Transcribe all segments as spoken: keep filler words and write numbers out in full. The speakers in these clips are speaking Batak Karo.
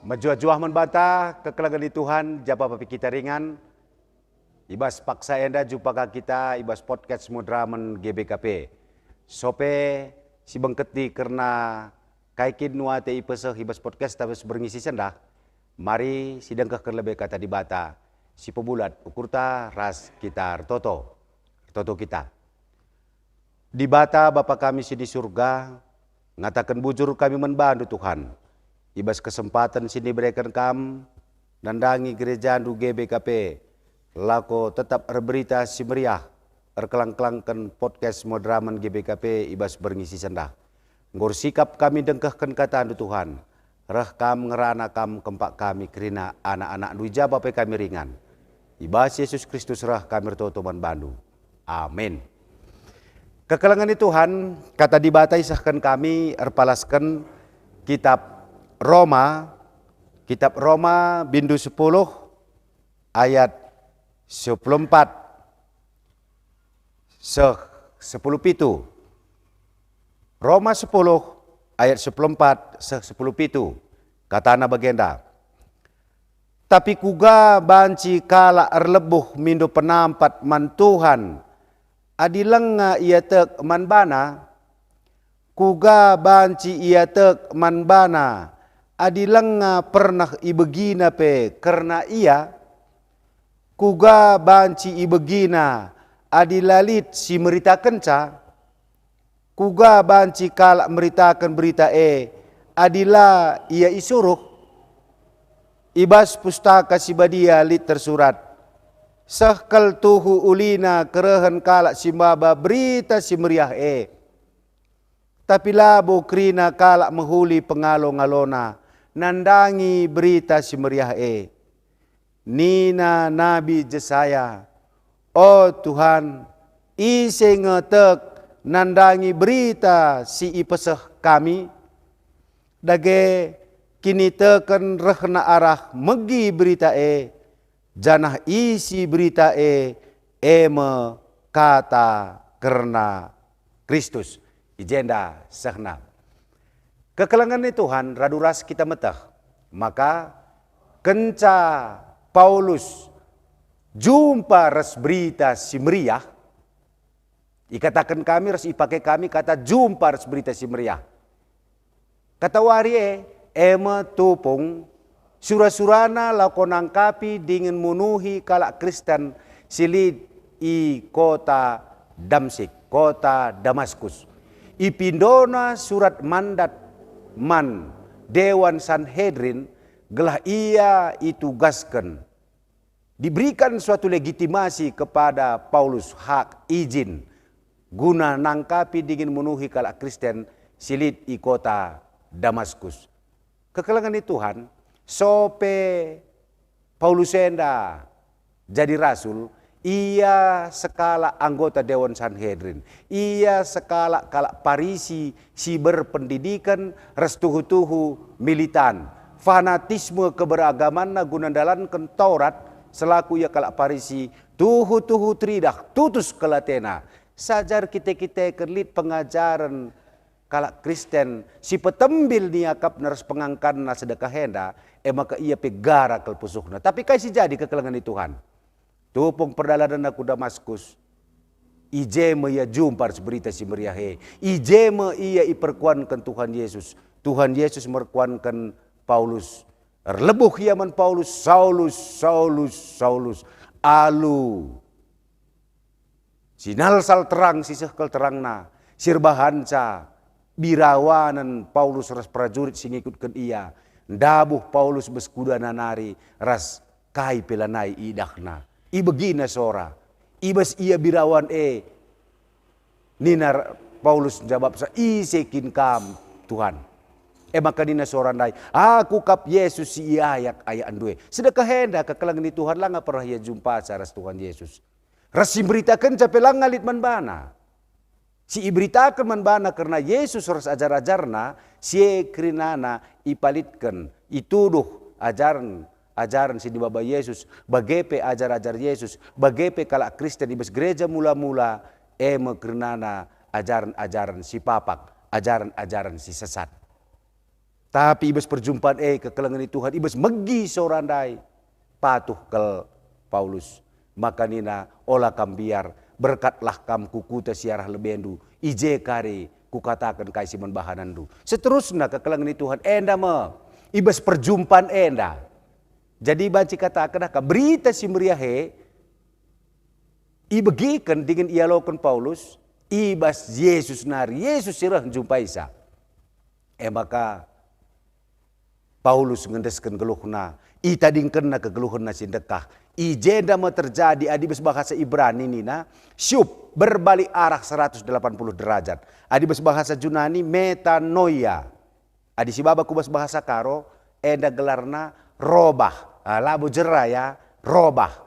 Mejuah-juah man banta kekelengen ni Tuhan, japa pe kita ringan. I bas paksa enda jumpa ka kita i bas podcast Moderamen G B K P. Sope si bengketi kerna kai kin nuate ipeseh i bas podcast tabas berngi si sendah, mari sidengkehken lebe Kata Dibata, si pebulat ukurta ras kita ertoto. Ertoto kita. Dibata, Bapa kami si di Surga, ngataken bujur kami man baNdu, Tuhan, i bas kesempaten si nibereken Kam nandangi gerejaNdu G B K P, lako tetap erberita si meriah, erkelang-kelangken podcast Moderamen G B K P i bas berngi si sendah. Enggo ersikap kami ndengkehken KataNdu, Tuhan. Reh Kam ngerana Kam kempak kami kerina anak-anakNdu i japa pe kami ringan. I bas Yesus Kristus reh kami ertoto man baNdu. Amin. Kekelengen ni Tuhan, Kata Dibata isehken kami erpalasken Kitap Roma, Kitap Roma bindu sepuluh ayat sepuluh empat seh sepuluh pitu. Roma sepuluh ayat sepuluh empat seh sepuluh pitu. Katana bagenda, "Tapi kuga banci kalak erlebuh mindo penampat man Tuhan adi langa ia tek man baNa? Kuga banci ia tek man baNa adi langa pernah ibegina pe kerna ia? Kuga banci ibegina adi la lit si meritakenca? Kuga banci kalak meritaken berita e adi la ia isuruh?" I bas Pustaka Si Badia lit tersurat, "Seh kal tuhu ulina kerehen kalak si maba Berita Si Meriah e." Tapi labo kerina kalak mehuli pengalo-ngalona nandangi Berita Si Meriah e. Nina Nabi Jesaya, "O Tuhan, ise nge tek nandangi berita si ipeseh kami?" Dage kiniteken rehna arah megi berita e, janah isi berita e, e me kata kerna Kristus. I jenda sehna. Kekelengen ni Tuhan, radu ras kita meteh maka kenca Paulus jumpa ras Berita Si Meriah, ikataken kami ras ipake kami kata jumpa ras Berita Si Meriah. Kata wari e, e me tupung sura-surana lako nangkapi dingen munuhi kalak Kristen si lit i kota Damsyik, kota Damaskus. Ipindona surat mandat man Dewan Sanhedrin gelah ia itugasken. Diberikan suatu legitimasi kepada Paulus, hak, izin, guna nangkapi dingen munuhi kalak Kristen si lit i kota Damaskus. Kekelengen ni Tuhan, sope Paulus enda jadi rasul, ia sekalak anggota Dewan Sanhedrin, ia sekalak kalak Parisi si berpendidiken ras tuhu-tuhu militan. Fanatisme keberagamanna guna ndalanken Taurat selaku ia kalak Parisi, tuhu-tuhu teridah, tutus kal atena. Sajar kite-kiteken lit pengajaren kalak Kristen si petembil niakapna ras pengangkanna sedekah enda, e maka ia pe gara kal pusuhna. Tapi kai si jadi kekelengen ni Tuhan? Tupung perdalanenna ku Damaskus, i je me ia jumpa ras Berita Si Meriah e. I je me ia iperkuanken Tuhan Yesus. Tuhan Yesus merkuanken Paulus. Erlebuh ia man Paulus, "Saulus, Saulus, Saulus." Alu sinalsal terang si seh kal terangna, si erbahanca birawanen Paulus ras perajurit si ngikutken ia. Ndabuh Paulus bas kudana nari ras kai pe lanai iidahna. Ibegina sora. I bas ia birawan e, nina Paulus njabapsa, "Ise kin Kam, Tuhan?" E maka nina sora ndai, "Aku kap Yesus si iayak-ayakndu e." Sedekah enda kekelengen ni Tuhan langa pernah ia jumpa ras Tuhan Yesus. Ras si mberitakenca pe langa lit man bana. Si iberitaken man bana kerna Yesus ras ajar-ajarNa, si e kerinana ipalitken, ituduh ajaren, ajaren si nibaba Yesus, bage pe ajar-ajar Yesus, bage pe kalak Kristen i bas gereja mula-mula, e me kerinana ajaren-ajaren si papak, ajaren-ajaren si sesat. Tapi i bas perjumpaan e kekelengen ni Tuhan, i bas megi sora ndai, patuh kal Paulus. Maka nina, "Ola kam mbiar, berkatlah kam ku kuta si arah lebendu, i je kari kukataken kai si man bahanenndu." Seterusna kekelengen ni Tuhan, enda me, i bas perjumpaan enda. Jadi banci kataken aka Berita Si Meriah e ibegiken dingen ialoken Paulus i bas Jesus nari, Jesus si reh njumpaisa. E maka Paulus ngendesken geluhna, itadingkenna kegeluhenna si ndekah. I jenda me terjadi, adi bas bahasa Ibrani nina, syub, berbalik arah seratus delapan puluh derajat. Adi bas bahasa Junani, metanoia. Adi sibaba ku bas bahasa Karo, enda gelarna robah. Ah, labo jera ya, robah.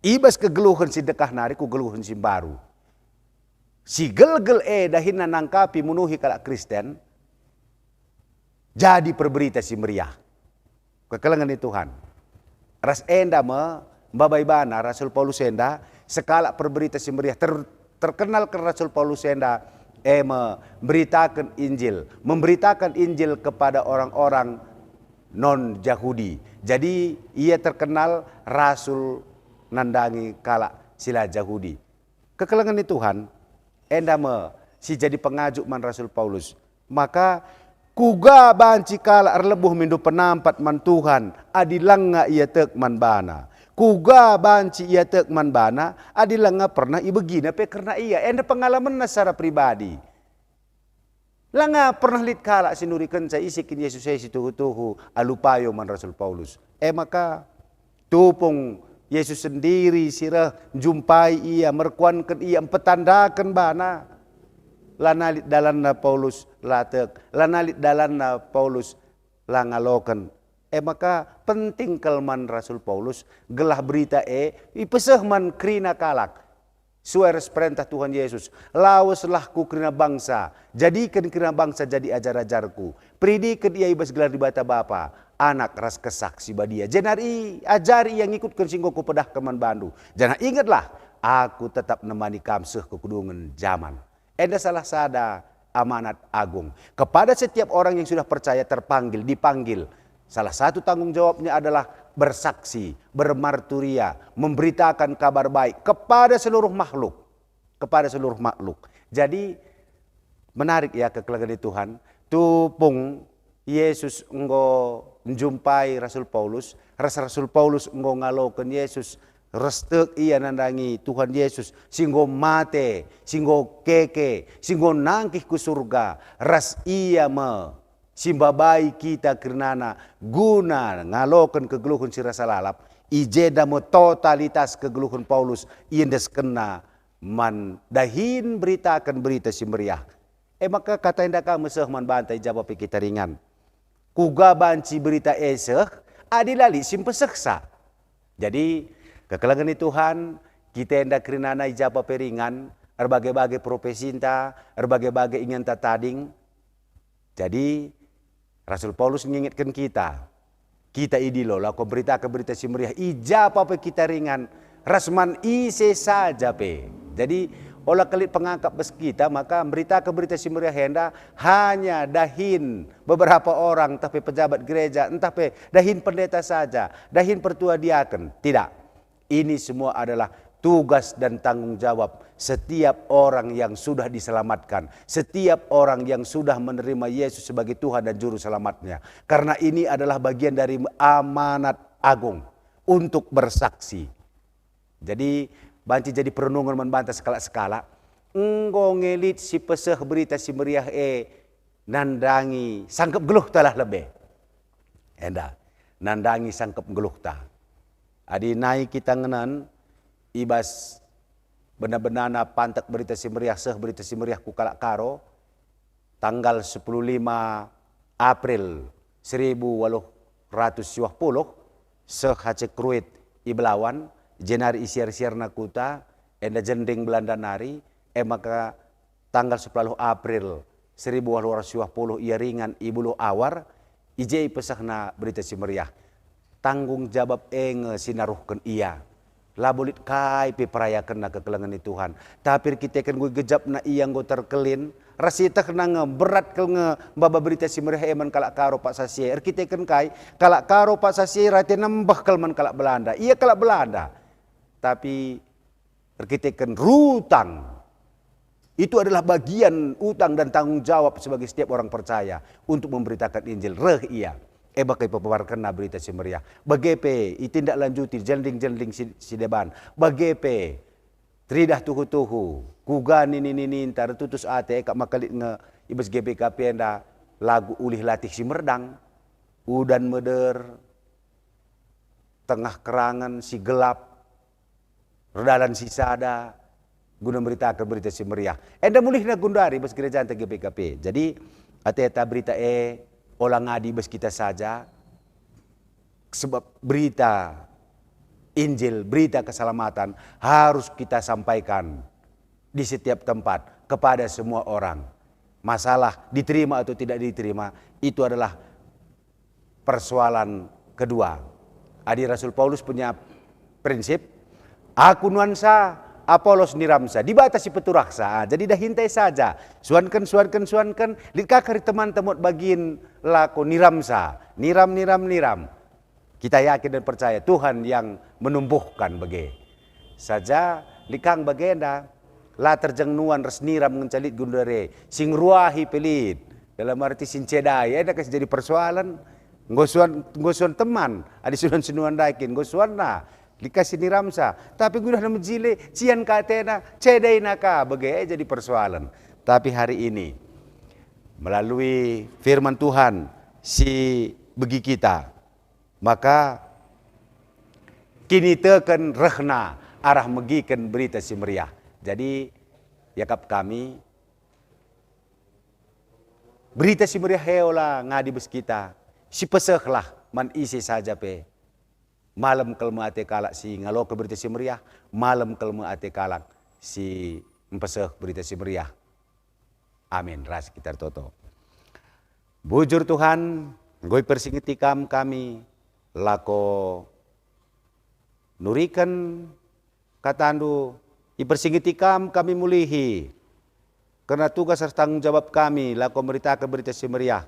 I bas kegeluhen si ndekah nari ku geluhen si mbaru. Si gelgel e dahinna nangkapi munuhi kalak Kristen, jadi perberita si meriah. Kekelengen ni Tuhan. Ras enda me, mbabai bana Rasul Paulus enda, sekalak perberita si meriah ter-, terkenal ken Rasul Paulus enda, e me, beritaken Injil, memberitakan Injil kepada orang-orang non-Jahudi. Jadi, ia terkenal rasul nandangi kalak si la Jahudi. Kekelengen ni Tuhan, enda me si jadi pengajuk man Rasul Paulus. Maka, kuga banci kalak erlebuh mindo penampat man Tuhan adi langa ia tek man bana? Kuga banci ia tek man bana adi langa pernah ibegina pe kerna ia? Enda pengalamenna secara pribadi. Langa pernah lit kalak si nurikenca ise kin Jesus e si tuhu-tuhu alu payo man Rasul Paulus. E maka, tupung Jesus sendiri si reh njumpai ia, merkuanken ia, mpetandaken bana. Lanai lit dalanna Paulus la tek, lanai lit dalanna Paulus la ngaloken. E maka penting kal man Rasul Paulus gelah berita e ipeseh man kerina kalak. Sue ras perentah Tuhan Yesus, "Laweslah ku kerina bangsa, jadiken kerina bangsa jadi ajar-ajarKu. Peridiken ia i bas gelar Dibata Bapa, Anak ras Kesah Si Badia. Jenari ajari ia ngikutken si enggo Kupedahken man bandu. Janah ingetlah, Aku tetap nemani kam seh ku kedungen jaman." Enda salah sada amanat agung. Kepada setiap orang yang sudah percaya terpanggil, dipanggil, salah satu tanggung jawabnya adalah bersaksi, bermarturia, memberitakan kabar baik kepada seluruh makhluk. Kepada seluruh makhluk. Jadi, menarik ya kekelengen Tuhan. Tupung Yesus enggo njumpai Rasul Paulus, ras Rasul Paulus enggo ngaloken Yesus, ras tek ia nandangi Tuhan Yesus, si enggo mate, si enggo keke, si enggo nangkih ku surga, ras ia me si mbabai kita kerinana guna ngaloken kegeluhen si rasa lalap, i jenda me totalitas kegeluhen Paulus iendeskenna man dahin beritaken Berita Si Meriah. E maka kata enda ka meseh man banta i japa pe kita ringan. Kuga banci berita e seh, adi la lit si mpesehsa? Jadi, kekelengen ni Tuhan, kita enda kerinana i japa pe ringan, erbage-bage profesinta, erbage-bage ingenta tading. Jadi, Rasul Paulus ngingetken kita, kita idilo lako beritaken Berita Si Meriah, i japa pe kita ringan, ras man ise saja pe. Jadi, ola kelit pengakap bas kita, maka mberitaken Berita Si Meriah enda hanya dahin beberapa orang, ntah pe pejabat gereja, ntah pe dahin pendeta saja, dahin pertua diaken. Tidak. Ini semua adalah tugas dan tanggung jawab setiap orang yang sudah diselamatkan, setiap orang yang sudah menerima Yesus sebagai Tuhan dan Juru Selamatnya. Karena ini adalah bagian dari amanat agung untuk bersaksi. Jadi, banci jadi perenungan man banta sekalak-sekalak. Enggo nge lit si peseh Berita Si Meriah e nandangi sangkep geluhta lah lebe. Enda, nandangi sangkep geluhta. Adi nai kita ngenen i bas bena-benana pantek Berita Si Meriah, seh Berita Si Meriah ku kalak Karo, tanggal sepuluh lima April seribu waluh ratus siwah puluh, seh Aceh Kruit i Belawan, jenari isiar-siarna kuta, enda jending Belanda nari, e maka tanggal sepuluh April seribu waluh ratus siwah puluh ia ringan i Buluh Awar, i je ipesehna Berita Si Meriah. Tanggung jawab e nge si naruhken ia. Labo lit kai pe perayakenna kekelengen ni Tuhan, tapi erkiteken enggo gejapna ia enggo terkelin, ras ietehna nge berat kal nge maba Berita Si Meriah e man kalak Karo paksa si e. Erkiteken kai? Kalak Karo paksa si e rate nembeh kal man kalak Belanda. Ia kalak Belanda, tapi erkiteken rutang. Itu adalah bagian utang dan tanggung jawab sebagai setiap orang percaya untuk memberitakan Injil. Reh ia, e bage ipepabarkenna Berita Si Meriah. Bage pe itindaklanjuti jelending-jelending si, si deban. Bage pe teridah tuhu-tuhu, kuga nini-nininta ertutus ate, e kap maka lit nge i bas G B K P enda lagu ulih latih si merdang, udan meder, tengah kerangen si gelap, erdalan si sada, guna meritaken Berita Si Meriah. Enda mulihna gundari bas gerejanta G B K P. Jadi, ateta berita e ola ngadi bas kita saja, sebab berita Injil, berita keselamatan harus kita sampaikan di setiap tempat kepada semua orang. Masalah diterima atau tidak diterima, itu adalah persoalan kedua. Adi Rasul Paulus punya prinsip, "Aku nuansa, Apolos niramsa, Dibata si peturahsa." Ah, jadi dahinta e saja. Suanken, suanken, suanken, lit ka kari temanta muat bagin lako niramsa. Niram, niram, niram. Kita yakin dan percaya Tuhan yang menumbuhkan bage. Saja lit kang bagenda, la terjeng nuan ras niram ngenca lit gundari e, si ngruahi pe lit, dalam arti si ncedai, enda ka si jadi persoalan. Enggo suan, enggo suan teman, adi suan si nuan ndai kin, enggo suanna, lit ka si niramsa, tapi enggo idahna mejile, cian ka atena, cedaina ka, bage e jadi persoalan. Tapi hari ini, melalui firman Tuhan si begi kita, maka kiniteken rehna arah megiken Berita Si Meriah. Jadi, iakap kami, Berita Si Meriah e ola ngadi bas kita, sipesehlah man ise saja pe. Malem kal me ate kalak si ngaloken Berita Si Meriah, malem kal me ate kalak si mpeseh Berita Si Meriah. Amin. Ras kita ertoto. Bujur Tuhan, enggo ipersingeti Kam kami, lako nuriken kataNdu, ipersingeti Kam kami mulihi kerna tugas ras tanggung jawab kami, lako meritaken Berita Si Meriah.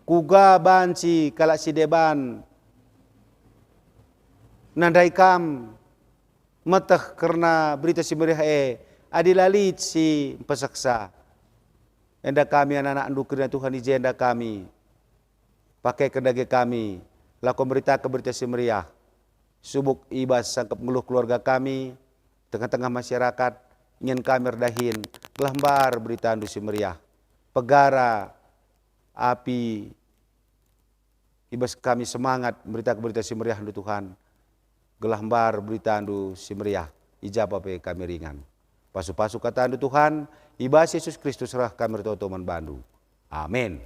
Kuga banci kalak si deban nandai Kam, meteh kerna Berita Si Meriah e, adi la lit si mpesehsa. Enda kami anak-anakNdu kerina Tuhan, i jenda kami. Pakeken dage kami, lako meritaken Berita Si Meriah. Subuk i bas sangkep nggeluh keluarga kami, tengah-tengah masyarakat, ingen kami erdahin, gelah mbar BeritaNdu Si Meriah. Pegara api i bas kami semangat meritaken Berita Si Meriahndu, Tuhan, gelah mbar BeritaNdu Si Meriah, i ja pe kami ringan. Pasu-pasu kataNdu, Tuhan, i bas Yesus Kristus reh kami ertoto man baNdu. Amin.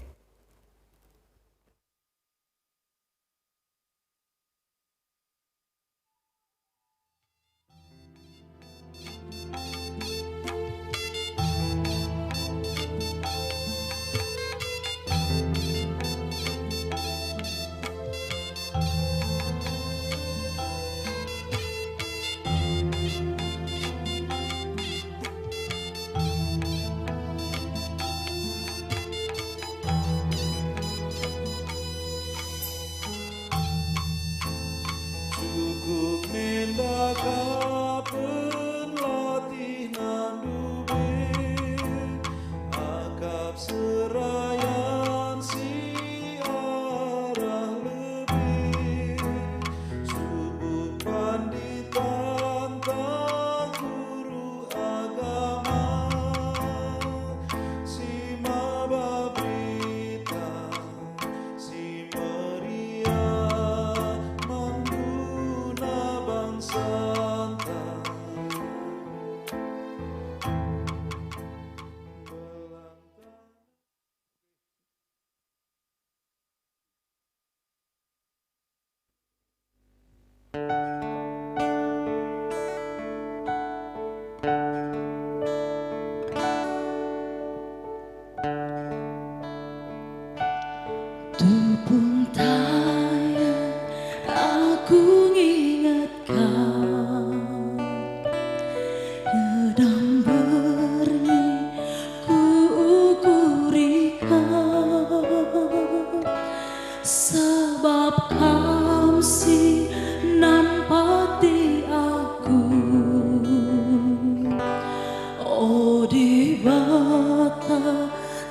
Dibata,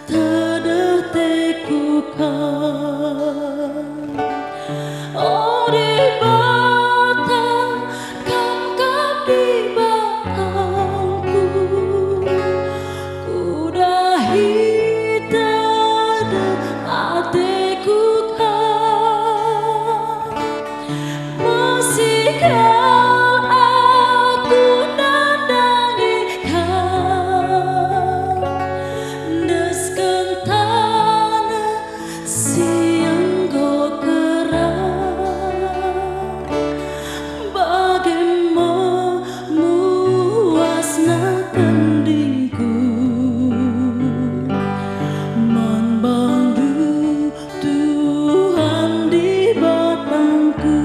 tedeh teku Kam. O Dibata, Kam kap Dibatangku. Kudahi tedeh ateku Kam. Mesigal aku nandangi Kam, endesken taneh si enggo kerang, bage me muasna tendingku man bandu. Tuhan Dibatangku.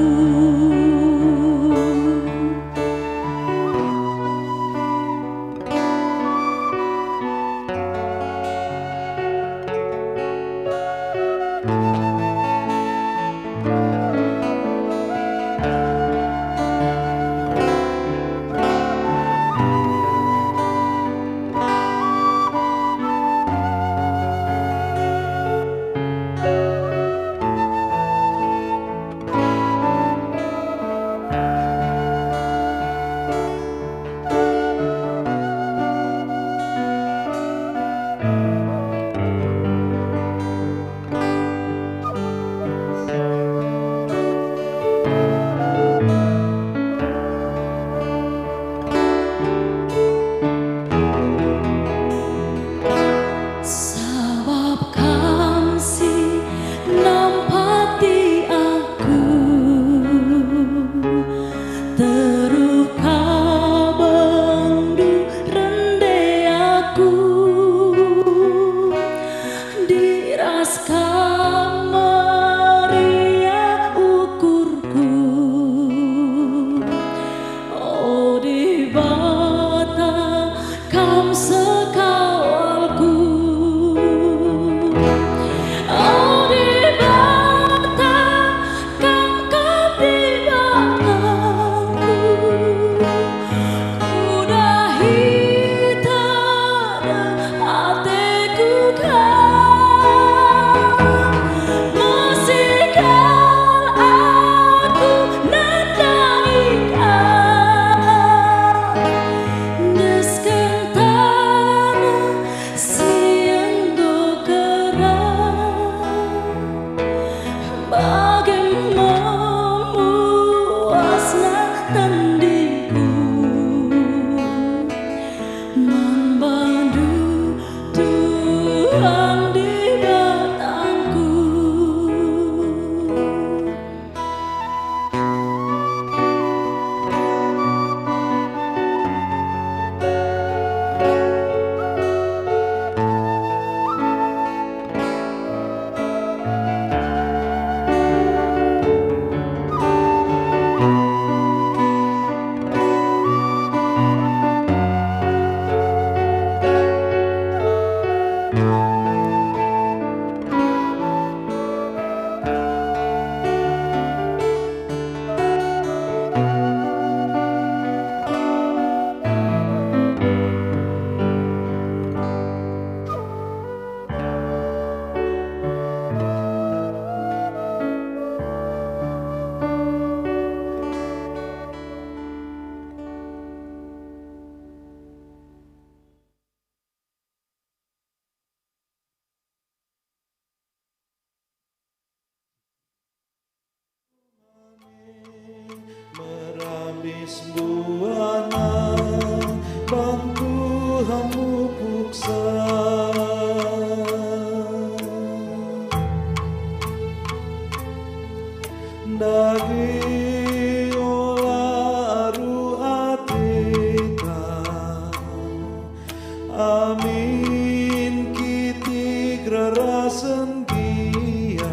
Sabap Kam si nampati aku, teruh ka bendu rende aku. Diras Kam meriah ukurku. O Dibata, Kam sekawalku. O Dibata, Kam kap Dibatangku. Kudahi tedeh ateku Kam. Mesigal aku nandangi Kam, endesken taneh si enggo kerang, bage me muasna tendingku man bandu, Tuhan Dibatangku. Merambis buana bantu hamu puksa. Ndai ola aru ateta. Amin kitik rarasen gia,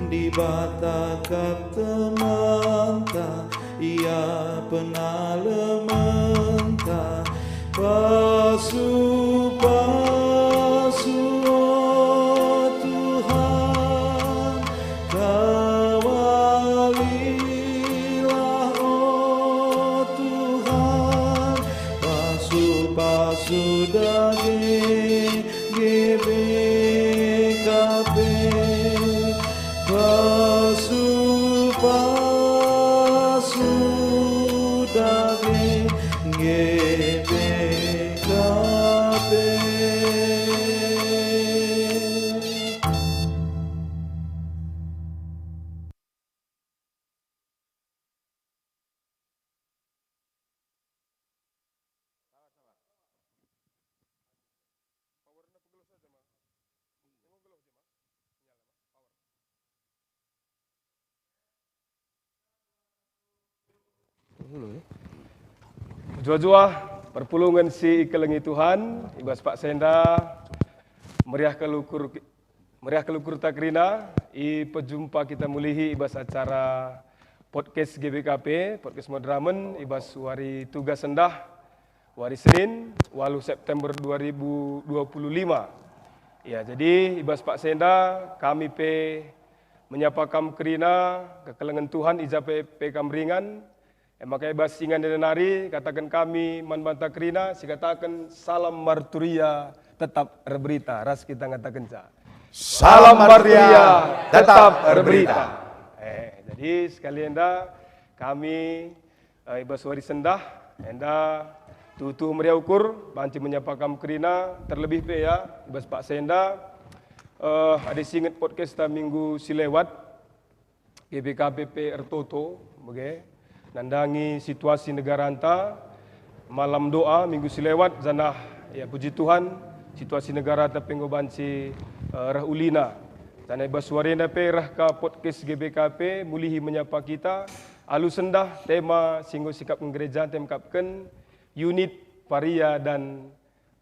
Dibata kap temanta, Ia penalementa. Pasu-pasu, o Tuhan, kawalilah, o Tuhan, pasu-pasu G B K P, pasu-pasu dage G B K P. Juah-juah perpulungen si ikelengi Tuhan, i bas paksa enda meriah kal ukur, meriah kal ukurta kerina, ipejumpa kita mulihi i bas acara podcast G B K P, podcast Moderamen, i bas wari Tugas Sendah, wari Senin, waluh September dua ribu dua puluh lima. Ya, jadi i bas paksa enda kami pe menyapa kam kerina, kekelengen Tuhan i ja pe, pe kam ringan. E maka i bas ingan enda nari kataken kami man banta kerina, sikataken salam marturia tetap erberita, ras kita ngatakenca. Salam marturia, tetap erberita. Eh, jadi sekali enda kami, eh, i bas wari sendah, enda tuhu-tuhu meriah ukur, banci menyapa kam kerina, terlebih pe ya, i bas paksa enda, eh, adi singet podcasta minggu si lewat, G B K P pe ertoto, bage, nandangi situasi negaranta, malam doa minggu si lewat, janah, ya, puji Tuhan, situasi negaranta pe enggo banci, eh, reh ulina. Janah i bas wari enda pe reh ka podcast G B K P, mulihi menyapa kita, alu sendah tema si enggo sikapken gerejanta mekapken unit paria dan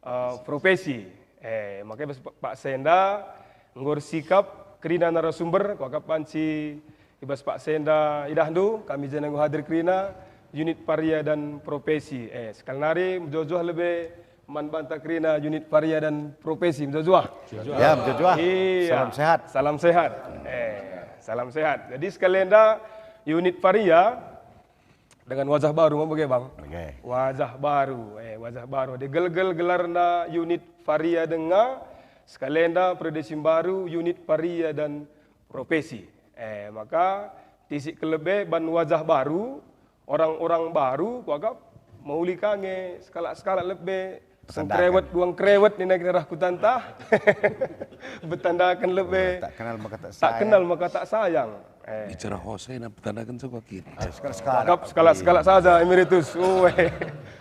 eh, profesi. Eh, maka i bas pa-, paksa enda enggo ersikap kerina narasumber, kuakap banci i bas paksa enda idahndu, kami jenda enggo hadir kerina, unit paria dan profesi. Eh, sekali nari mejuah-juah lebe man banta kerina unit paria dan profesi, mejuah-juah. Ya, mejuah-juah. Iya. Salam sehat. Salam sehat. Eh, salam sehat. Jadi sekali enda unit paria dengan wajah baru me bage, Bang? Bage. Wajah baru, eh, wajah baru. Digelgel gelarna unit paria denga, sekali enda periode si mbaru unit paria dan profesi. Eh, maka tisik kal lebe ban wajah baru, orang-orang baru, kuakap mehuli ka nge sekalak-sekalak lebe. Sengkrewet, duang krewet nina kira reh kutanta. Betandaken lebe. Tak kenal maka tak sayang. Tak kenal maka tak sayang. Eh. Bicara Hose na betandaken soko kiri. Ah, sekalak-sekalak. Kuakap sekalak-sekalak saja, Emeritus. Uwe.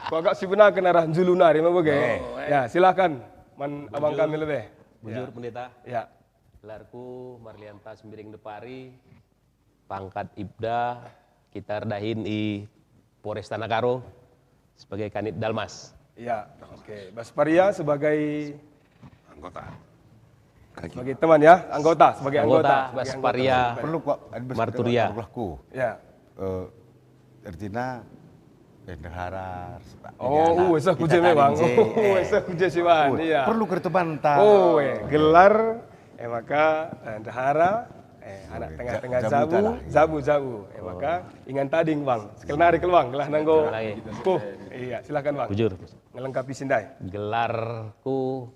Kuakap si benaken arah julu nari me bage. Oh. Ya, silakan man abang kami lebe. Bujur, ya. Pendeta. Ya. Gelarku Marlianta Sembiring Depari. Pangkat Ibda, kita erdahin i Polresta Karo sebagai Kanit Dalmas. Ya, oke. Bas Paria sebagai anggota. Sebagai teman ya, anggota, sebagai anggota, anggota, sebagai Bas anggota. Paria. Perlu kok, ada bas Marturia. Perlu ku. Ya. Eh, ertina, eh, ndehara, Oh, uwes aku je memang. Uwes aku je siwan, iya. Perlu kertu banta. Oh, eh, gelar, eh, maka, eh, ndehara, eh, anak tengah-tengah jabu, jabu, jabu. Eh, maka ingan tading, Bang. Sekali nari kal, Bang, gelah nanggo. Puh, iya, silakan, Bang. Bujur. Ngelengkapi si ndai. Gelarku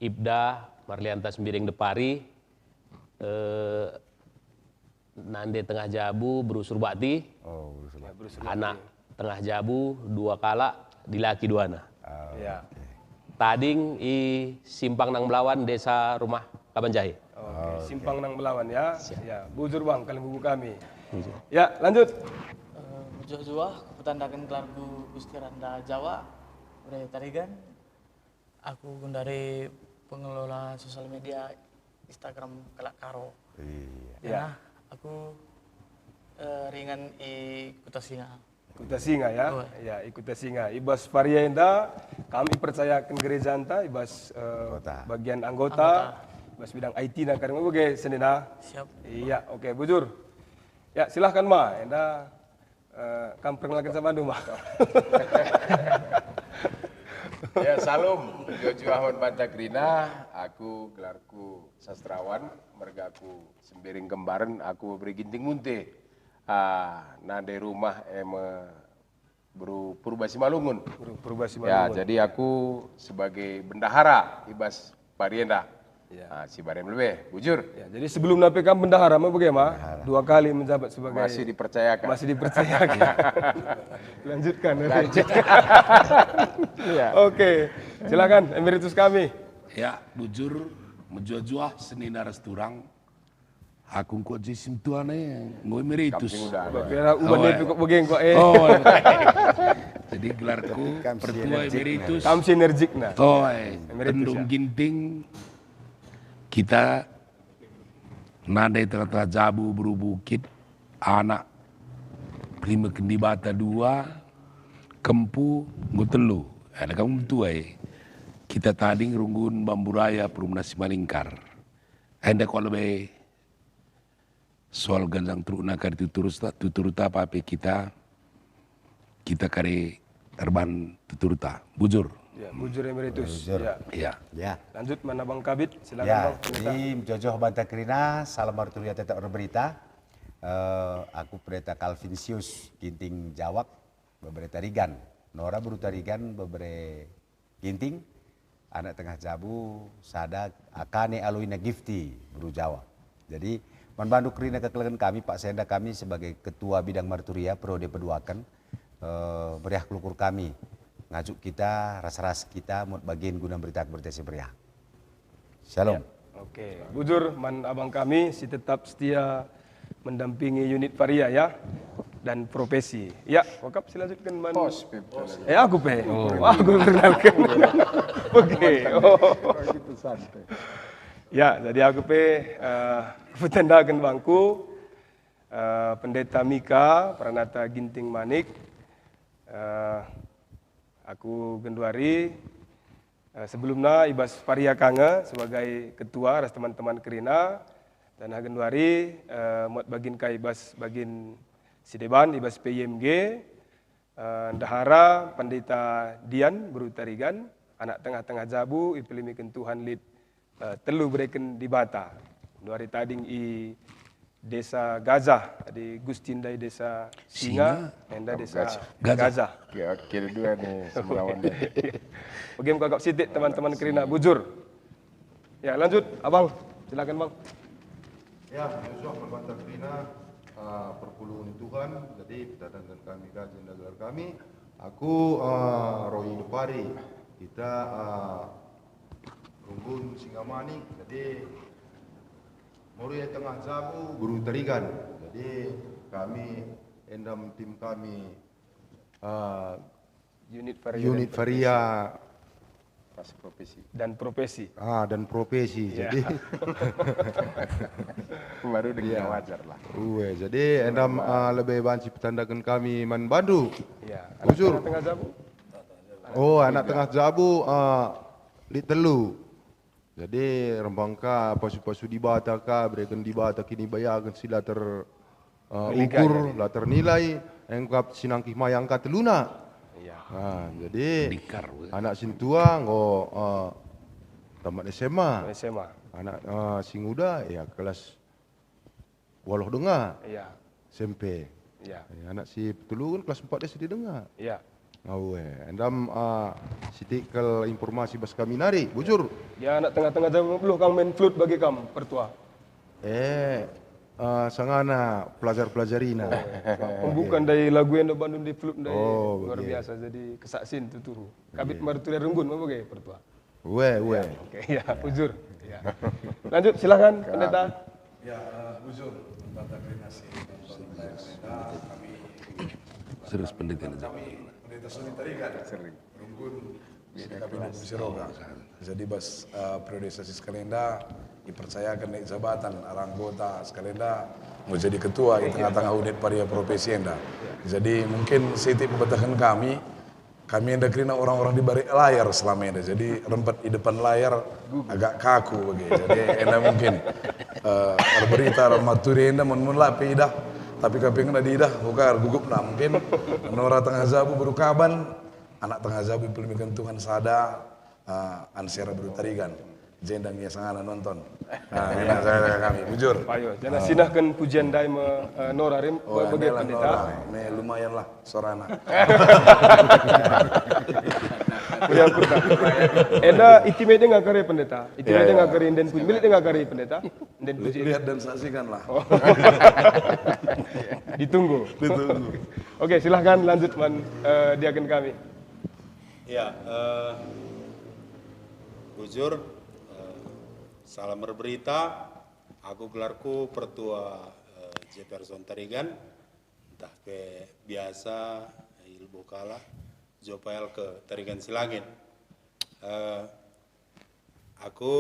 Ibda Marlianta Sembiring Depari, eh, nande tengah jabu, beru Surbakti. Oh, beru Surbakti. Ya, beru Surbakti. Anak tengah jabu, dua kalak, dilaki duana. Oh, ya. Oke. Tading i Simpang Nang Belawan, Desa Rumah Kabanjahe. Oke, oh, oke. Simpang Nang Belawan ya. Siap. Ya, bujur, Bang, kalian buku kami. Bujur. Ya, lanjut. Eh, mejuah-juah, kupetandaken gelarku Gusti Randa Jawa, Ure Tarigan. Aku gundari pengelola sosial media Instagram Kalak Karo. Iya. Ya, aku, eh, ringan i Kuta Singa. Kuta Singa, ya? Betul. Ya, i Kuta Singa. I bas Paria enda, kami percayaken gerejanta, i bas, eh, anggota. Bagian anggota, anggota. I bas bidang I T na kadang bage senina. Siap. Iya, oke, bujur. Ya, silahkan, Ma. Enda Eh, kam perkenalkan sama dulu, Bang. Ya, salam. Jojo Ahmad Banta Kerina, aku gelarku sastrawan, mergaku Sembiring Kembaren, aku beri Ginting Munte. Ah, nande rumah e me Beru Purba Simalungun. Beru Purba Simalungun. Ya, jadi aku sebagai bendahara i bas pari enda. Ya. Ah, si barem lebe, bujur. Ya, jadi sebelum nape kam bendahara, me bagaimana? Bendahara. Dua kali menjabat sebagai Masih dipercayakan. Masih dipercayakan. Lanjutkan. Lanjutkan. Ya. Oke, silakan emeritus kami. Ya, bujur, mejuah-juah senina ras turang. Aku engko je si metua ne, enggo emeritus. Kam si muda. Bapera uban Oh, eh. Kok bage engko, eh. Oh, eh. Jadi gelarku Kam si pertua energik, emeritus. Kam si energik, nah. Toh, eh. Emeritus, Tendung ya. Ginting. Kita nadai tengah-tengah jabu beru bukit, anak rimeken Dibata dua, kempu enggo telu. Ada kamu metua, eh. Kita tading runggun bambu raya perumna Simalingkar. Enda kok lebe soal ganjang terukna kari tuturta, tuturta apa pe kita, kita kari erban tuturta. Bujur. Ya, bujur emeritus. Bujur. Ya. Ya. Ya. Lanjut, mana Bang Kabit? Silakan, Ya, Bang, pendeta. Jadi mejojoh banta kerina, salam marturia tetap berberita. Eh, aku Pendeta Calvinsius Ginting Jawak, bebere Tarigan. Nora beru Tarigan, bebere Ginting, anak tengah jabu, sada akane aloina Gifti, beru Jawa. Jadi, man bandu kerina kekelengen kami, Pak Senda, kami sebagai Ketua Bidang Marturia periode peduaken, eh, meriah kelukur kami, ngajuk kita, ras-ras kita, mut bagin guna berita berita si meriah. Shalom. Ya. Oke, bujur man abang kami si tetap setia mendampingi unit varia ya dan profesi. Ya, wakap silanjutkan man. Pos, Pip. Eh, aku pe. Oh. Aku perkenalkan. Oke. Oh. Gitu santai. Ya, jadi aku pe eh, petendaken bangku eh, Pendeta Mika Pranata Ginting Manik. Eh, aku genduari Eh, sebelumna i bas Varia Kange sebagai ketua ras teman-teman kerina, dan genduari, eh, muat bagin kai i bas bagin si deban i bas P Y M G, eh, ndehara Pendeta Dian beru Tarigan, anak tengah-tengah jabu ipelimiken Tuhan lit, eh, telu bereken Dibata. Genduari tading i Desa Gajah, adi Gusti ndai Desa Singa, Singa. Enda Desa Gajah. Gajah. Gajah. Ya, kira dua nih, semulawan deh. Bagi kagak sitik teman-teman kerina bujur. Ya, lanjut, Abang. Silakan, Bang. Ya, mejuah man banta kerina, uh, perpulungen Tuhan. Jadi, kita dengan kami Gajah enda gelar kami. Aku, uh, Roy Depari. Kita, uh, Runggun Singamani. Jadi, Moria tengah jabu, beru Tarigan. Jadi, kami endam tim kami, eh, Unit Varia unit dan Varia. Pas profesi. Dan profesi. Ah, dan profesi. Iya. Jadi, Baru dengan Iya. wajar lah. Uwe, jadi endam, eh, lebih banci petandaken kami man bandu. Iya. Bujur. Anak tengah jabu. Oh, anak tengah jabu, eh, lit telu. Jadi, rembang ka pasu-pasu Dibata ka, bereken Dibata kinibayaken si la ter, uh, Meliga ukur, jadi. La ternilai, engkap sinangkih mayang ka teluna. Iya. Nah, jadi Dikar, we. Anak sintua enggo, uh, tamat S M A. S M A. Anak, uh, singuda, ya, kelas waluh denga. Iya. S M P. Iya. Ya, anak si petelu kan kelas empat S D denga. Iya. Awe, endam, ah, sitik kal informasi bas kami nari, bujur. Ya, anak tengah-tengah jabu beluh kam main flute bagi kam, pertua. Eh, ah, sangana pelajar-pelajarina. Oh, iya. Pembukaan dari lagu yang bandu di flute ndai Oh, luar begitu. Biasa, jadi kesaksin tuh tuhu. Kabit Iya. Marturia Runggun, apa ge, pertua? Uwe, uwe. Ya, oke, ya, bujur. Ya. Lanjut, silakan, Pendeta. Ya, eh, bujur. Pendeta Gerinasi. Serius, Pendeta. Kami, Pendeta Suni Tarigan. Sering. Runggun, Iya, S D K P kelas. Dua Puluh Siroga. Jadi, bas, eh, periodisasi sekali enda, dipercayakan naik jabatan, arah anggota sekali enda, mau jadi ketua di Iya. tengah-tengah unit Varia Profesi enda. Iya. Jadi, mungkin sitik pembetahan kami, Kami enda kerina orang-orang di balik layar selama ini. Jadi, rempet di depan layar agak kaku bagi. Jadi, enda mungkin, eh, erberita ras marturia enda mun-mun la pe idah. Tapi kaping enda didah, buka ergugup nah mungkin. Nora tengah jabu beru Kaban, anak tengah jabu ipelemiken Tuhan sada, eh, Ansera beru Tarigan. Jenda nge sangana nonton. Nah, enak saya kami, bujur. Payo, janah sinahken pujian ndai me, eh, Nora rim, oh, bage Nora, pendeta. Me lumayan lah sorana. Pujian kurta. Enda iti me denga kari pendeta. Iti me denga kari nden puji. Milik denga kari pendeta. Nden puji. Lihat dan saksikan lah. Oh. Ditunggu. Ditunggu. Oke, silahkan lanjut man, eh, diaken kami. Ya, eh, bujur, eh, salam erberita. Aku gelarku Pertua, eh, Jefferson Tarigan, ntah pe biasa, eh, ilbuh kalak, Jopael ke Tarigan Silangit. Eh, aku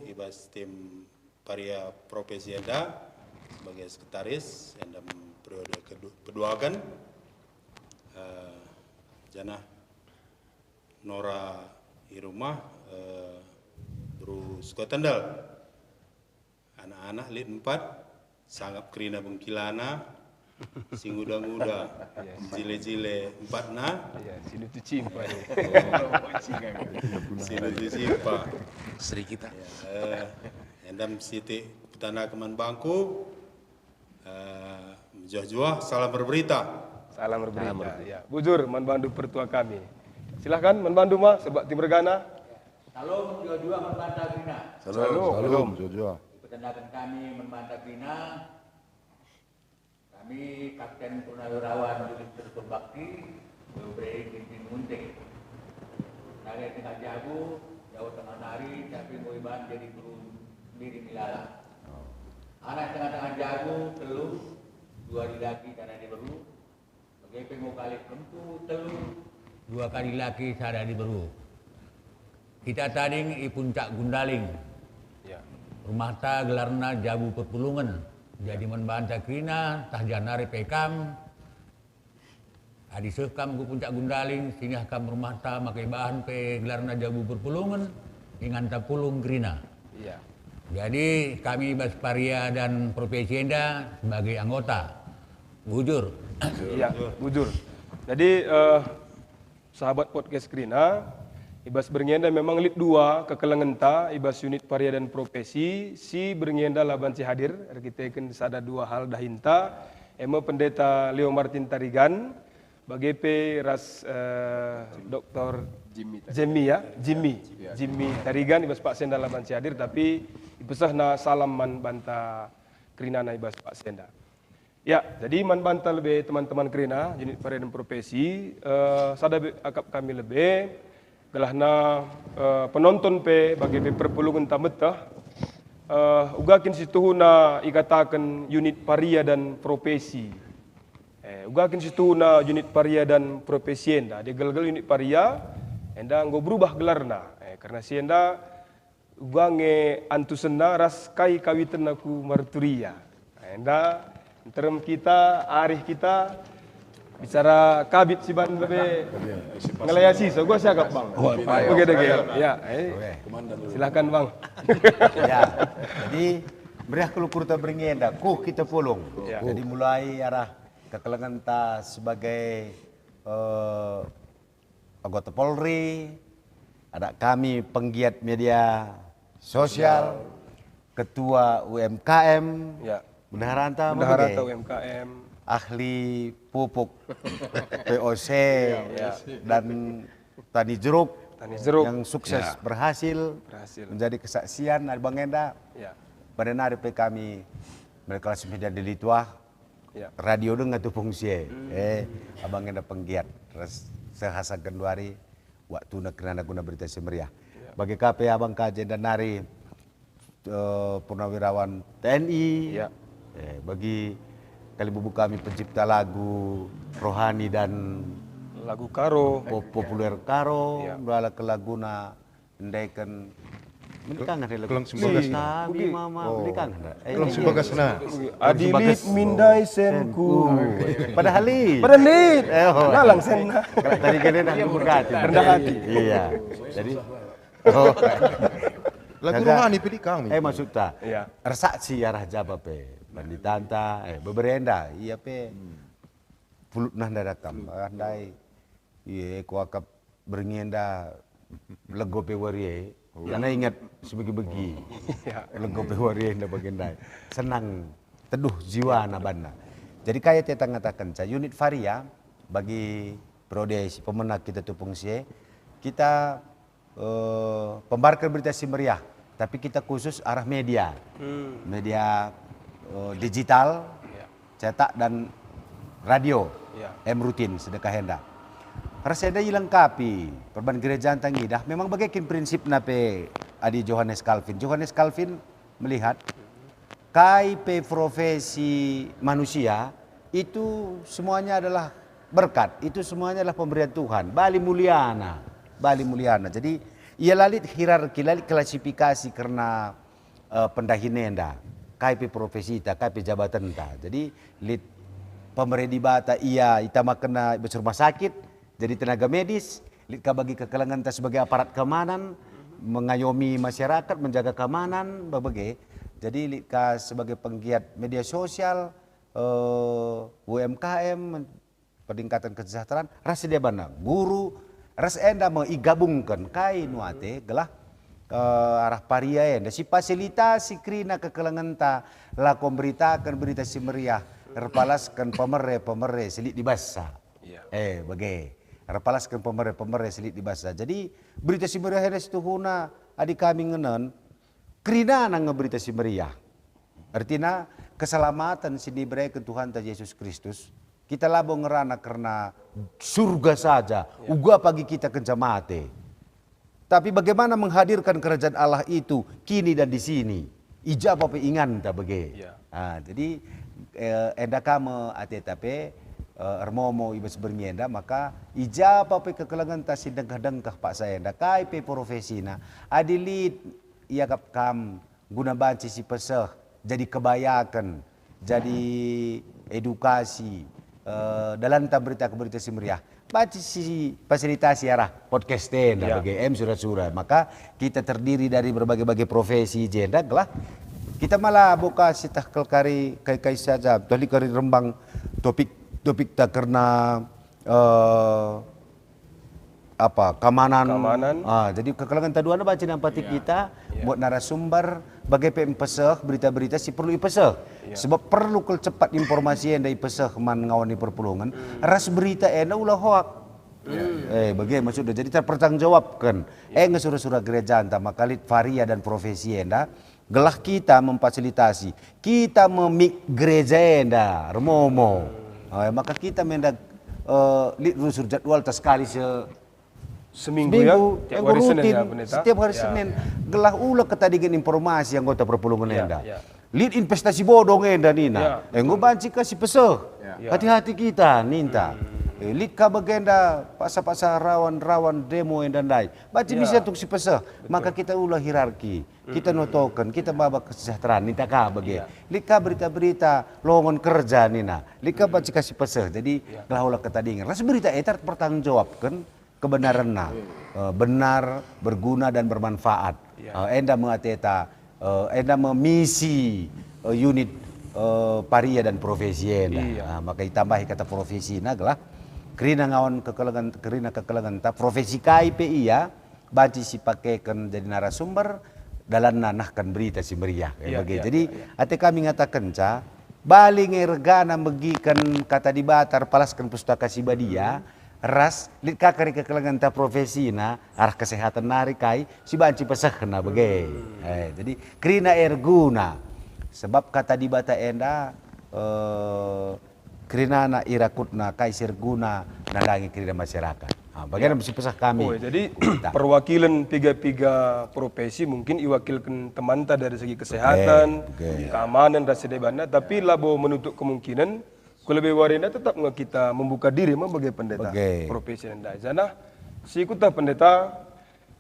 i bas tim Paria Profesi enda sebagai sekretaris, enda periode kedu-, keduaken. Eh, janah Nora i rumah, eh, beru Sukotendel. Anak-anak lit empat, sangap kerina bengkilana, si nguda-nguda, jile-jile empatna. Iya, si nutu cimpa. Si nutu cimpa. Seri kita. Ya, eh, endam sitik petanda keman bangku. Eh, mejuah-juah, salam erberita. Salam erberita, ya. Bujur, man bandu pertua kami. Silahkan, man bandu ma, sebab tim regana. Salam mejuah-juah man banta kerina. Salam. Salam, mejuah-juah. Ipetendaken kami man banta kerina. Kami Kapten Purnawirawan Yudit Tersurbakti, Bebere Ginting Munting. Nari tengah jabu, jauh tengah nari, tapi enggo iban jadi beru sendiri milala. Anak tengah-tengah jabu, telu, dua dilaki, sada diberu. Bage pe enggo kalih kempu, telu, dua kali laki, sada diberu. Kita tading i Puncak Gundaling. Ya. Rumahta gelarna Jabu Perpulungen. Jadi man banta kerina, tah janari pe kam, adi seh kam ku Puncak Gundaling, singgah kam rumahta maka ibahan pe gelarna Jabu Perpulungen, inganta pulung kerina. Iya. Jadi kami bas Paria dan Profesi enda sebagai anggota. Bujur. Iya, bujur. Jadi, eh, sahabat podcast kerina, i bas berngi enda memang lit dua kekelengenta i bas unit Paria dan Profesi, si berngi enda la banci hadir, erkiteken sada dua hal dahinta, e me Pendeta Leo Martin Tarigan, bage pe ras, eh, Doktor Jimmy Tarigan. Jimmy, ya, Jimmy. Ya. Jimmy Tarigan i bas paksa enda la banci hadir, tapi ipesehna salam man banta kerinana i bas paksa enda. Ya, jadi man banta lebe teman-teman kerina, unit Paria dan Profesi, eh, sada be akap kami lebe, gelahna, eh, penonton pe bage pe perpulungenta meteh, eh, uga kin situhuna ikataken unit Paria dan Profesi. Eh, uga kin situhuna unit Paria dan Profesi enda, dia gelgel unit Paria, enda enggo berubah gelarna. Eh, kerna si enda uga nge antusenna ras kai kawitenna ku Marturia. Enda nterem kita, arih kita, bicara kabit si ban lebe ngelayasi, so gua siagap, Bang. Oh, ayo. Oke, oke. Ya, eh. Oke. Silakan, Bang. Ya, jadi meriah kelu kurta berngi enda, kuh kita pulung. Ya. Jadi mulai arah kekelengenta sebagai, eh, anggota Polri, ada kami penggiat media sosial, ketua U M K M, ya, bendaharanta, bendaharanta U M K M, ahli pupuk P O C, ya, dan tani jeruk, tani jeruk, yang sukses, ya, berhasil, berhasil menjadi kesaksian. Abang enda, ya, pada nari pe kami berkelas media di Lituah, ya, radio denga tu fungsi e. Hmm. Eh, abang enda penggiat ras sehasa genduari waktuna kerana guna berita si meriah. Ya. Bagi ka pe abang ka jenda nari, eh, purnawirawan T N I. Ya. Eh, bagi kalimbubu kami pencipta lagu rohani dan lagu Karo, po-, populer Karo, ya, mbalak laguna Ndeken mending kangen lagu. Keleng Simbagas. Kami, Mama, mending kangen. Eh, keleng Simbagas, nah. Adi lit mindai senku. Padahal lit. Padahal lit. Eh, oh. Nalang sen. Tadi kene dah berhati. Rendah hati. Iya. Jadi, oh. Lagu rohani pe lit kami. Eh, maksudta. Iya. Ersaksi arah jaba pe. Panditanta, eh, beberenda, iya pe. Pulut nah ndai datang, ah, ndai. Iya, kuakap berngi enda lego pe wari e. Karena ingat sebegi-begi. Ya. Lengkap pe wari enda bagi ndai. Senang, teduh jiwana banna. Jadi kai ateta ngatakenca unit Varia bagi periode si pemena kita tupung si e, kita, eh, pembarken berita si meriah, tapi kita khusus arah media. Hmm. Media, eh, digital, Ya. cetak dan radio. Ya. Em rutin sedekah enda. Ras enda ilengkapi perban gerejanta ngidah, memang bage kin prinsipna pe adi Johannes Calvin. Johannes Calvin melihat kai pe profesi manusia itu semuanya adalah berkat, itu semuanya adalah pemberian Tuhan. Bali muliana, bali muliana. Jadi ia la lit hierarki, la lit klasifikasi kerna, eh, pendahin enda. Kai pe profesita, kai pe jabatenta. Jadi lit pemere Dibata ia itamakenna i bas rumah sakit, jadi tenaga medis, lit ka bagi kekelengenta sebagai aparat keamanan, mengayomi masyarakat, menjaga keamanan, bage. Jadi lit ka sebagai penggiat media sosial, eh, U M K M, peningkatan kesejahteraan, ras si debanna guru, ras enda me igabungken kai nuate gelah, eh, arah Varia enda sipasilitasi kerina kekelengenta lako mberitaken berita si meriah, erpalasken pemere-pemere si lit i bassa. Iya. Eh, bage. Erpalasken pemere-pemere si lit i bassa. Jadi, berita si meriah enda situhuna adi kami ngenen, kerinana nge berita si meriah. Ertina, keselamaten si nibereken Tuhanta Jesus Kristus, kita labo ngerana kerna surga saja, Ya. uga pagi kita kenca mate. Tapi bagaimana menghadirkan kerajaan Allah itu kini dan di sini? I ja pe inganta bage. Ya. Ah, jadi, eh, enda ka me ateta pe, eh, ermomo i bas berngi enda, maka i ja pe kekelengenta si dengkah-dengkah paksa enda, kai pe profesina, adi lit iakap kam guna banci sipeseh, jadi kebayaken, jadi edukasi, eh, dalanta berita, berita si meriah. Banci sipasilitasi arah podcast enda Ya. bage, em sura-sura. Maka kita terdiri dari berbagai-bagai profesi i jenda gelah kita mala boka sitah kal kari kai-kai saja, tah lit kari rembang topik, topikta kerna, eh, apa, keamanan. Keamanan. Ah, jadi kekelengen ta duana banci nampati Iya. kita, Iya. buat narasumber, bage pe mpeseh berita-berita si perlu ipeseh. Iya. Sebab perlu kal cepat informasi enda ipeseh man ngawan ni perpulungen, Hmm. ras berita enda ula hoak. Iya, iya. Eh, bage maksudna. Jadi terpertanggungjawabken. Iya. Eh, nge sura-sura gerejanta, maka lit Varia dan profesi enda, gelah kita memfasilitasi, kita memik gereja enda, ermomo. Eh, maka kita menda, eh, lit rusur jadwalta sekali se-, Seminggu, ya? seminggu, Tiap enggo hari Senin, rutin, ya, Pendeta? setiap hari Ya, Senin. ya. Gelah ula ketadingen informasi anggota perpulungen Ya, enda. ya. Lit investasi bodong enda nina. Ya, Enggo betul. banci ka sipeseh. Ya. Ya. Hati-hati kita ninta. Hmm. Eh, lit ka bagenda paksa-paksa rawan-rawan demo enda ndai. Banci Ya. bisa tung sipeseh. Betul. Maka kita ula hierarki. Kita Mm-mm. notoken, kita maba kesejahteraan, ninta ka bage. Iya. Lit ka berita-berita lowongan kerja nina, lit ka Mm-mm. banci ka sipeseh. Jadi, Iya. gelah ula ketadingen. Ras berita e terpertanggungjawabken kebenarenna. Iya. Eh, benar, berguna, dan bermanfaat. Iya. Eh, enda me ateta, eh, enda me misi, eh, unit, eh, Varia dan profesi enda. Iya. Ah, maka itambahi kata profesina gelah kerina ngawan kekelengen, kerina kekelengenta, profesi kai pe ia, banci sipakeken jadi narasumber, dalanna nahken berita si meriah. Eh, Iya, bage. iya, Jadi, iya, iya. ate kami ngatakenca, bali nge regana megiken Kata Dibata erpalasken Pustaka Si Badia, Hmm. ras lit ka kari kekelengenta profesina, arah kesehatan nari kai, si banci pesehna bage. Hmm. Eh, jadi, kerina erguna. Sebab Kata Dibata enda, eh, kerinana irakutna kai si erguna nandangi kerina masyarakat. Ha, bagaimana Ya. mesti pesah kami? Oh, jadi Kita. perwakilan piga-piga profesi mungkin iwakilken temanta dari segi kesehatan, Oke, oke. keamanan, dan sedebanna, tapi labo menutup kemungkinan, ku lebe wari enda tetap nge kita membuka diri me bage pendeta Oke. profesi enda. Janah, si kuta pendeta,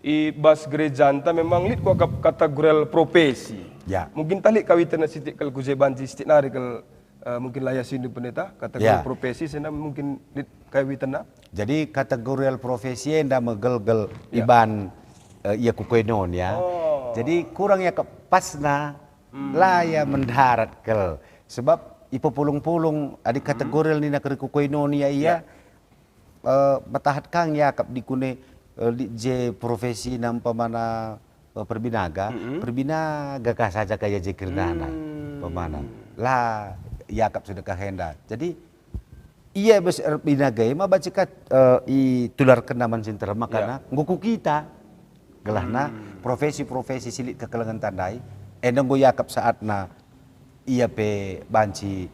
i bas gerejanta memang lit kuakap kategorial profesi. Ya. Mungkin tah lit kawitenna sitik kal ku je banci sitik nari kal, eh, mungkin layas indu pendeta, kategori Ya. profesi sena mungkin lit kawitenna. Jadi kategorial profesi enda megelgel Ya. iban, eh, ia ku koinonia. Oh. Jadi kurang ia kepasna Hmm. la ia mendarat kal. Sebab ipepulung-pulung adi Hmm. kategorial nina kari ku koinonia ia, Ya. eh, metahat kang iakap dikune, eh, lit je profesina umpamana eh, perbinaga, mm-mm, perbinaga kah saja ka ia je kerina nai, hmm, pemana. La iakap sedekah enda. Jadi, ia bas erbinaga e ma banci ka, eh, itularkenna man si nterem, ya, makana enggo ku kita. Gelahna, hmm, profesi-profesi si lit kekelengen tandai, enda enggo iakap saatna ia pe banci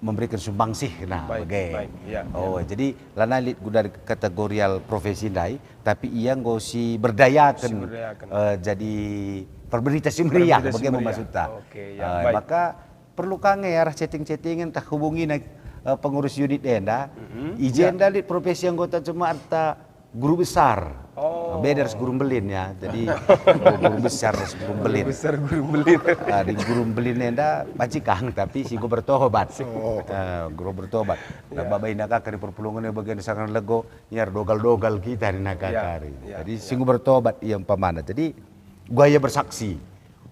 memberikan sumbangsih, nah, baik, bage. Baik, ya, oh, ya, jadi lanai lit guna kategorial profesi ndai, tapi ia enggo si berdayaken, si berdayaken, eh, jadi perberita si meriah, perberita si bage meriah, maksudta. Oke, ya, eh, baik. Maka perlu ka nge arah chatting-chattingen tah hubungina, eh, pengurus unit enda. Mhm. I jenda, ya, lit profesi anggota jemaat ta guru besar. Oh. Beda ras guru mbelin ya. Jadi, oh, guru besar ras guru mbelin. Guru besar, guru mbelin. Ah, di guru mbelin enda banci kang, tapi si enggo bertobat. Oh. Eh, enggo bertobat. Nah, ya, baba ina ka kari perpulungen e bagian sangat lego, nyar dogal-dogal kita nina ka, ya, kari. Ya, jadi, ya, si enggo bertobat ia umpamana. Jadi, gua ia bersaksi.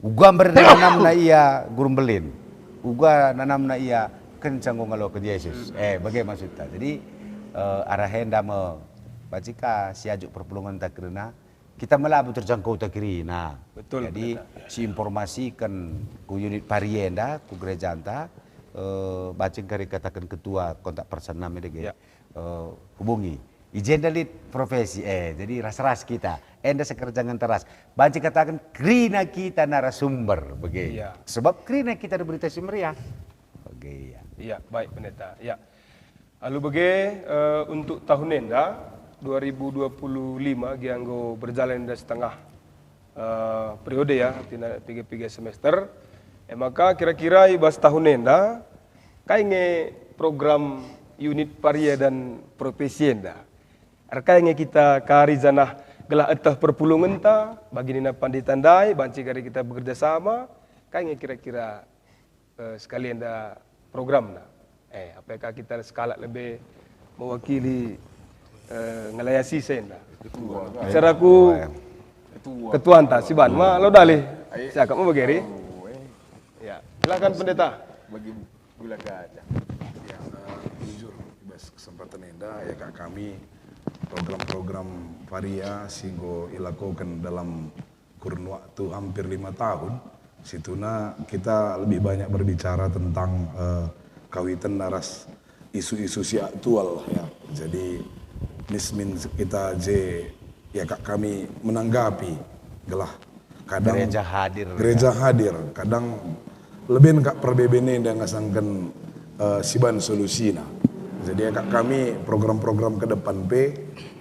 Uga mber nanamna ia guru mbelin. Uga nanamna ia kenca enggo ngaloken Jesus. Eh, bage maksudta. Jadi, eh, arah enda me banci ka siajuk perpulungenta kerina, kita me labo terjangkauta kerina. Betul, jadi, pendeta, si informasiken ku unit paria enda, ku gerejanta, eh, banci kari kataken ketua kontak person nami dage. Ya. Eh, hubungi. I jenda lit profesi, eh, jadi ras-ras kita. Enda sekerja ngenta ras. Banci kataken kerina kita narasumber, bage. Iya. Sebab kerina kita ada berita si meriah. Bage, ya. Iya, baik, Pendeta. Ya. Alu bage, eh, untuk tahun enda, dua ribu dua puluh lima, gia enggo berjalan enda setengah eh, periode ya, artina piga-piga semester. E maka kira-kira i bas tahun enda, kai nge program unit paria dan profesi enda? Erkai nge kita kari janah gelah eteh perpulungenta, bagi nina pandita ndai, banci kari kita bekerja sama, kai nge kira-kira eh, sekali enda programna. Eh, apakah kita sekalak lebe mewakili, eh, ngelayasi senda? Ketua, kan? Bicara ku ketua, ketua anta, si ban, ma lo dalih. Ayo. Siakap ma bageri. Tahu, eh. Ya, silakan pendeta. Bagi gula gajah. Ya, eh, jujur, bas kesempatan enda, ya, Kak, kami program-program paria si enggo ilakoken dalam kurun waktu hampir lima tahun, situhuna kita lebih banyak berbicara tentang, eh, kawiten ras isu-isu si aktual, ya. Jadi, mis min kita je, ya, Kak, kami menanggapi gelah kadang gereja hadir, gereja hadir, kadang leben kak perbeben enda ngasangken, eh, siban solusina. Jadi, ya, Kak, kami program-program ke depan pe,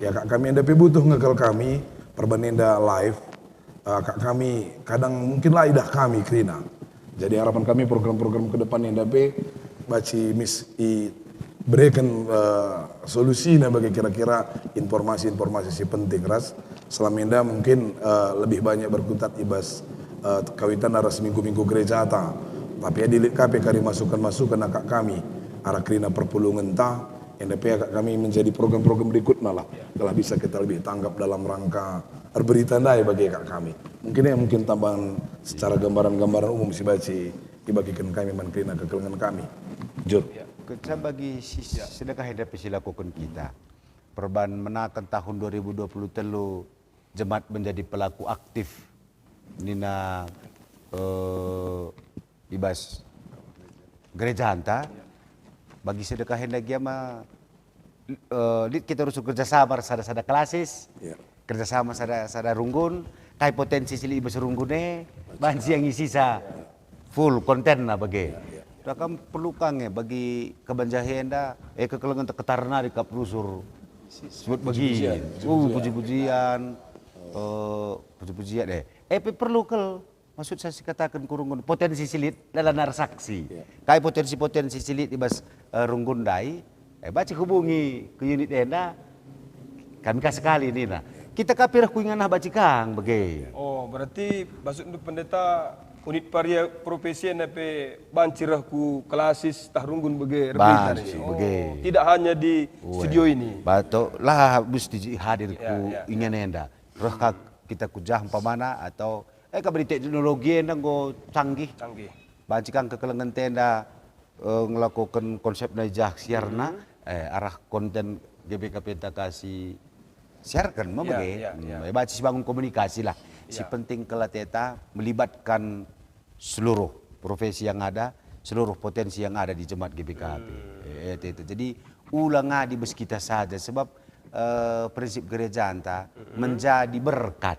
ya, Kak, kami enda pe butuh ngekel kami perban enda live, eh, kak kami kadang mungkin la idah kami kerina. Jadi harapan kami program-program ke depan enda pe banci mis ibereken, eh, solusina bagi kira-kira informasi-informasi si penting ras selama enda mungkin, eh, lebih banyak berkutat i bas, eh, kawiten ras minggu-minggu gerejata. Tapi adi lit ka pe kari masukan-masukan akap kami arah kerina perpulungenta, enda pe akap kami menjadi program-program berikutna lah. Kalau bisa kita lebih tanggap dalam rangka erberita ndai bagi akap kami. Mungkin ya, mungkin tambahan secara gambaran-gambaran umum si banci ibagiken kami man kerina kekelengen kami. Jur. Ya. Kenca bagi si, ya, sedekah enda pe si lakoken kita. Perban menaken tahun dua ribu dua puluh telu jemaat menjadi pelaku aktif nina, eh, i bas gerejanta. Bagi sedekah enda gia ma, eh, lit kita rusur kerja sama sada-sada klasis, ya, kerja sama sada-sada runggun, kai potensi si lit i bas runggun e, banci yang isisa full kontenna bage. Ya, ya. Dah kam perlu ka nge bagi kebanja enda, eh, kekelengen teketarenari kap rusur sebut bagi. Puji-pujian. Uh, puji-pujian. Eh, puji-pujian deh. Eh, pe perlu kel. Maksud saya si kataken kurungun potensi si lit dalam narsaksi. Ya. Kai potensi-potensi si lit i bas, eh, runggun ndai, eh, banci hubungi ke unit enda, kami ka sekali nina. Kita ka pe reh ku ingan ah banci kang bage. Oh, berarti maksudndu pendeta unit paria profesi enda pe banci reh ku klasis tah runggun bage erberita ni? Banci bage. Oh, tidak hanya di studio ini. Bato lah mesti hadir ku ingan enda. Reh ka kita ku jah umpamana atau, eh, ka beri teknologi enda enggo canggih. Canggih. Banci kang kekelengen enda, eh, ngelakoken konsep nai jah siarna, eh, arah konten G B K P enda ka si siarken me bage. Ya, ya. Hmm, ya, banci si bangun komunikasi lah. Si penting kal ateta melibatkan seluruh profesi yang ada, seluruh potensi yang ada di jemaat G B K P. Eh, eh, ateta. Jadi, ula ngadi bas kita saja, sebab, eh, prinsip gerejanta menjadi berkat,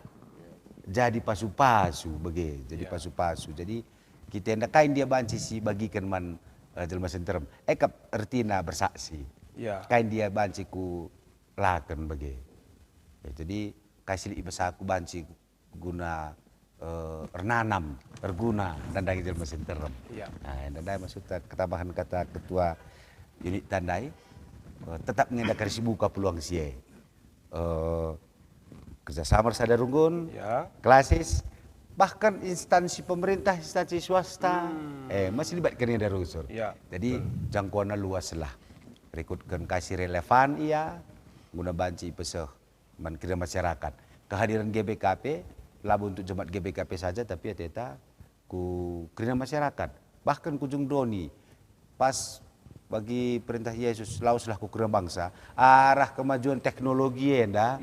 jadi pasu-pasu bage, jadi pasu-pasu. Jadi, kita enda kai ndia banci sibagiken man, eh, jelma si nterem. E kap ertina bersaksi. Kai ndia banci kulaken bage. Ya, jadi, kai si lit i bas aku banci guna, eh, ernanam, erguna nandangi jelma si nterem. Nah, enda ndai maksudta ketambahen kata ketua unit tandai, eh, tetap nge enda kari sibuka peluang si e. Eh, kerjasama ras sada runggun, klasis, bahkan instansi pemerintah, instansi swasta, eh, masih libat kena enda rusur. Jadi, jangkauanna luas lah. Rikutken kai si relevan ia, guna banci ipeseh man kerina masyarakat. Kehadiran G B K P, labo untuk jemaat G B K P saja, tapi ateta ku kerina masyarakat. Bahkan ku ujung doni, pas bagi perintah Yesus, "Laweslah ku kerina bangsa," arah kemajuan teknologi enda.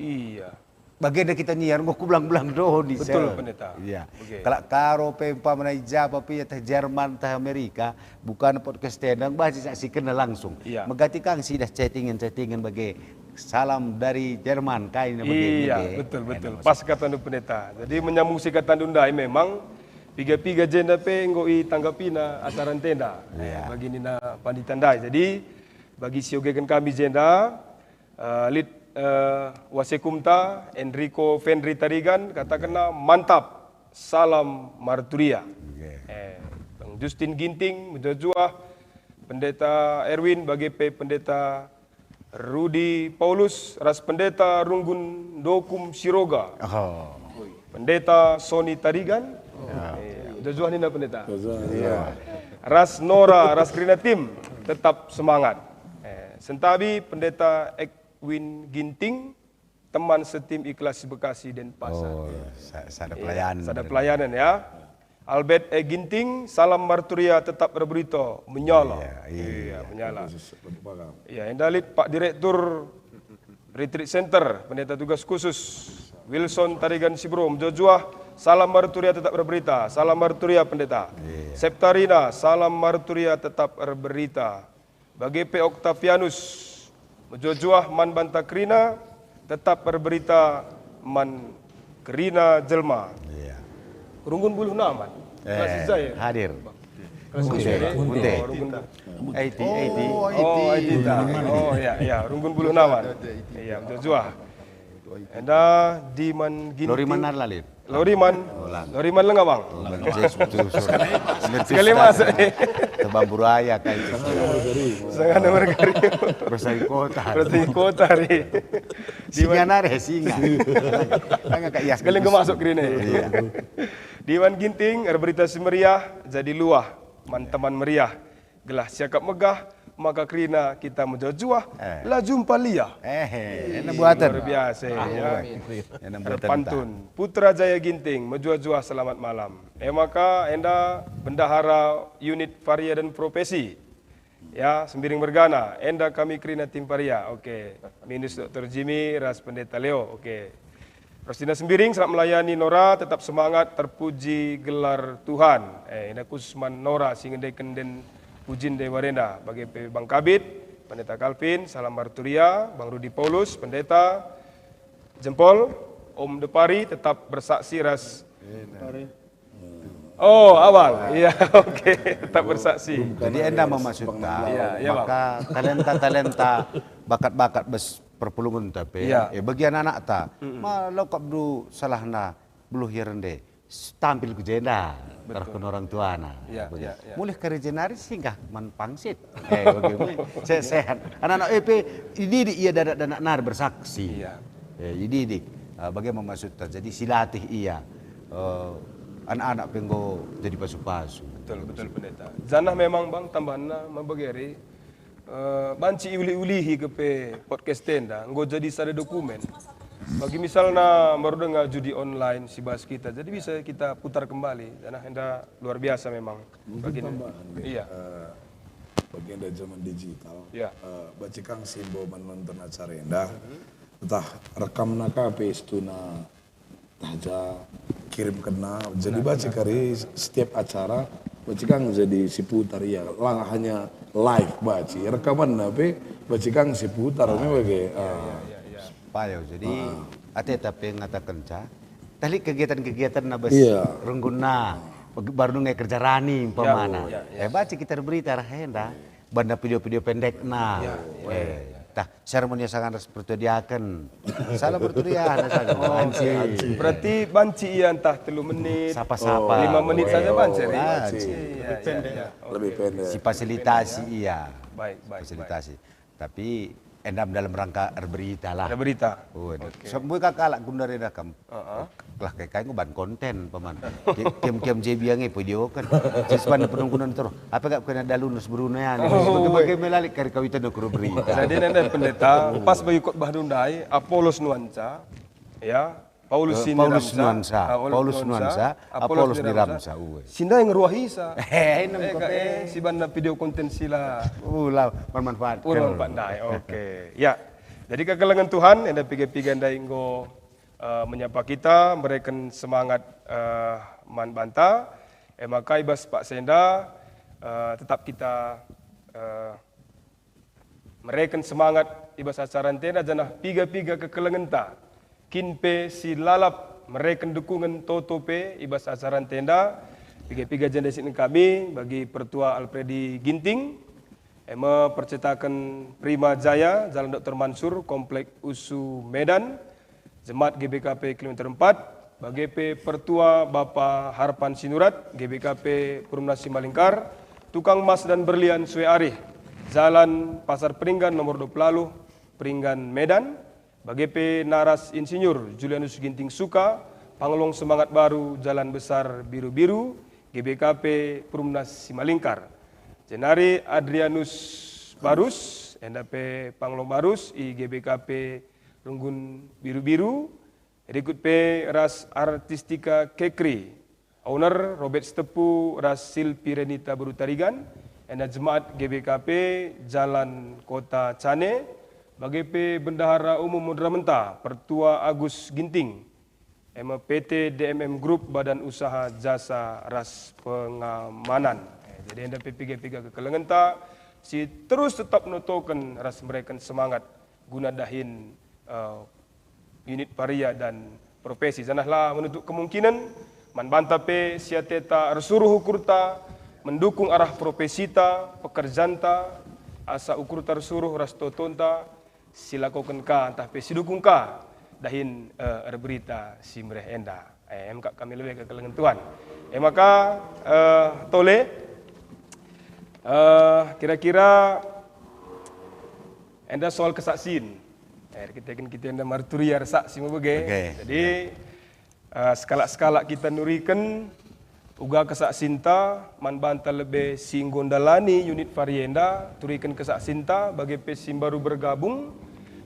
Bagenda kita niar enggo ku belang-belang doni, Betul, sel. Pendeta. Iya. Oke. Kalak Karo pe umpamana i Java pe, tah Jerman, tah Amerika, bukan podcast tendang, bahas saksikenna langsung. Iya. Megati kang sidah chattingan-chattingan bage, "Salam dari Jerman," kai na bage, Iya, bage. Betul, Enak betul. Pas maksud. Katandu, Pendeta. Jadi, menyambung si katandu ndai, memang piga-piga jenda pe enggo itanggapina acara ntenda. Iya. Bagi nina pandita ndai. Jadi, bagi si ogeken kami jenda, eh, lit, eh, wasekumta, Enrico Fenri Tarigan, katakenna, "Mantap, salam Marturia." Oke. Eh, Bang Justin Ginting, mejuah-juah, Pendeta Erwin, bage pe Pendeta Rudi Paulus, ras Pendeta Runggun Dokum Siroga. Oh. Pendeta Sony Tarigan. Ya. Eh, mejuah-juah nina, Pendeta. Iya. Ras Nora, ras kerina tim, tetap semangat. Eh, sentabi Pendeta Edwin Ginting, teman setim i kelas Bekasi Denpasar. Oh, sa-, sada Iya, pelayanan. Sada pelayanan, ya. Albert E Ginting, salam Marturia, tetap erberita, menyala. Iya, iya. Iya, menyala. Iya, enda lit Pak Direktur Retreat Center, Pendeta Tugas Khusus, Wilson Tarigan Sibro, mejuah-juah, salam Marturia, tetap erberita. Salam Marturia, Pendeta. Iya. Septarina, salam Marturia, tetap erberita. Bage pe Oktavianus, mejuah-juah man banta kerina, tetap erberita man kerina jelma. Iya. Runggun Buluh Naman. Eh, Kelas Zai. Hadir. Kelas Kunte, Zai. Kunte. Oh, Runggun Buluh. Aiti, Aiti. Oh, Aiti. Oh, Aiti, tak. Oh, ya, ya, Runggun Buluh Naman. Iya, mejuah-juah. Enda Diman Ginting. Loriman Narlalin. Loriman. Loriman Lengawang. Sekali masuk. Tebamburaya kai itu. Sangana mergari. Bersari kota. Bersari kota, ri. Singa nare, singa. Tanga kak Yas. Sekali enggo masuk kerina. Iya. Diman Ginting, erberita si meriah, jadi luah, man teman meriah. Gelah siakap megah, maka kerina kita mejuah-juah, Eh. la jumpa lia. Eh, eh, Ih, enak buatan. Luar biasa, Ah, ya. Enak buatan Erpantun. Putra Jaya Ginting, mejuah-juah selamat malam. E maka enda bendahara unit Varia dan Profesi. Ya, Sembiring mergana, enda kami kerina tim Varia. Oke, minus Doktor Jimmy, ras Pendeta Leo. Oke. Rosina Sembiring, selamat melayani Nora, tetap semangat, terpuji gelar Tuhan. Eh, enda khusus man Nora si ngendeken den pujin Dewa renda. Bage pe Bang Kabit, Pendeta Calvin, salam Marturia, Bang Rudi Paulus, Pendeta, jempol, Om Depari, tetap bersaksi ras. Oh, Abang. Iya, oke, tetap bersaksi. Jadi enda memaksudkan, Iya, iya, Bang. maka talenta-talenta, bakat-bakat bas perpulungenta pe, Iya. eh, bagi anak-anakta, Mm-mm. ma lau kap du salahna beluh ia rende, s-, tampil ku jenda, Betul. terahken orang tuana. Iya, Begitu. iya, iya. Mulih kari jenari singgah man pangsit. Eh, bagi mulih. Se-, sehat. Anak-anak E P, ididik ia danak-danak nari bersaksi. Iya. Eh, ididik. Ah, bagaimana maksudnya? Jadi silatih ia. Eh, anak-anak pe enggo jadi pasu-pasu. Betul, betul, Pendeta. Janah memang, Bang, tambahanna mabageri, eh, banci iulih-ulihi kepe podcast enda enggo jadi sada dokumen. Bagi misalna baru dengar judi online si bahas kita, jadi bisa kita putar kembali. Janah enda luar biasa memang. Mungkin Bagi tambahan, Bang. Iya. Eh, bagi enda zaman digital, Iya. eh, bacikang si enggo menonton acara enda, Mhm. ntah rekamna ka pe situhuna Aja kirim kena, jadi banci kari setiap acara, banci kang jadi siputar, iya, lang hanya live banci, rekaman pe banci kang siputar, me bage. Ah. Payo, jadi ate tapi ngatakenca, tali kegiatan-kegiatan na bas Iya. Rungguna, baru nungai kerja rani umpamana. Iya, iya. Eh, banci kita berita rah enda. Banda video-video pendek nah. Iya, iya, Eh, iya. Tah, seremoni sangat seperti diaken. Salah bertudiah, nah, saja. Oh, Anci. Anci. Berarti banci ia entah telu menit, Sapa-sapa. Lima menit saja banci. Banci. Iya, iya, iya. Oke. Lebih pendek. Si fasilitasi iya. Baik, baik, baik. Fasilitasi. Tapi endam dalam rangka erberita lah. Ada berita. Oh, ada. Oke. Semua kalak guna reda kam. Heeh. Lah kai kai nguban konten paman. Ki- Kiam-kiam J B ange video kan. Sisban penungkunan terus. Apa gak kena dalu nus Brunei ya? Oh, Bagi-bagi melalik kari kawitan aku berita. Jadi nenda pendeta pas bagi khotbah ndai Apolos nuansa, ya, Paulus Eh, Paulus Nuansa, Paulus Nuansa, Apolos Diramsa, uwe. Sinda yang ruahisa. Eh, nem Eh, kote. Eh, si banna video konten sila. Ula bermanfaat. Ula bermanfaat ndai. Oke. Ya. Jadi kekelengen Tuhan, enda piga-piga ndai enggo eh, menyapa kita, mereken semangat eh, man banta. E maka i bas paksa enda eh, tetap kita eh, mereken semangat i bas acara ntenda janah piga-piga kekelengenta kin pe si lalap mereken dukungen toto pe i bas acara ntenda piga-piga jenda sinen kami bagi Pertua Alfredi Ginting, e me percetaken Prima Jaya, Jalan Doktor Mansur, Komplek Usu Medan, Jemaat G B K P kilometer empat, bage pe Pertua Bapa Harpan Sinurat, G B K P Perumnas Simalingkar, Tukang Emas dan Berlian Sue Arih, Jalan Pasar Peringgan nomor dua puluh, Peringgan, Medan, bage pe naras Insinyur Julianus Ginting Suka, Panglong Semangat Baru, Jalan Besar Biru-Biru, G B K P Perumnas Simalingkar. Jenari Adrianus Barus, enda pe Panglong Barus i G B K P Runggun Biru-Biru, rikut pe ras Artistika Kekri, owner Robert Sitepu ras Silpi Renita Beru Tarigan, enda jemaat G B K P Jalan Kota Cane, bage pe Bendahara Umum Modramenta, Pertua Agus Ginting, e me P T D M M Group, Badan Usaha Jasa ras Pengamanan. Eh, jadi enda pe piga-piga kekelengenta si terus tetap notoken ras mereken semangat guna dahin eh, unit paria dan profesi. Janah la menutup kemungkinen, man banta pe si ateta ersuruh ukurta, mendukung arah profesita, pekerjanta, asa ukurta ersuruh ras totonta, silakoken ka ntah pe sidukung ka dahin eh, erberita si mereh enda. Eh, em kak kami lebe kekelengen Tuhan. Eh, maka eh, tole eh, kira-kira enda soal kesaksin. Eh, kita kan kita enda marturia saksi me bage. Oke. Jadi eh, sekalak-sekalak kita nuriken uga kesaksinta man banta lebe si enggo ndalani unit paria enda, turiken kesaksinta bage pe si mbaru bergabung.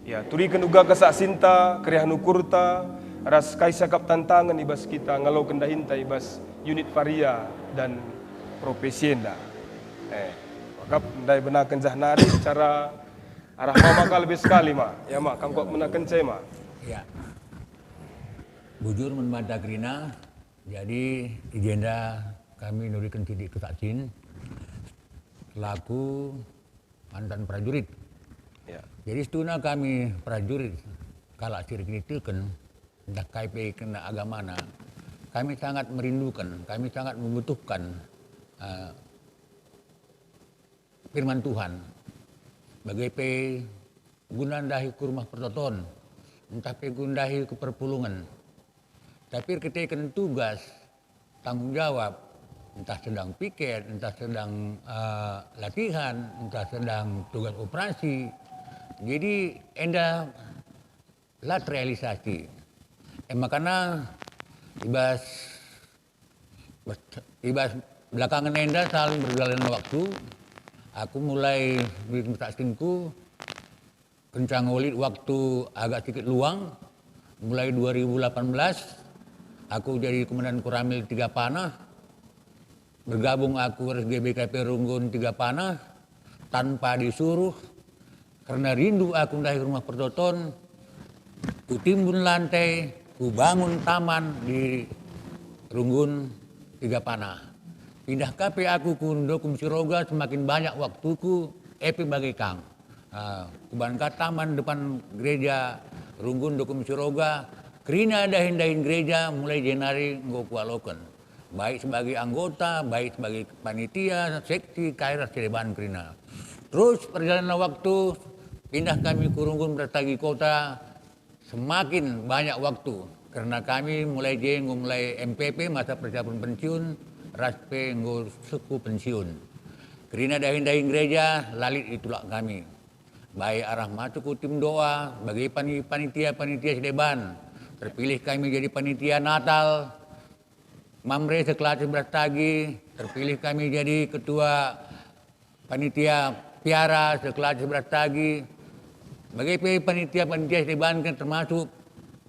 Ya, turiken uga kesaksinta, keriahen ukurta, ras kai sakap tantangen i bas kita ngaloken dahinta i bas unit paria dan profesi enda. Eh, maka ndai benaken jah nari secara arah mama ka lebih sekali ma. Ya ma, kangkok menaken cai ma. Ya. Bujur man banta kerina, jadi i jenda kami nuriken sitik kesaksin selaku mantan prajurit. Ya. Jadi situhuna kami prajurit, kalak si erkiniteken, ntah kai pe kena agamana, kami sangat merinduken, kami sangat membutuhkan eh, firman Tuhan. Bage pe guna ndahi ku rumah pertoton, ntah pe guna ndahi ku perpulungen. Tapi erkiteken tugas, tanggung jawab, entah sedang piket, entah sedang eh, latihan, entah sedang tugas operasi. Jadi enda la terrealisasi. E makana i bas, i bas belakangen enda selalu berjalan waktu, aku mulai bikin saksingku, kenca ngolit waktu agak sedikit luang, mulai dua ribu delapan belas, aku jadi Komandan Koramil Tiga Panah, bergabung aku ras G B K P Runggun Tiga Panah, tanpa disuruh, karena rindu aku ndahi rumah pertoton, kutimbun lantai, kubangun taman di Runggun Tiga Panah. Pindah ka pe aku ku Ndukum Siroga, semakin banyak waktuku, e pe bage kang. Ah, kubangun ka taman depan gereja Runggun Ndukum Siroga, kerina dahin-dahin gereja mulai jenari enggo kualoken. Baik sebagai anggota, baik sebagai panitia, seksi, kai ras si deban kerina. Terus perjalanan waktu, pindah kami ku Runggun Brastagi Kota, semakin banyak waktu, kerna kami mulai je enggo mulai M P P, masa persiapan pensiun, ras pe enggo seh ku pensiun. Kerina dahin-dahin gereja, la lit itulak kami. Baik arah masuk ku tim doa, bage pani-, panitia-panitia si deban. Terpilih kami jadi panitia Natal, Mamre sekelas Brastagi, terpilih kami jadi ketua panitia Piara sekelas Brastagi, bage pe panitia-panitia si debanken termasuk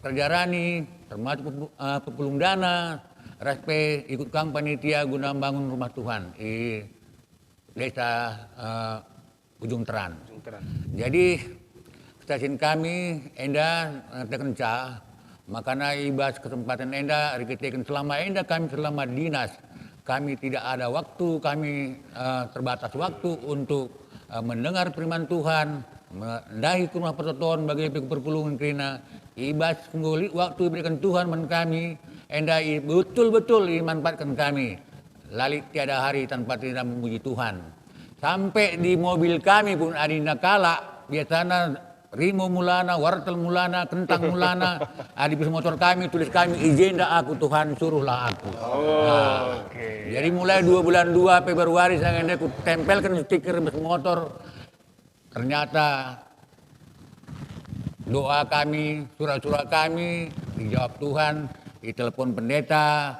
perjarani, termasuk pepu-, eh, pepulung dana, ras pe ikut kang panitia guna membangun rumah Tuhan i desa, eh, Ujung Teran. Ujung Teran. Jadi, kesaksian kami enda, eh, terkenca, makana i bas kesempatan enda, erkiteken selama enda kami selama dinas, kami tidak ada waktu, kami, eh, terbatas waktu untuk, eh, mendengar firman Tuhan, me-, ndahi ku rumah pertoton bagi perpulungen kerina, i bas enggo lit waktu iberikan Tuhan man kami, enda i-, betul-betul imanfaatkan kami. La lit tiada hari tanpa tidak memuji Tuhan. Sampe di mobil kami pun adi nina kalak, biasana rimo mulana, wartel mulana, kentang mulana, adi bus motor kami, tulis kami, "I jenda aku, Tuhan, suruhlah aku." Oh, nah, oke. Jadi mulai dua bulan dua Februari saya ngendai ku tempelken stiker bus motor. Ternyata doa kami, sura-sura kami dijawab Tuhan, ditelepon pendeta,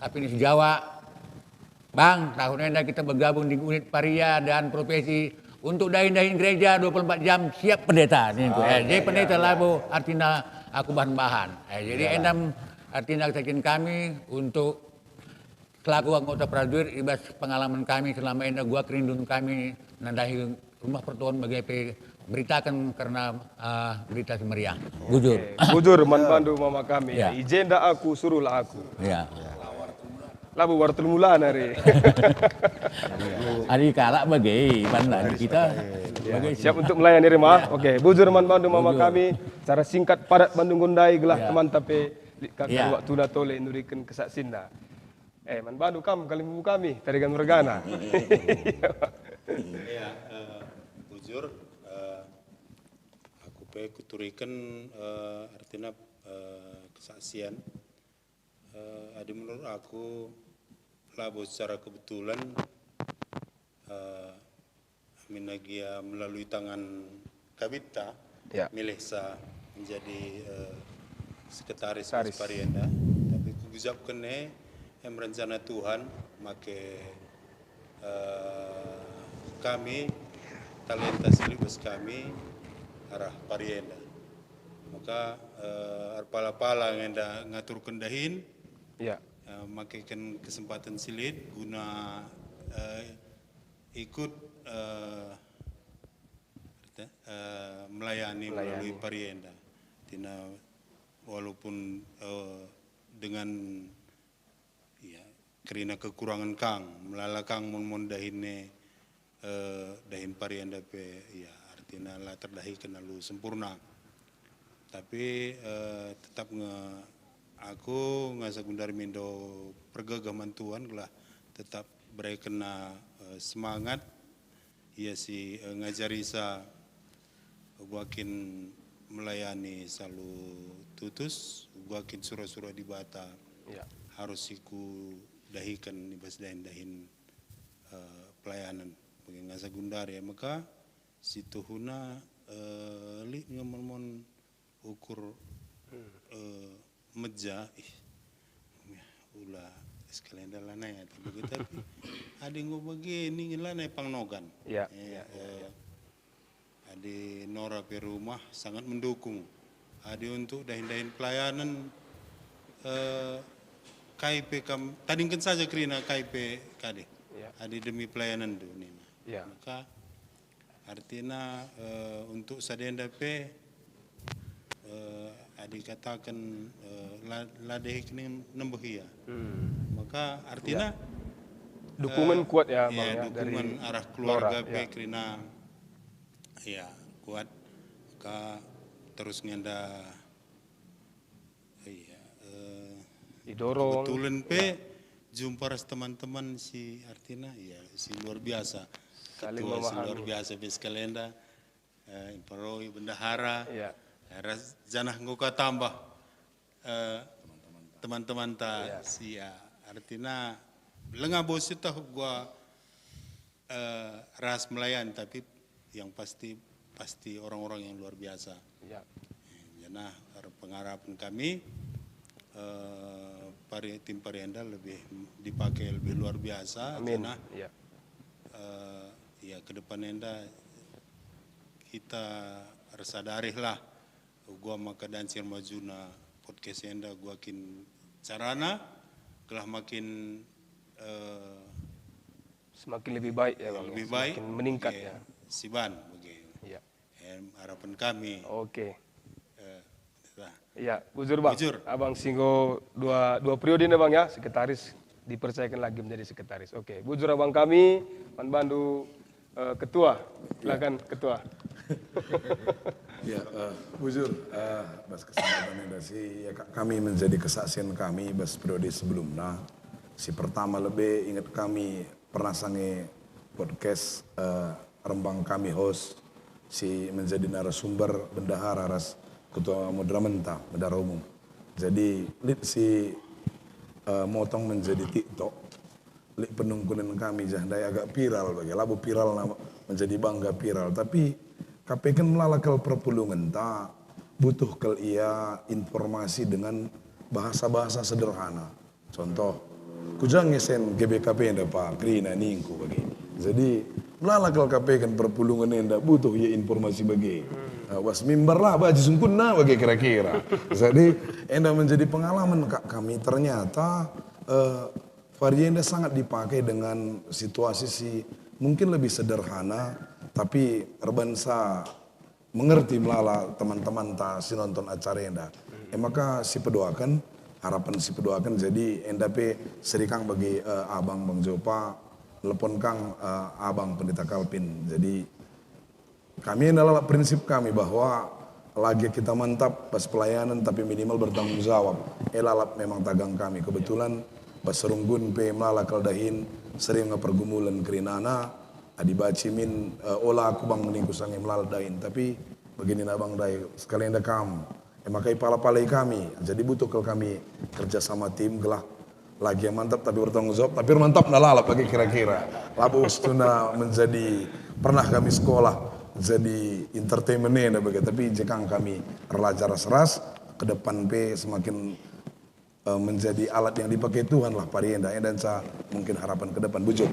tapi ini sejawa, "Bang, tahun enda kita bergabung di unit paria dan profesi untuk dahin-dahin gereja dua puluh empat jam siap pendeta." Ningku. Eh, jadi pendeta labo artina aku bahan-bahan. Eh, jadi endam artina kesaksian kami untuk selaku anggota prajurit, i bas pengalaman kami selama enda, gua kerindun kami nandahi rumah pertoton bagi pe beritaken kerna, eh, berita si meriah. Bujur. Oke. Bujur man bandu mama kami. Ya. "I jenda aku, suruhlah aku." Ya. Labo wartel mulana re. Ari kalak bage, banlah kita. Ya. Bage. Siap untuk melayani re mah. Ya. Oke, bujur man bandu mama kami. Cara singkat padat bandu nggo ndai gelah temanta pe lit ka waktuna tole nuriken kesaksinna. Eh, man bandu kam kalimbubu kami, Tarigan mergana. Ya, eh, bujur, eh, aku pe kuturiken, eh, artina, eh, kesaksian. Eh, adi menurut aku, labo secara kebetulan, eh, Aminna gia melalui tangan kabitta, milihsa menjadi, eh, sekretaris Parienda. Tapi kugejapken e, em rencana Tuhan make, eh, kami, talenta si lit bas kami arah Parienda. Maka, eh, erpala-pala nge enda ngaturken dahin, eh, makeken kesempatan si lit guna, eh, ikut, eh, eh, melayani melalui Parienda. Tina walaupun, eh, dengan, ya, kerina kekurangan kang, melala kang mon-mon dahin e, eh, dahin Parienda pe, ya, artina la terdahiken alu sempurna. Tapi, eh, tetap nge aku ngasa gundari mindo pergegeh man Tuhan gelah tetap berekenna, eh, semangat ia si, eh, ngajarisa uga kin melayani salu tutus, uga kin sura-sura Dibata harus sikudahiken i bas dahin-dahin, eh, pelayanan. Bagi ngasa gundari e maka situhuna, eh, lit nge mon-mon ukur, eh, meja, ih, ula sekalian lanai atau begitu, tapi adi enggo bage ningen lanai pang nogan. Ya, eh, ya, ya, eh, ya. Adi Nora pe rumah sangat mendukung. Adi untuk dahin-dahin pelayanan, eh, kai pe kam, tadingken saja kerina kai pe kade. Ya. Adi demi pelayananndu nina. Ya. Maka artina, eh, untuk sadenda pe, eh, Adi kataken, eh, la, la dehek ning nembeh ia. Hmm. Maka artina, dukungan eh, kuat ya, ya, Bang, ya, dukungan dari arah keluarga lora, pe ya. Kerina, ya, kuat. Maka terus ngenda, iya, eh, didorong. Kebetulan pe ya. Jumpa ras teman-teman si artina, ya, si luar biasa. Saling memahami. Ketua si luar biasa pe sekali enda. Eh, Imparoi, bendahara, ya. Eh, ras janah enggo ka tambah, eh, teman-teman ta ya. Si, ya, artina langa bos tah gua, eh, ras melayani, tapi yang pasti, pasti orang-orang yang luar biasa. Ya. Eh, janah pengarapan kami, eh, pari, tim Parienda lebih dipakai lebih luar biasa. Amin. Janah, ya. Eh, ya, ke depan enda kita ersadarilah, gua maka dancir majuna podcast enda gua kin carana gelah makin, eh, semakin lebih baik ya, Bang, lebih baik, semakin meningkat ya, ya. Siban bagi. Ya. Em, harapan kami. Oke. Eh, lah. Ya, bujur, Bang. Bujur. Abang si enggo dua, dua periode nih, Bang, ya, sekretaris dipercayakan lagi menjadi sekretaris. Oke, bujur abang kami, man bandu, eh, ketua. Ya. Silakan, Ketua. Ya, eh, bujur, eh, bas kesempatan ini si, ya, ka-, kami menjadi kesaksian kami bas periode sebelumnya. Si pertama lebe inget kami pernah sange podcast, eh, Rembang kami host si menjadi narasumber bendahara ras ketua moderator, bendahara umum. Jadi, lit si, eh, motong menjadi TikTok, lit penungkunen kami jah ndai agak viral bage, labo viral na menjadi bangga viral, tapi kapeken melala kal perpulungenta, butuh kal ia informasi dengan bahasa-bahasa sederhana. Contoh, kuja ngesen G B K P enda pa, kerina ningku bage. Jadi, melala kal kapeken perpulungen enda butuh ia informasi bage. Hmm. Eh, was mimbar lah baji sungkunna bage kira-kira. Jadi, enda menjadi pengalaman ka-, kami ternyata, eh, Varia enda sangat dipakai dengan situasi si mungkin lebih sederhana, tapi erbansa mengerti melala teman-temanta si nonton acara enda. Hmm. E maka sipedoaken, harapen sipedoaken, jadi enda pe seri kang bagi, eh, Abang, Bang Jopa, nelepon kang, eh, Abang Pendeta Kalvin. Jadi, kami enda lalap prinsip kami bahwa lagi kita mantap bas pelayanan, tapi minimal bertanggung jawab. E lalap memang tagang kami. Kebetulan bas Serunggun pe melala kal dahin, sering nge pergumulan kerinana, adi baci min, eh, ola aku bang ningku sange melala dahin, tapi begini na bang ndai, sekali enda kam. E maka ipala-palai kami, jadi butuh kal kami kerja sama tim gelah lagi yang mantap tapi bertanggung jawab, tapi mantap na lalap lagi kira-kira. Labo ustuna menjadi, pernah kami sekolah jadi entertainment enda bage, tapi jekang kami erlajar ras-ras, ke depan pe semakin, eh, menjadi alat yang dipakai Tuhan lah pari enda, enda ca mungkin harapan ke depan, bujur.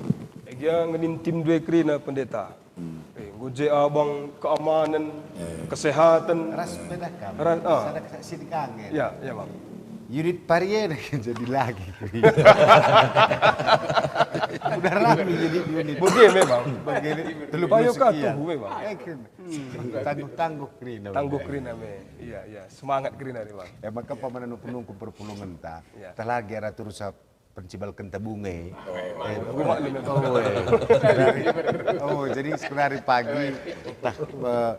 Gia ngenintim dua kerina pendeta. Hmm. Eh, enggo je abang keamanan, eh, kesehatan. Ras beda kam. Ras, ah. Sada kesaksian kang, ya. Ya, ya, Bang. Unit pari enda jadi lagi. Udah rame jadi unit. Bagi memang. Bagi telu puluh sekian. Payo katuh memang. Eh, keren. Hmm. Tangguh-tangguh kerina. Tangguh kerina me. Iya, iya. Semangat kerina nih, Bang. Eh, maka paman anu penungkun perpulungen ta. Iya. Tah lagi ada terus pencibalken tabunge. Oh. Eh, rumah lu memang. Oh, eh. Dari, oh, jadi sekedari pagi, tah, eh,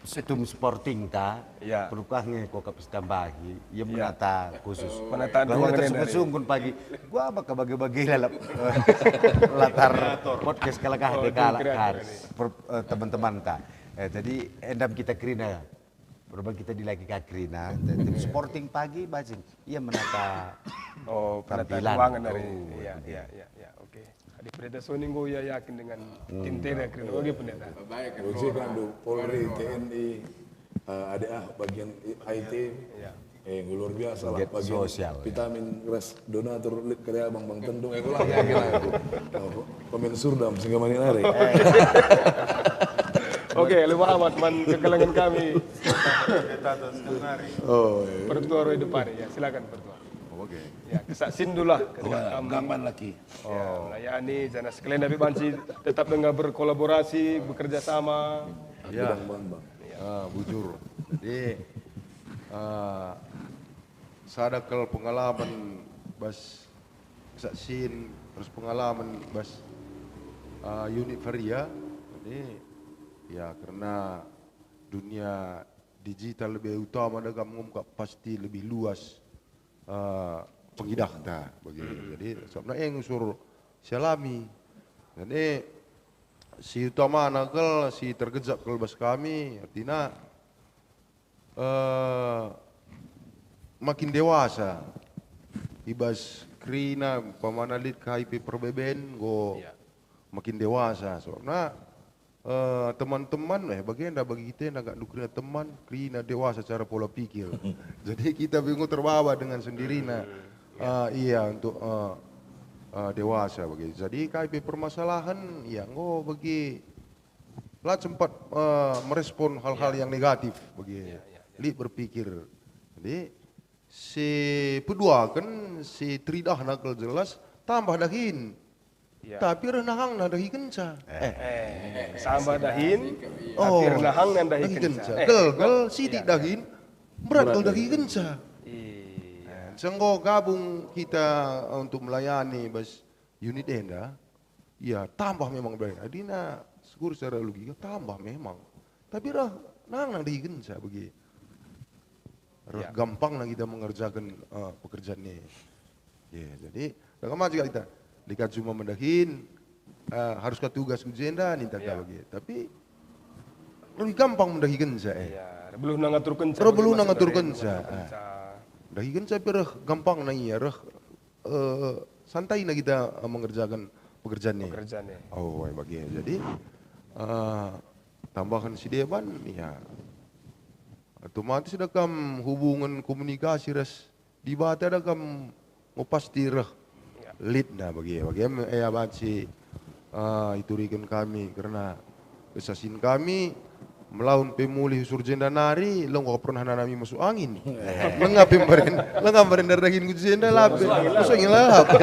Situm Sporting ta, ya. Perukah nge kokap sitambahi, ia, ya, menata khusus. Penataan ruangan ini. Sungkun pagi, gua apa ke bagi-bagi lalap, eh, latar podcast kalak ah, oh, deh, kalak kira-kira karis. Per-, eh, teman-teman ta. Eh, jadi endam kita kerina. Berubah kita di lagi ka kerina, tim sporting pagi bajing. Ia menata, oh, penata tampilan. Ruangan dari, oh, iya, iya, iya, iya, oke. Adi pendeta Sony enggo ia yakin dengan, hmm, tim tera kerina. Oke, pendeta. Baik, kan. Uji kan do Polri, T N I, eh, ada ah bagian I T. Iya. Eh, luar biasa lah. Bagian sosial, ya. Vitamin ras donatur lit kerja bang bang tendung. Aku lah yakin aku. Oh, pemain surdam sehingga mani nari. Oke, lupa amat man kekelengen kami. Oh, iya. Pertua Roy Depani, ya, silakan Pertua. Oke. Ya, kesaksin dulu lah. Oh, kapan lagi? Ya, oh, melayani, janah sekalian tapi banci tetap dengan berkolaborasi, bekerja sama. Ya. Bidang bang, bang. Ya. Ah, bujur. Di eh, sada kal pengalaman bas kesaksin, terus pengalaman bas, eh, unit Varia. Jadi, ya, karena dunia digital lebih utama, dagam ngumkap pasti lebih luas, eh, pengidahta bagi. Jadi, sabna e ngusur sialami. Jadi, si utamana kal, si tergejap kal bas kami, artina, eh, makin dewasa. I bas kerina, umpamana lit kai pe perbeben, enggo makin dewasa. Sababna, eh, teman-teman, eh, bagenda bagi kita enda, gak kerina teman, kerina dewasa cara pola pikir. Jadi kita pe enggo terbawa dengan sendirina. Eh, iya, untuk, eh, eh, dewasa bagi. Jadi kai pe permasalahan, ya enggo bagi la sempat, eh, merespon hal-hal yang negatif bagi. Lit berpikir. Jadi, si peduaken, si teridahna kal jelas, tambah dahin. Tapi reh nahangna dahikenca. Eh, Eh, tambah dahin, tapi reh nahangna dahikenca. Dahikenca. Eh, Gel, gel, sidik dahin, berat kal dahikenca. Iya. Eh, enggo gabung kita untuk melayani bas unit enda, ya tambah memang dahin. Adina sekur secara logika tambah memang. Tapi reh nahangna dahikenca bagi. Reh gampangna kita mengerjakan, eh, pekerjaan ni. Ya, jadi, la ka maju kita. Lit ka cuma mendahin, eh, harus ka tugas ku jenda, ninta ka bagi. Tapi, lebih gampang mendahikenca, eh. Iya, beluhna ngaturkenca. Reh beluhna ngaturkenca, eh. Dahikenca pe reh gampangna ia, reh, eh, santaina kita, eh, mengerjakan pekerjaan ni. Pekerjaan ni. Oh, bagi. Jadi, eh, tambahen si deban, ya, otomatis dagam hubungan komunikasi ras Dibata dagam ngo pasti reh. Litna bagi, bagi em, eh, banci, ah, ituriken kami kerna kesaksian kami, melaun pe mulih usur jenda nari, la enggo pernah nanami masuk angin. Langa pe mbaren, langa mbaren dardahin ku jenda la pe. Masuk angin la pe.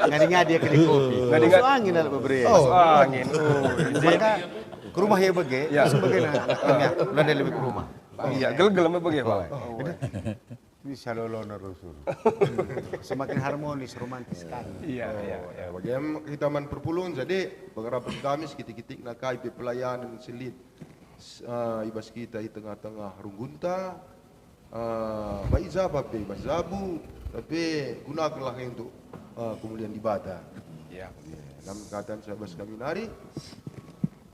Ngadi-ngadi ya kali kopi. Masuk angin la pe. Oh. Masuk angin. Oh, maka ke rumah ya bage, terus bage nah, ya, udah lebih ke rumah. Iya, gel-gel me bage, Pak. Ini salolona rusur. Semakin harmonis, romantis sekali. Iya, iya, iya. Bagi em kita man perpulungen, jadi pengharapan kami sekitik-kitik nakai pe pelayanan si lit, eh, i bas kita i tengah-tengah runggunta, eh, bai japa pe, i bas jabu, tapi gunakenlah untuk, eh, kemulian Dibata. Iya. Iya, nam katan saya bas kami nari.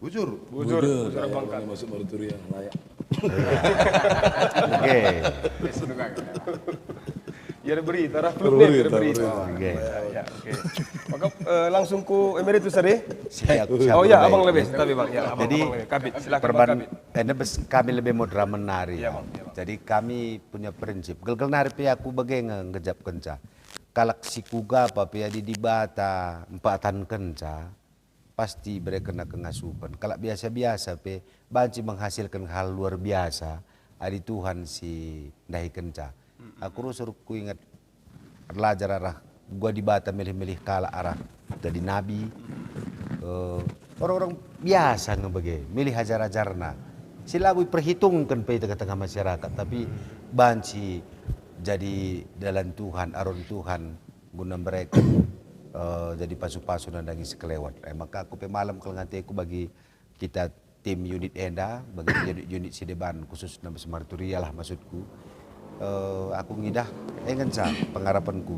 Bujur. Bujur, bujur, bujur bangkat. Masuk marturia, layak. Oke. Ya, ada berita, dah, belum nih, ada berita. Oke. Ya, ya, oke. Maka, eh, langsung ku emeritus tadi? Siap, siap. Oh ya, abang lebih, tapi bang, ya, abang, jadi, abang lebih. Kabit, silakan, perban-, Bang Kabit. Enda bas kami lebih moderamen nari. Ya, Bang, ya, Bang. Jadi kami punya prinsip. Gel-gel nari pe aku bage nge-, ngejapkenca. Kalak si kuga pe adi Dibata mpatankenca, pasti iberekenNa kengasupen. Kalak biasa-biasa pe banci menghasilken hal luar biasa adi Tuhan si ndahikenca. Aku rusur kuinget erlajar arah gua Dibata milih-milih kalak arah jadi nabi, eh, orang-orang biasa nge bage, milih ajar-ajarNa. Si labo iperhitungken pe i tengah-tengah masyarakat, tapi banci jadi dalan Tuhan, aron Tuhan, guna mereken, eh, jadi pasu-pasu nandangi sekelewet. Eh, maka aku pe malem kal ateku bagi kita tim unit enda, bagi unit-unit si deban, khususna bas marturia lah maksudku. Eh, aku ngidah, eh, ngenca pengarapenku.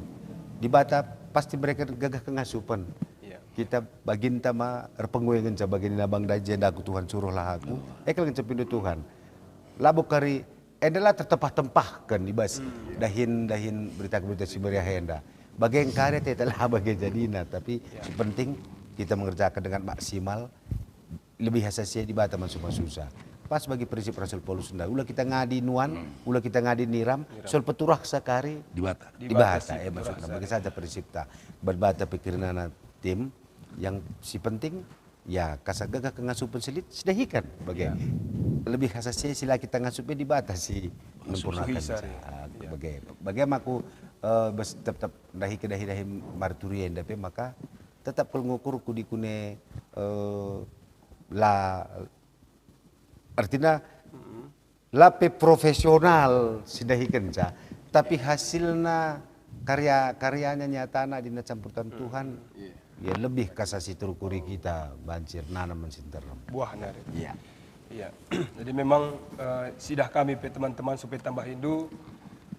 Dibata pasti mereken gagah kengasupen. Iya. Kita baginta ma erpengue ngenca bagi nina bang ndai jenda aku Tuhan suruhlah aku. Eh, kal ngenca pindo Tuhan. Labo kari Enda la tertempah-tempahken i bas dahin-dahin berita-berita si meriah enda. Bage engkari ateta la bage jadina, tapi si penting kita mengerjakan dengan maksimal, lebih asa si Dibata man sumpah susah. Pas bagi prinsip Rasul Paulus enda, ula kita ngadi nuan, ula kita ngadi niram, soal peturah sakari Dibata. Dibata, eh, maksudna, bagi saja prinsipta. Bata pe kerina tim, yang si penting ya, kasa gagah kengasupen si lit, sidahiken, bage. Ya. Lebih asa si, si la kita ngasup pe Dibata si nempurnaken. Ah, bage. Bage aku, eh, bas tep-tep ndahi kedahi-dahi marturia enda pe, maka tetap kal ngukurku dikune, eh, la, artina, la pe profesional si dahikenca, tapi hasilna karya-karyanya nyatana adi na campurken Tuhan, iya, ya lebih kasa si terukuri kita banci ernanam man si nterem. Buahna, Rit. Iya. Iya. Jadi memang, eh, sidah kami pe teman-teman supaya tambah rindu,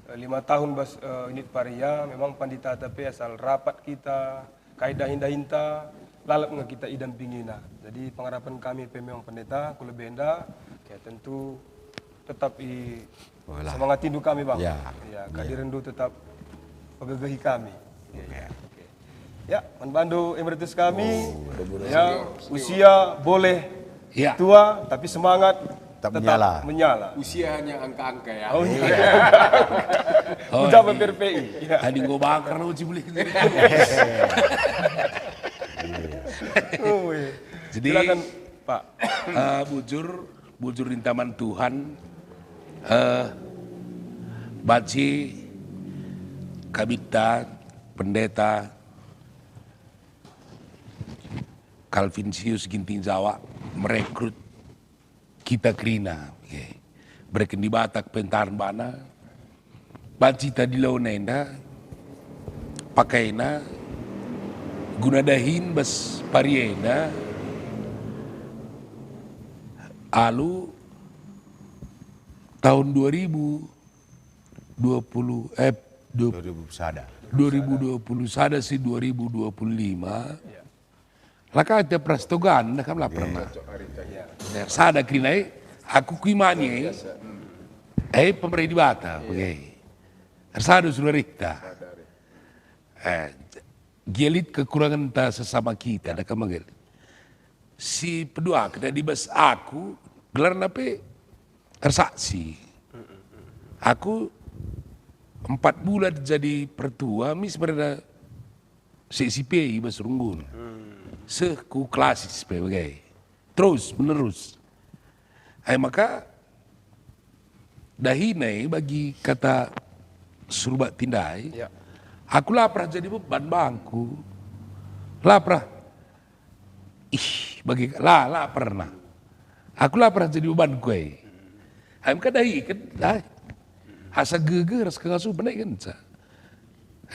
eh, lima tahun bas, eh, unit Paria, memang panditata pe asal rapat kita, kai dahin-dahinta, lalap nge kita idampingina. Jadi pengarapen kami pe memang pendeta, ku lebe enda, ya tentu tetap i Walah. Semangat indu kami, Bang. Ya. Ya, ya. Kehadiran ndu tetap pegegehi kami. Oke. Oke. Ya, man bandu emeritus kami. Oh. Ya, usia boleh, ya, tua, tapi semangat tetap, tetap menyala, menyala. Usia hanya angka-angka, ya. Oh, iya. Oh, udah ini hampir P I. Ya. Tadi gua bakar, uji boleh. Oh, iya. Jadi, silakan, Pak. Eh, bujur, bujur ninta man Tuhan, eh, banci kabita, pendeta, Calvinsius Ginting Jawa merekrut kita kerina, oke. Bereken Dibata kepentaren bana, banci tadilo enda, pakaina guna dahin bas Paria enda alu tahun dua ribu dua puluh, eh, du-, dua ribu sada. Dua ribu dua puluh sada si dua ribu dua puluh lima. Ya. La kate pras togan, dah kam la pernah. Iya. Ya, sada kerina e, aku kuimani e. Eh, pemere Dibata, oke. Ersada sudah rikta. Eh, gia lit kekurangenta sesama kita, dah kam ngerti. Si peduaken adi bas aku, gelarna pe ersaksi. Aku empat bulan jadi pertua, mis berada C C P i bas Runggun. Seh ku klasis pe bage. Terus menerus. Ai maka, dahi nai bagi kata Surbakti ndai, ya, aku la pernah jadi beban bangku. La pernah. Ih, bagi, la, la pernah. Aku la pernah jadi bebanku ai. Ai maka dahiken, dahi. Asa gegeh ras kengasupen kenca.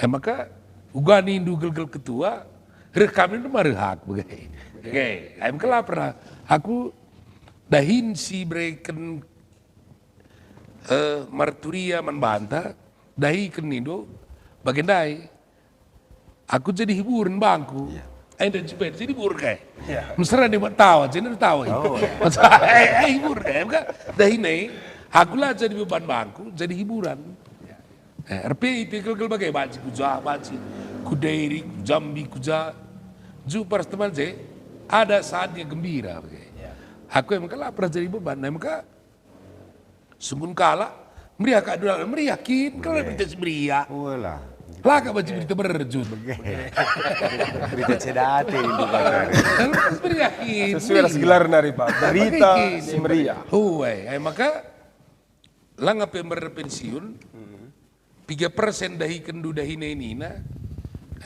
Ai maka uga nindu gelgel ketua, reh kami ndu mareh aku bage. Oke, ai maka la pernah. Aku dahin si bereken, eh, marturia man banta, dahiken nindu, bage ndai. Aku jadi hiburen bangku. Iya. Enda jepet jadi hiburen kai. Iya. Mesra ni buat tawa, jadi tawa. Oh, iya. Eh, eh, hiburen kai. Maka dahin nai, aku la jadi beban bangku, jadi hiburan. Iya. Eh, R P I pikir-pikir bage, banci ku Jawa, banci ku Dairi, ku Jambi, ku Jawa. Jupar teman je, ada saatnya gembira bage. Iya. Aku emang la pernah jadi beban, emang sunggun kalak meriah kak dua meriah kin, kalau berita si meriah. Walah. Lah kak baca berita berjut. Berita cedate ini bukan. Kalau meriah kin. Sesuai ras gelar nari, Pak. Berita si meriah. Huai, eh, maka langa pe mer pensiun. Piga persen dahiken ndu dahin e nina?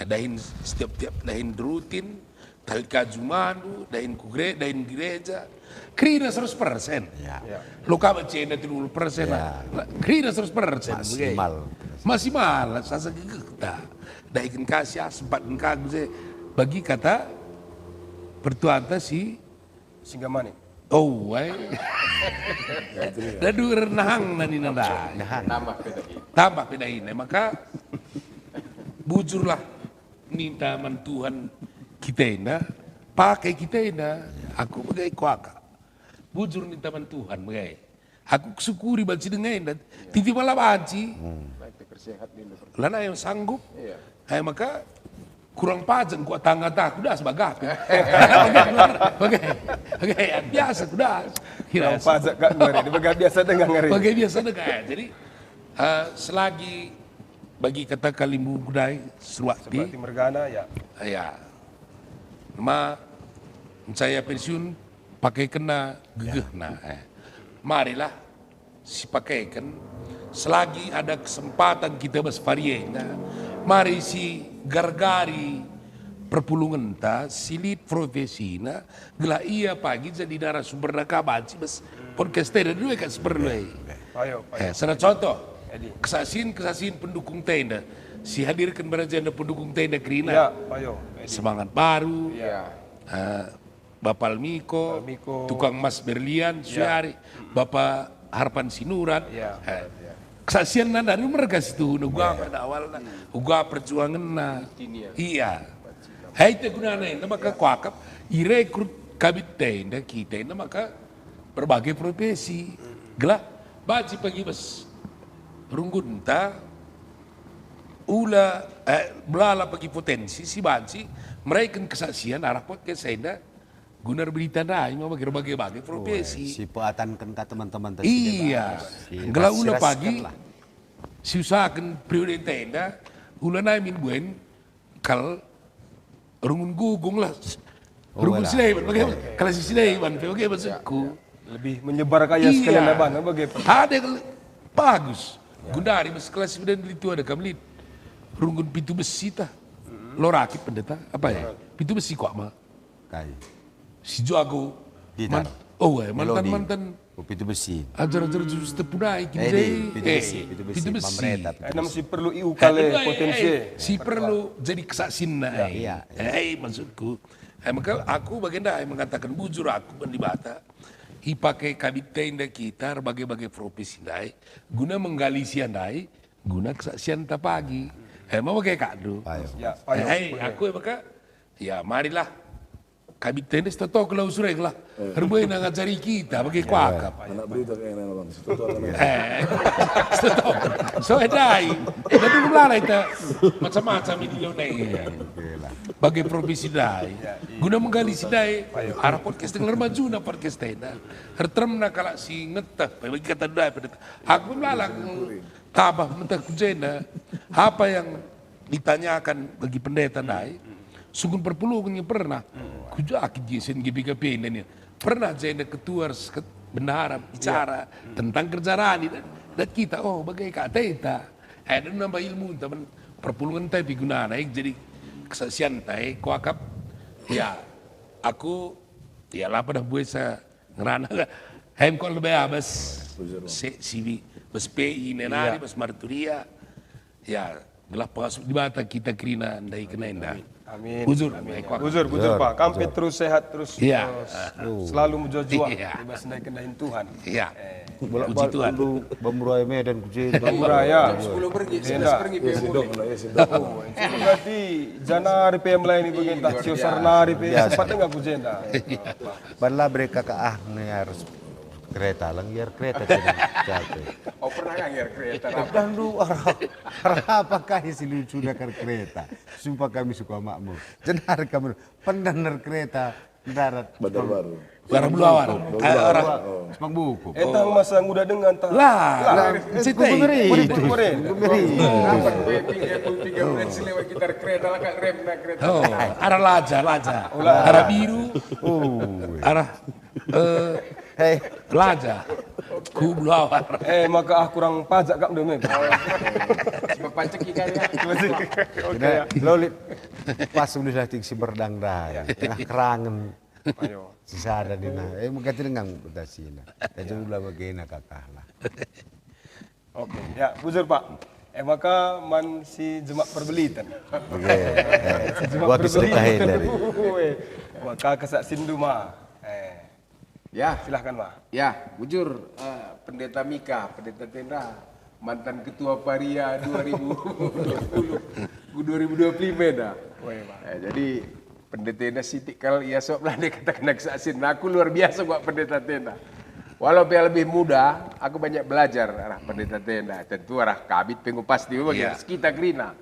Eh, dahin setiap-tiap dahin rutin, tali kaju mandu, dahin ku gere-, dahin gereja. Kerina seratus persen. Ya. Ya. Lo ka baca enda tiga puluh persen lah. Ya. Kerina seratus persen. Maksimal. Maksimal, sasa gegeh ta. Dahiken kasih, ah, sempat engka je. Bagi kata pertuanta si Singgamanik. Oh, ai. Dadu ernahang nani nanda. Nahang. Tambah pe dahin. Tambah pe dahin. Maka bujurlah ninta man Tuhan kita enda, pakai kita enda. Aku bage kuakap. Bujur ninta man Tuhan bage. Aku kusukuri banci denga enda. Titi malah banci. Hmm. Lanai yang sanggup. Iya. Ai maka kurang pajak kuat tangga tak kudas bagah. Oke, oke, oke, biasa kudas. Kurang pajak kak ngeri, bagah biasa denga ngeri. Bagah biasa denga. Jadi, eh, selagi bagi kata kalimbu kudai, Surbakti. Surbakti mergana, ya. Ya. Ma, saya pensiun, pakaikenna gegehna, eh. Marilah sipakaiken, selagi ada kesempatan kita bas Paria enda, mari sigargari perpulungenta si lit profesina, gelah ia pagi jadi narasumberna ka banci bas podcast enda dua ka si perlu e. Payo, payo. Eh, salah contoh, Edi. Kesaksian-kesaksian pendukungta enda, si hadirken baraja enda pendukungta enda kerina. Ya, payo, Edi. Semangat Baru, Ya. eh, Bapal Miko, Bapal Miko. Tukang Mas Berlian, Ya. Suyari, Bapa Harpan Sinurat. Ya, Eh, ya. Kesaksian nanda ini merga situhuna, uga Ya. pada awalna, uga perjuanganna. Buktinya. Iya. Hei, itu gunana enda maka Ya. kuakap, irekrut kabit enda, kita enda maka berbagai profesi. Gelah, banci pagi bas runggunta, ula, eh, melala pagi potensi si banci mereken kesaksian arah podcast enda guna erberita ndai, maka berbagai-bagai profesi. Weh, si peatanken ka teman-teman tadi Iya. dibahas. Si Gelah ula pagi, siraskenlah. Si usahaken periode enda, ula nai min buen, kal runggun gugung lah. Oh, Runggun wala. Sileban, bagaimana? Kalau si Sileban, bagaimana maksudku? Lebih menyebar kaya Iya. sekalian leban, bagaimana? Ada kal-, bagus. Ya. Gundari mas kelas sebenarnya itu ada kamlit. Runggun pitu besi tah. Lo rakit pendeta, apa ya? Pitu besi kuak ma. Kai. Si jago. Gitar. Man-, oh, eh, mantan, Melodi. Mantan. Oh, pitu besi. Ajar-ajar Jesus tepudai, Eh, kinjai. Di, pitu besi, Eh, pitu besi, pitu besi. Pemerintah, pitu Enam besi. Si perlu iu kale Eh, potensi. Eh, si perlu jadi kesaksinna, Ya, eh. Iya, iya. Eh, maksudku. Eh, maka aku bagenda, eh, mengatakan bujur aku man Dibata. Ipake kabit enda kita, bage-bage profesi ndai, guna menggali sia ndai, guna kesaksian ta pagi. Eh, mau bage kak du. Payo. Ya, payo. Eh, aku maka, ya, marilah. Kami tendes toto kela usure kela. Erbuena ngajari kita bage kuakap. Anak berita kayaknya memang. Setuju anak. Eh, setuju. So edai. Jadi melala ita macam-macam ini lo nih. Iya, oke lah. Bage profesi dai. Guna menggali sidai. Arah podcast dengan remajuna podcast tenda. Erteremna kalak si ngeteh. Bagi kata dai pada aku melala. Tambah mentah ku jenda, apa yang ditanyakan bagi pendeta ndai, sungkun perpulungen nge pernah. Kuja kin jisen G B K P enda nia. Pernah jenda ketua ras ket-, bendahara bicara tentang kerja rani dan, dan kita, oh, bage kata ita. Eh, dan nambah ilmu teman perpulungen tapi gunana, eh, jadi kesaksian tai kuakap. Ya, aku, ya, lapa dah buesa Ngerana ka. Hem kol lebe abas. Bujur, Bang. Se-, sibi. Bas P I nenari, Iya. bas Marturia. Ya, gelah pengasup Dibata kita kerina ndai kena enda. Amin. Bujur, Amin. Baik, Pak. Bujur, bujur, Bujur, Pak. Kampit bujur. Terus sehat, terus, Iya. eh, Aduh. selalu mejuah-juah. Iya. Bebas ndai kendahin Tuhan. Iya. Eh. Puji Tuhan. Bamburai Medan ku jenda. Bamburai, ya. Jam sepuluh pergi, Jenda. sebelas pergi, Iya, P M sindok, mulai. Iya, sindok. Oh, itu berarti janari P M lain ibu kita. Iya, Sio luar biasa. Sarnari P M. Biasa. Sempat dengar ku jenda. Banlah bre kakak ah ngiar kereta, lang ngiar kereta tidak capek. Oh, pernah nggak ngiar kereta? Pedah lu arah, arah apa kah si lucu dakar kereta? Sumpah kami suka makmu. Jenar kami pedah ner kereta darat. Bandar Baru. Arah Buluawar. Buluawar. Eh, arah Oh. Sepang Buku. Entah masa nguda dengan tah. Lah, Lah, lah, si Kuku Meri. Kuku Meri. Kuku Meri. Kapan gue tiga puluh tiga menit sih lewat gitar kereta lah, Kak, rem, nah, kereta. Oh, arah Laja, Laja. Ulah. Arah Biru. Oh. Arah Eh, Hei. Laja. Ku Buluawar. Eh, maka ah kurang pajak kak dulu. Sebab pajak kita ya. Oke, Kena ya. Lolit pas udah ting si berdang dah. Ya. Tengah kerangen. Ayo. Si sada di nah. Eh, mengganti dengan betasi nah. Kita ula bagena kakah lah. Oke, ya, bujur, Pak. Eh, maka man si jemak perbelitan. Oke. Eh, Si jemak buat perbelitan. Disertahin dari. Weh, maka kesak sindu ma. Eh, Ya. Silahkan, Ma. Ya, bujur, eh, Pendeta Mika, Pendeta Tenda, mantan ketua Paria dua ribu dua puluh, dua ribu dua puluh lima dah. Weh, Ma. Eh, jadi, Pendeta Tenda sitik kal ia sok belande katakan kesak sin. Nah, aku luar biasa buat Pendeta Tenda. Walau dia lebih muda, aku banyak belajar arah Pendeta Tenda. Tentu arah kabit pengu pasti bagi Iya. kita kerina.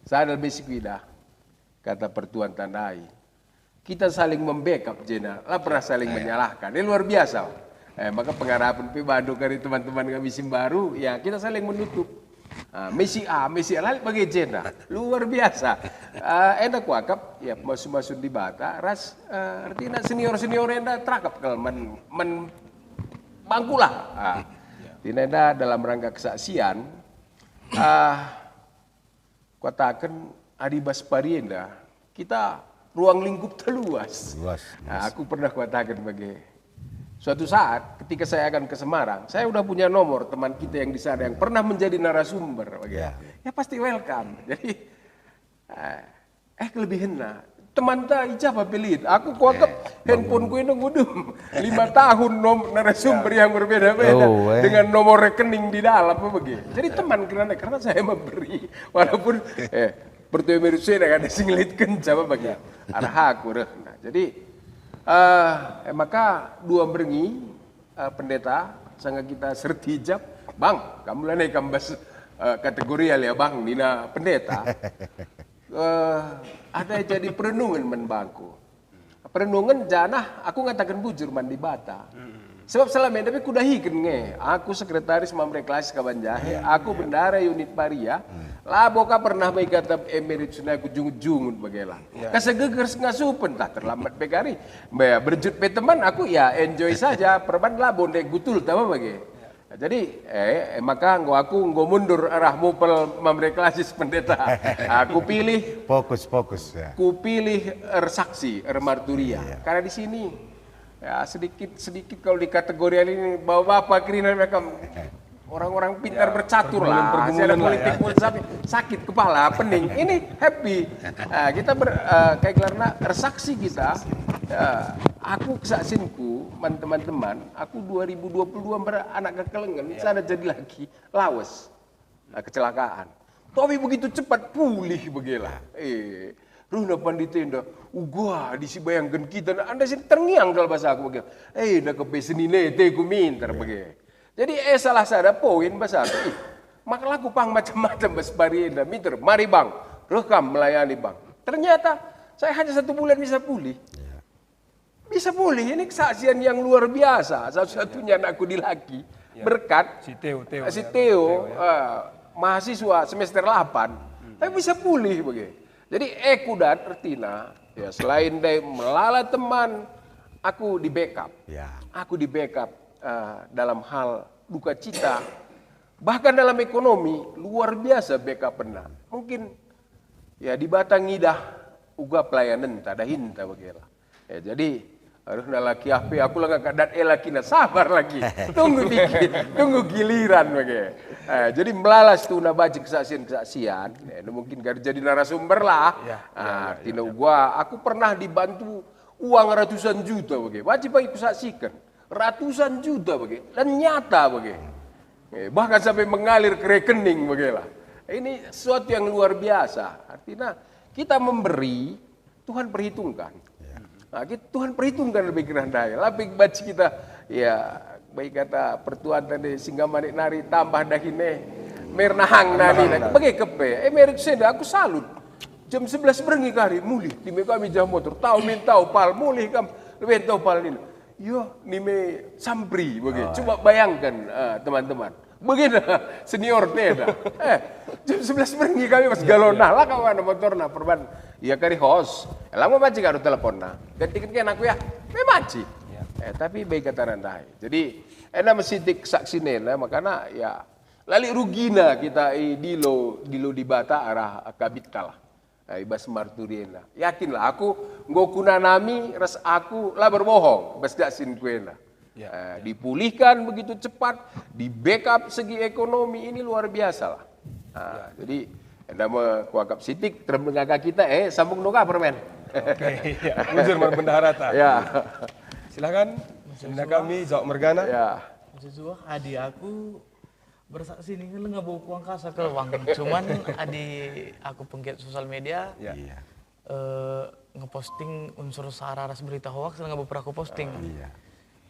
Saya lebih sikuidah. Kata pertuan tandai. Kita saling membackup jena, la pernah saling Iya. menyalahkan. Ini luar biasa. Eh, maka pengarapan pe bandu kari teman-teman kami Simbaru, ya kita saling menutup. Ah, mesi A, mesi A, lalik bagi jena. Luar biasa. Ah, enda kuakap, ya masu-masu Dibata, ras, eh, artina senior-senior enda terakap kal men, men bangkulah. Ah, tina enda dalam rangka kesaksian, ah, Kataken, adi bas pari enda, kita ruang lingkup terluas. Luas, nah, luas. Aku pernah katakan bagi suatu saat ketika saya akan ke Semarang, saya udah punya nomor teman kita yang di sana yang pernah menjadi narasumber. Bagi. Ya. Ya, pasti welcome. Jadi, eh, eh, kelebihenna. Teman ta ijaba pelit. Aku kuakap eh, handphone ku ini ngudum lima tahun nom narasumber ya. Yang berbeda-beda oh, eh. Dengan nomor rekening di dalam apa bagi. Jadi teman karena karena saya memberi walaupun eh Pertua Meru Sena kan sing lit kenca apa bagi arah aku reh. Nah, jadi eh eh, maka dua merengi eh, pendeta sanga kita sertijab, Bang, kamu lah nih kambas eh, kategorial ya Bang, nina pendeta. Eh, ada jadi perenungan man bangku. Perenungen janah aku ngataken bujur man Dibata. Sebab selama ini tapi kudahiken nge, aku sekretaris Mamre Klasis Kabanjahe, aku bendara unit paria, labo ka pernah mai kata emerit sina aku jungut-jungut bagela. Kasegeger ngasupen tah terlambat pe kari. Mbe, berjut pe teman aku ya enjoy saja, perban labo ndai gutul tama bage. Jadi eh, eh, maka enggo aku enggo mundur arah mupel Mamre Klasis pendeta. Aku pilih fokus fokus ya. Ku pilih ersaksi, ermarturia. Iya. Karena di sini ya sedikit sedikit kalau di kategori ini bapak-bapak kerina mereka orang-orang pintar ya, bercatur lah. Pergumulan lah ya. Politik pun sakit kepala, pening. Ini happy. Nah, kita ber, uh, kayak gelarna ersaksi kita. Ya, aku kesaksinku, man teman-teman, aku dua ribu dua puluh dua beranak kekelengen, ya. Sana jadi lagi. Lawes. Nah, kecelakaan. Tapi begitu cepat pulih begela. Eh, ruhna pandita enda, uga disibayangken kita, nah, anda sini terngiang dalam bahasa aku begela. Eh, nak kepe senine te ku minter bege. Jadi eh salah sada poin bahasa aku. Ih, maka laku pang macam-macam bas pari enda minter. Mari bang, reh kam melayani bang. Ternyata saya hanya satu bulan bisa pulih. Bisa pulih, ini kesaksian yang luar biasa. Satu-satunya anakku dilaki. Ya. Berkat si Teo, Teo, si ya, Teo, Teo, ya. Uh, mahasiswa semester delapan. Hmm. Tapi bisa pulih bagi. Jadi eh kudat ertina, ya selain dari melala teman, aku di backup. Ya. Aku di backup uh, dalam hal duka cita. Bahkan dalam ekonomi luar biasa backup pernah. Mungkin ya Dibata ngidah uga pelayanan ta dahinta bagela. Ya, jadi harus nalaki api aku lah kadat eh lakina sabar lagi. Tunggu dikit, tunggu giliran bage. Eh, jadi melalas tu na baji kesaksian-kesaksian. Ya, mungkin gak jadi narasumber lah. Ya, ah, ya, ya, ya. Gua, aku pernah dibantu uang ratusan juta bage. Wajib aku saksikan. Ratusan juta bage. Dan nyata bage. Eh, bahkan sampai mengalir ke rekening bage lah. Ini sesuatu yang luar biasa. Artinya kita memberi Tuhan perhitungkan. Ya. Nah, Tuhan perhitungkan lebih gerah ndai. Lebih baca kita, ya, baik kata pertuan tadi singgah manik nari tambah dahin eh. Mernahang nari. Bagi kepe. Eh, merit senda, aku salut. Jam sebelas berengi kari, mulih. Di kami jah motor. Tahu min tahu, pal. Mulih kam. Lebih tahu pal ini. Yo, nime sampri bagi. Oh, coba bayangkan, eh, teman-teman. Begini senior te dah. Eh, jam sebelas berengi kami pas galon nah lah kawan motor nah perban. Iya kari hos. Lama banci karo telepon nah. Gantikan kena aku ya. Memang sih. Eh, tapi baik kata nanti. Jadi enak mesitik saksi nena makana ya lali rugina kita i dilo dilo Dibata arah kabit kalah. Eh, i bas marturi enda. Yakinlah, aku enggo kunanami ras aku la berbohong bas daksin ku enda. Ya, eh, ya. Dipulihkan begitu cepat, di backup segi ekonomi ini luar biasa lah. Nah, ya. Jadi enda me kuakap sitik terem dengar kita eh sambung doka permen. Oke, ya. Bujur man bendahara ta. Ya. Silakan, benda kami jawab mergana. Ya. Maksud adi aku bersaksi nih, lengah bau kuang kasa ke bang. Cuman adi aku penggiat sosial media, ya. Iya. Eh, ngeposting unsur sara ras berita hoax lengah bau pernah aku posting. Iya.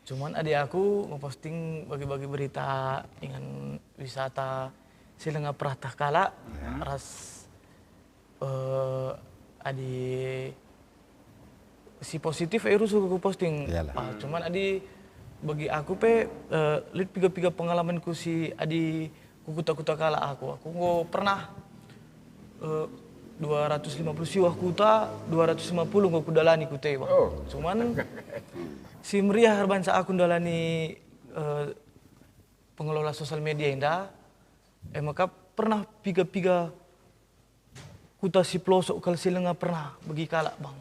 Cuman adi aku ngeposting bagi-bagi berita ingan wisata si lengah pernah tah kalak, ya. Ras eh, adi si positif eh rusuh ku posting. Iyalah. Ah, cuman adi bagi aku pe eh, lit piga-piga pengalamanku si adi ku kuta-kuta kalak aku. Aku enggo pernah eh, dua ratus lima puluh siwah kuta, dua ratus lima puluh enggo kudalani kuta e, Bang. Oh. Cuman si meriah erbansa aku ndalani eh, pengelola sosial media enda, eh, maka pernah piga-piga kuta si pelosok kal si langa pernah bagi kalak, Bang.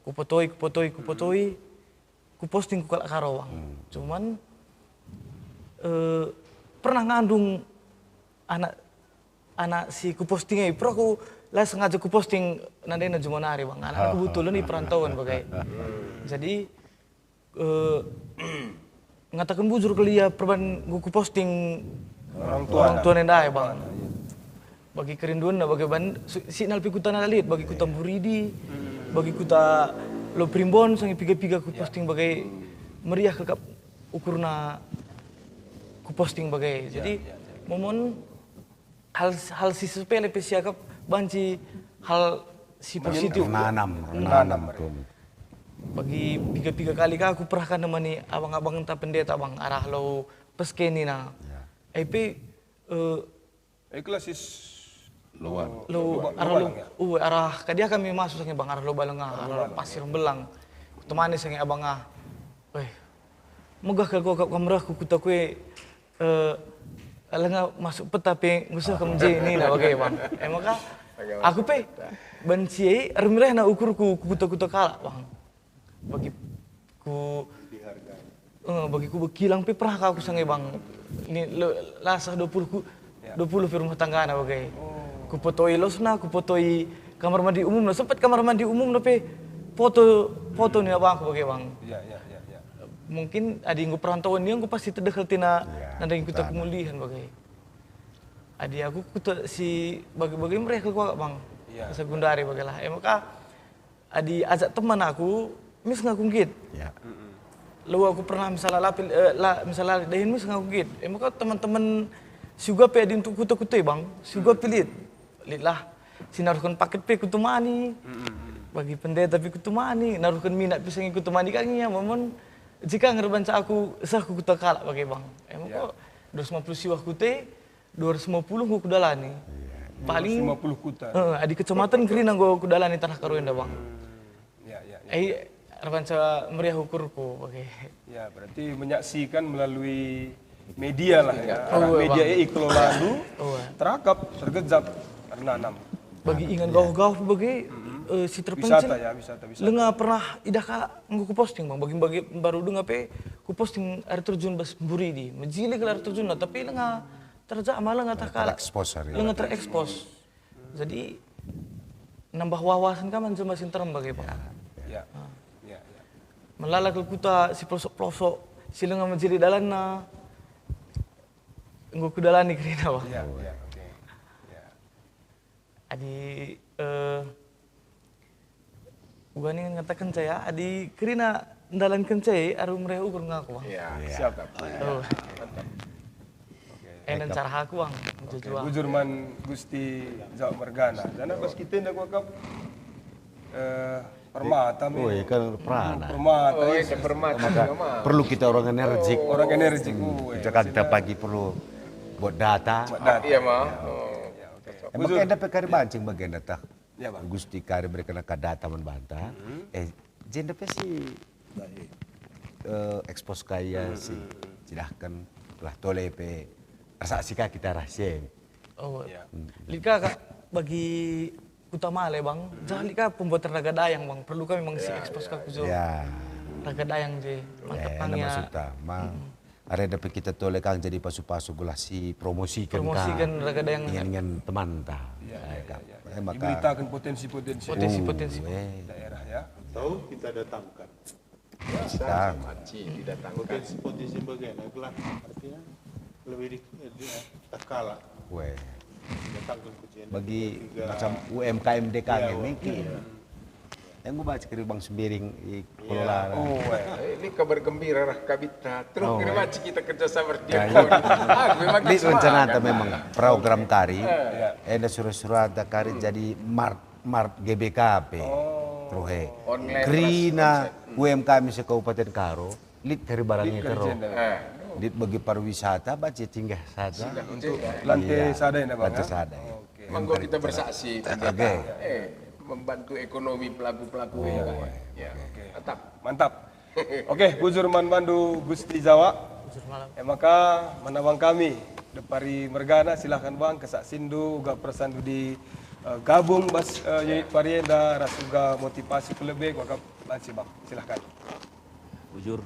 Kupotoi, kupotoi, kupotoi, kuposting ku kalak Karo, Bang. Cuman, eh, pernah ngandung anak, anak si kuposting e, pero aku la sengaja kuposting nandena juma nari, Bang. Anak aku betulan i perantauan bage. Jadi, eh, ngataken bujur kal ia perban enggo kuposting orang tua enda e, Bang. Bagi kerinduanna, bagi ban, si nalpi kutana lit, bagi kuta Mburidi, bagi kuta Lo Primbon, sanga piga-piga kuposting bage, meriah kekap ukurna kuposting bage. Jadi, momon hal, hal si sepele pe siakap banci hal si positif. Nanam, nanam. Bagi piga-piga kali ka aku perahkan nemani abang-abang ntah pendeta, Bang, arah Lo Peske nina. E pe, eh, Eh, klasis Lo, Lo, arah Lo, uh, arah kadia kami masuk sanga, Bang, arah Lo Balenga, arah Pasir Belang. Kutemani sanga abang ah. Weh, megah kal kap kam reh ku kuta kue, eh, langa masuk peta pe ngusah kam je nina bage, Bang. E maka aku pe banci e ermirehna ukurku ku kuta-kuta kalak, Bang. Bagi ku, eh, bagi ku bekilang pe perah ka aku sanga, Bang. Ni, le-, lasah dua puluh ku, dua puluh pe rumah tanggana bage. Kupotoi losna, kupotoi kamar mandi umumna, sempet kamar mandi umumna pe foto, foto nina abangku bage, Bang. Mungkin adi enggo perantauan ia enggo pasti tedeh kal tina nandangi kuta kemulihan bage. Adi aku kuta si bage-bage mereh kal kuakap, Bang. Asa gundari bage lah. E maka adi ajak teman aku, mis nge aku nggit. Lo aku pernah misalna la pil-, eh, la, misalna dahin mis nge aku nggit. E maka teman-teman si uga pe adi untuk kuta-kuta, Bang, si uga pe lit. Lit lah. Si naruhken paket pe kutemani. Bagi pendeta pe kutemani, naruhken minak pe sanga kutemani ka nge ia, momon jika ngerbanca aku seh ku kuta kalak bage, Bang. E maka dua ratus lima puluh siwah kuta, dua ratus lima puluh enggo kudalani. Paling dua ratus lima puluh kuta. Eh, adi kecamatan kerina enggo kudalani tanah Karo enda, Bang. Ai, erbanca meriah ukurku bage. Ya, berarti menyaksikan melalui media lah ya. Arah media e ikelola lu, terakap, tergejap, ernanam. Bagi ingan gauh-gauh bage, eh, si terpencil. Wisata ya, wisata, wisata. Lenga pernah idah ka enggo kuposting, Bang. Bagi, bagi baru denga pe kuposting air terjun bas Mburidi. Mejili kal air terjunna, tapi lenga terjamah, lenga tah kalak. Terekspos hari. Lenga terekspos. Jadi, nambah wawasan ka man jelma si nterem bage, Bang. Ya, ya. Melala kal kuta si pelosok-pelosok, si lenga mejili dalanna, enggo kudalani kerina, Bang. Ya, ya, oke. Ya. Adi, eh, uga ning ngatakenca ya, adi kerina ndalankenca e aru meriah ukur ngaku, Bang. Ya, siap, Kak. Oh. Mantap. Oke. Enda ncara aku, Bang. Oke, bujur man Gusti Jawa mergana. Janah bas kita nda kuakap, eh, permata me. Oh, iya kan permata. Permata. Oh, iya, permata. Maka perlu kita orang energik. Orang energik. Jakarta pagi perlu buat data. Buat data. Iya, Ma. Oh. Ya, oke. Emang enda pe kari mancing bagian data. Ya, Bang. Gusti kari mereka naka data man banta. Eh, jenda pe si, eh, ekspos ka ia si cidahken lah tole pe rasa si ka kita rahasia. Oh, lit ka, Kak, bagi Kuta Male, Bang. Janah lit ka pembuatan raga dayang, Bang. Perlu kami, Bang, si ekspos ka ku jo. Ya. Raga dayang je. Mantap, Bang, ya. Maksudta, Bang. Arah dapet kita tole kang jadi pasu-pasu gelah si promosikan ka. Promosikan raga dayang. Ingan-ingan temanta. Ya, ya, ya, ya. Diberitakan potensi-potensi. Potensi-potensi daerah, ya. Atau kita datangkan. Bisa, maci didatangkan. Potensi-potensi bagian, gelah artinya lebih di, di, tak kalah. Weh. Datangkan ku Jenda. Bagi macam U M K M D kami niki. Enggo baca keri Bang Sembiring i kelola. Oh, eh, ini kabar gembira lah kabita. Terus kira baca kita kerja sama dia. Aku memang ini rencana memang program kari. Enda sura-surata kari jadi mart, mart G B K P. Terus, eh, kerina U M K M se Kabupaten Karo, lit kari barang itu. Lit bagi pariwisata, baca singgah sada. Untuk lantai sada ini, Bang, lantai sada. Oke. Monggo kita bersaksi. Oke. Eh, membantu ekonomi pelaku-pelaku U M K M. Ya, oke. Mantap. Mantap. Oke, bujur man bandu Gusti Jawa. Bujur malam. Eh, maka mana Bang kami, depari mergana, silahkan Bang, kesaksindu, uga perasandu di eh, gabung bas, eh, unit pari enda ras uga motivasi kelebe, kuakap banci, Bang. Silahkan. Bujur,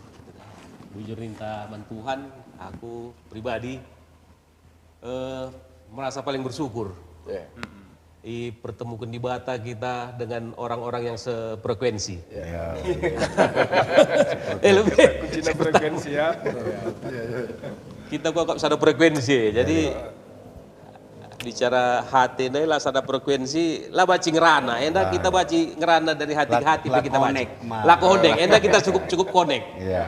bujur ninta man Tuhan, aku pribadi, eh, merasa paling bersyukur. Ya. Ipertemukan Dibata kita dengan orang-orang yang sefrekuensi. Ya. Eh, lebih. Kuncina frekuensi, ya. Kita kuakap sada frekuensi, jadi bicara hati ndai la sada frekuensi, la banci ngerana. Enda kita banci ngerana dari hati ke hati pe kita banci. La connect, enda kita cukup, cukup connect. Iya.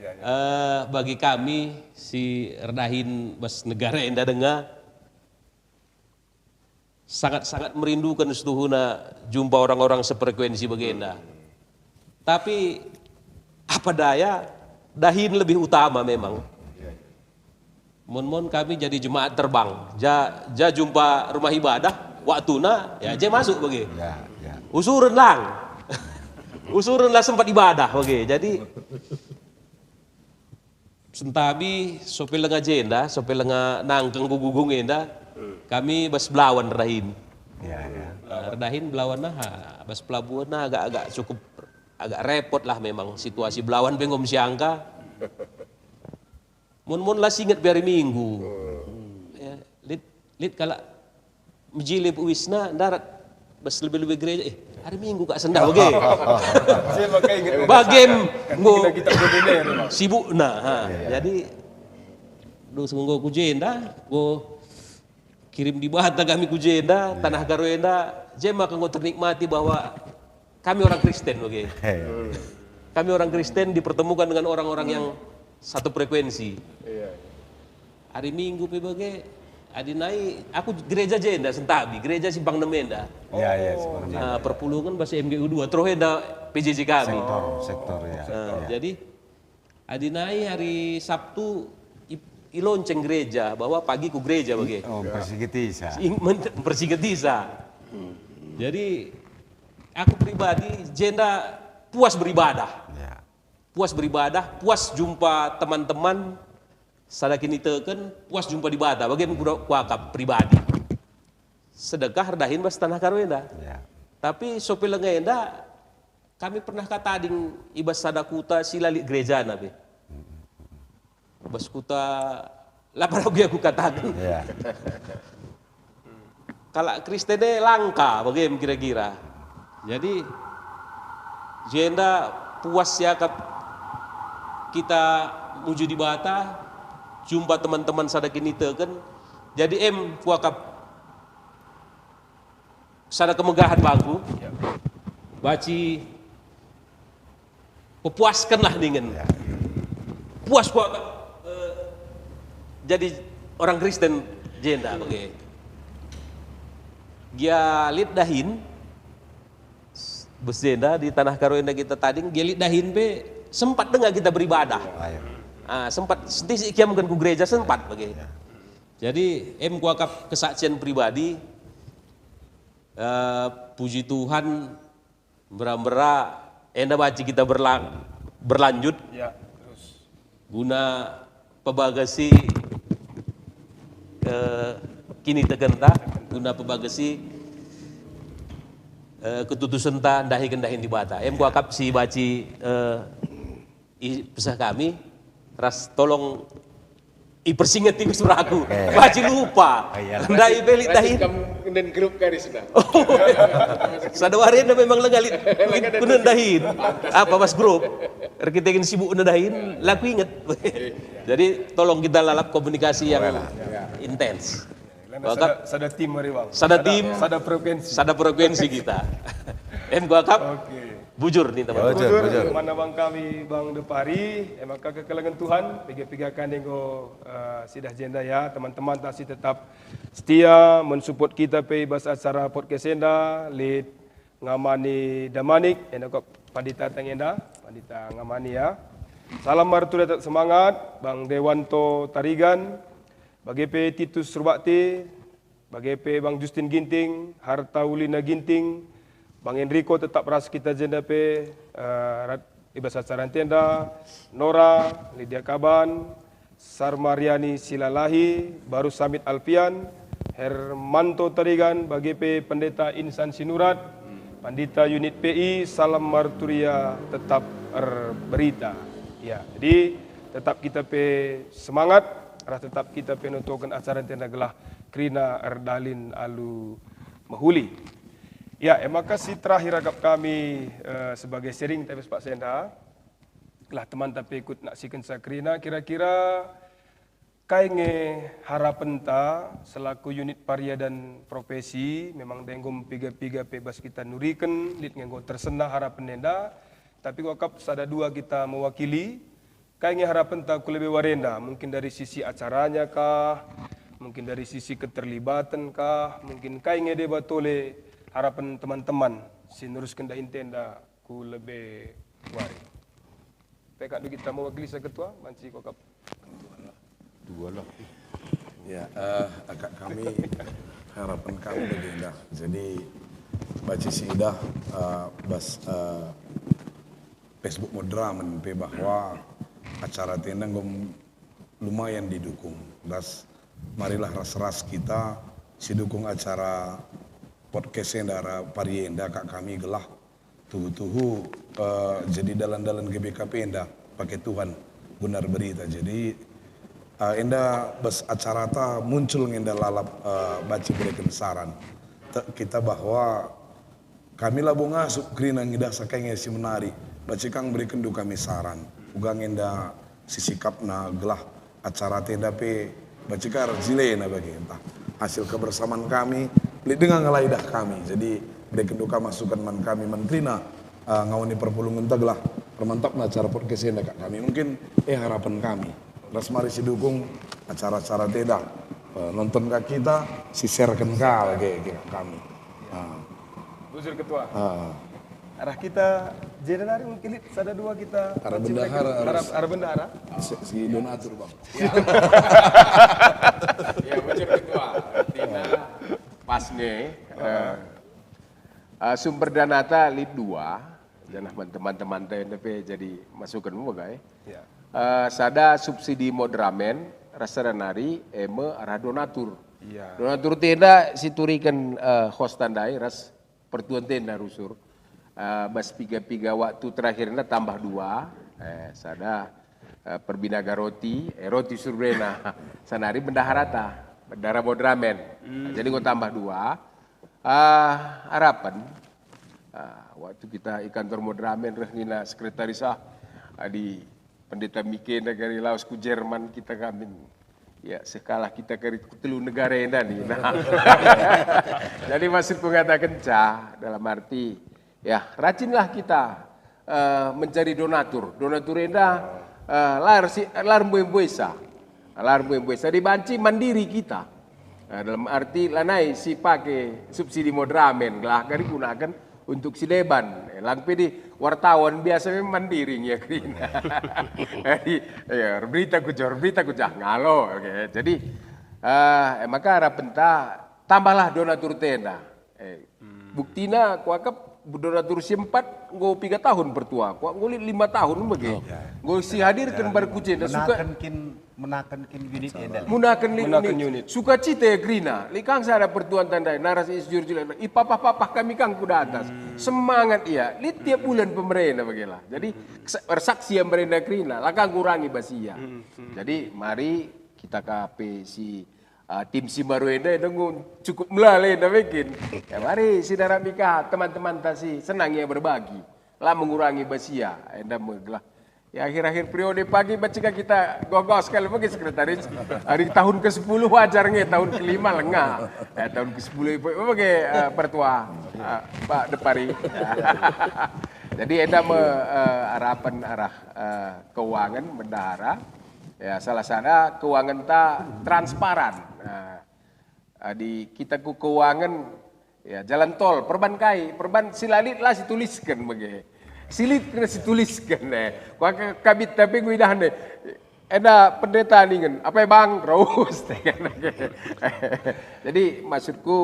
Eh, bagi kami si erdahin bas negara enda denga, sangat-sangat merindukan setuhuna jumpa orang-orang sefrekuensi bagenda. Tapi apa daya, dahin lebih utama memang. Mon-mon kami jadi jemaat terbang, ja, ja jumpa rumah ibadah, waktuna, ya, je masuk bage. Ya, ya. Usuren lang. Usuren lah sempat ibadah bage. Jadi, sentabi sope lenga jenda, sope lenga nangkeng gugung enda, kami bas belawan erdahin. Ya, ya. Nah, erdahin belawan nah, bas pelabuhan nah agak-agak cukup, agak repot lah memang situasi belawan pe enggo siangka. Mon-mon la singet pe hari Minggu. Ya, lit, lit kalak mejile pe uisna ndarat bas lebe-lebe gereja, eh, hari Minggu kak sendah bage. Bagem enggo sibukna, ha. Jadi dus enggo ku jenda, enggo kirim Dibata kami ku jenda, tanah Karo enda, je maka enggo ternikmati bahwa kami orang Kristen bage. Kami orang Kristen dipertemukan dengan orang-orang yang satu frekuensi. Iya. Hari Minggu pe bage, adi nai, aku gereja jenda sentabi, gereja Simpang Enem enda. Iya, iya, Simpang Enem. Ah, perpulungen bas M G U dua, terus enda P J J kami. Sektor, sektor, ya. Ah, jadi, adi nai hari Sabtu, i, ilonceng gereja, bahwa pagi ku gereja bage. Oh, persigeti sa. Ing-, men-, persigeti sa. Jadi, aku pribadi jenda puas beribadah. Ya. Puas beribadah, puas jumpa teman-teman, sada kiniteken, puas jumpa Dibata, bage me kuda-, kuakap pribadi. Sedekah erdahin bas tanah Karo enda. Ya. Tapi sope lenga enda, kami pernah ka tading i bas sada kuta si la lit gerejana pe. Bas kuta la pernah gia kukataken. Ya. Kalak Kristen e langka, bage me kira-kira. Jadi, jenda puas siakap kita muji Dibata, jumpa teman-teman sada kiniteken. Jadi, em kuakap sada kemegahen bangku, banci pepuaskenlah ningen. Ya. Puas kuakap, eh, jadi orang Kristen jenda bage. Gia lit dahin, bas jenda di tanah Karo enda kita tading, gia lit dahin pe sempat denga kita beribadah. Ayo. Ah, sempat, sentih si kiamken ku gereja sempat bage. Ya. Jadi, em kuakap kesaksian pribadi, eh, puji Tuhan, mbera-mbera, enda banci kita berla-, berlanjut. Ya, terus. Guna pebagesi, eh, kinitekenta, guna pebagesi, eh, ketutusenta ndahiken dahin Dibata. Em kuakap si banci, eh, i pesah kami, ras tolong ipersingeti ku suraku. Oke. Banci lupa. Oh, iya. Ndai pe lit dahin. Kamu nden grup kari sudah. Sada wari enda memang lenga lit, kunen dahin. Apa bas grup? Erkiteken sibukna dahin, la kuinget. Jadi tolong kita lalap komunikasi yang intens. Kuakap sada, sada tim hari, Bang. Sada tim, sada frekuensi. Sada frekuensi kita. Em kuakap. Oke. Bujur nih, teman. Ya, bujur, bujur. Mana Bang kami, Bang Depari, emang kekelengen Tuhan, piga-piga kan enggo, eh, sidah jenda ya, teman-teman tasi tetap setia mensupport kita pe bas acara podcast enda, lit ngamani Damanik, enda kok pandita tang enda, pandita ngamani ya. Salam martura tetap semangat, Bang Dewanto Tarigan, bage pe Titus Rubakti, bage pe Bang Justin Ginting, Harta Ulina Ginting, Bang Enrico tetap ras kita jenda pe, eh, rat i bas acara enda, Nora, Lydia Kaban, Sarmariani Silalahi, Baru Samit Alfian, Hermanto Tarigan, bage pe Pendeta Insan Sinurat, Pandita Unit P I, salam marturia, tetap erberita. Ya, jadi tetap kita pe semangat, arah tetap kita pe notoken acara enda gelah kerina erdalin alu mehuli. Ya, e maka si terakhir ragap kami, eh, sebagai sharing tapi sepak senda, gelah temanta pe ikut naksikenca kerina, kira-kira kai nge harapenta selaku unit paria dan profesi? Memang dai enggo piga-piga pe bas kita nuriken, lit nge enggo tersenah harapen enda, tapi kuakap sada dua kita mewakili. Kai nge harapenta ku lebe wari enda? Mungkin dari sisi acaranya kah? Mungkin dari sisi keterlibatan kah? Mungkin kai nge deba tole harapen teman-teman si nerusken dahinta enda ku lebe wari? Pe kak kita mewakili sa ketua, banci kuakap. Dua lah. Ya, eh, akak kami, harapan kami bagenda. Jadi, banci siidah, eh, bas, eh, Facebook Moderamen pe bahwa acara enda enggo lumayan didukung. Ras marilah ras-ras kita sidukung acara podcast enda arah pari enda, akak kami, gelah tuhu-tuhu, eh, jadi dalan-dalan G B K P enda pake Tuhan guna erberita. Jadi, eh, enda bas acarata muncul nge enda lalap, eh, banci bereken saran. Tek kita bahwa kami labo ngasup kerina ngidah sakai nge si menari, banci kang berekenndu kami saran. Uga nge enda sisikapna gelah acara enda pe banci ka erjilena bage, ntah hasil kebersamaan kami, lit denga nge la idah kami. Jadi, berekenndu ka masukan man kami, man kerina, eh, ngawani perpulungenta gelah permantapna acara podcast enda, akak kami. Mungkin, eh, harapan kami. Ras mari sidukung acara-acara enda. Eh, nonton ka kita, si share-ken ka bage, akak kami. Ah. Bujur ketua. Ah. Arah kita, jenda nari mungkin lit sada dua kita. Arah bendahara, arah, arah bendahara. Si, si donatur, Bang. Ya. Ya, bujur ketua. Tina pas nge, eh, eh, sumber danata lit dua, janah man teman-teman enda pe jadi masukan me bage. Ya. Eh, sada subsidi Moderamen, ras sada nari, e me arah donatur. Ya. Donatur enda si turiken, eh, host ndai ras pertua enda rusur. Eh, bas piga-piga waktu terakhir enda tambah dua, eh, sada, eh, perbinaga roti, eh, roti surbena, sanari bendaharata, bendahara Moderamen. Hmm. Jadi enggo tambah dua. Eh, harapan, eh, waktu kita i kantor Moderamen reh nina sekretaris, ah, adi Pendeta Mike enda kari lawes ku Jerman kita kami. Ya, seh kalah kita kari ku telu negara enda nih. Nah. Jadi maksudku ngatakenca dalam arti, ya, rajinlah kita, eh, mencari donatur. Donatur enda, eh, lar si, lar mbue-mbuesa. Lar mbue-mbuesa. Dibanci mandiri kita. Nah, dalam arti lanai si pake subsidi Moderamen, gelah kari gunaken untuk si deban. Eh, lang pe di wartawan biasa memang mandiri nge kerina. Jadi, ya, berita ku jah, berita ku jah, ngalo. Oke, jadi, eh, maka harapenta tambahlah donatur enda. Eh, buktina kuakap donatur si empat enggo piga tahun pertua, kuakap enggo lit lima tahun bage. Oh. Enggo si hadirken bar ku jenda, suka menaken kin, menaken kin unit enda. Munaken li-, Munaken unit. Unit. Sukacita ia kerina. Lit kang sada pertua ndai, naras is jurjul, ipapah-papah kami kang ku datas. Hmm. Semangat ia. Lit tiap bulan pemerena bagela. Jadi, kesa-, ersaksi ia merena kerina. La kang ngurangi bas ia. Hmm, hmm. Jadi, mari kita ka pe si, ah, tim si mbaru enda, enda enggo cukup melala enda mungkin. Ya, mari si darami ka teman-temanta si senang ia berbagi. La mengurangi bas ia. Enda me gelah. Ya, akhir-akhir periode pagi banci ka kita gogo sekali bagi sekretaris. Ari tahun ke sepuluh wajar nge, tahun kelima lengah. Eh, tahun ke sepuluh ibu, ibu bagi, eh, pertua, eh, Pak Depari. Jadi enda me, eh, harapan arah, eh, keuangan bendahara. Ya, salah sada keuangan ta transparan. Nah, adi kita ku keuangan, ya, jalan tol, perban kai, perban si la lit la situlisken bage. Si lit kena situlisken, eh. Kuakap kabit tapi kuidah nih. Enda pendeta ningen, apa ya, Bang? Terus. Jadi, maksudku,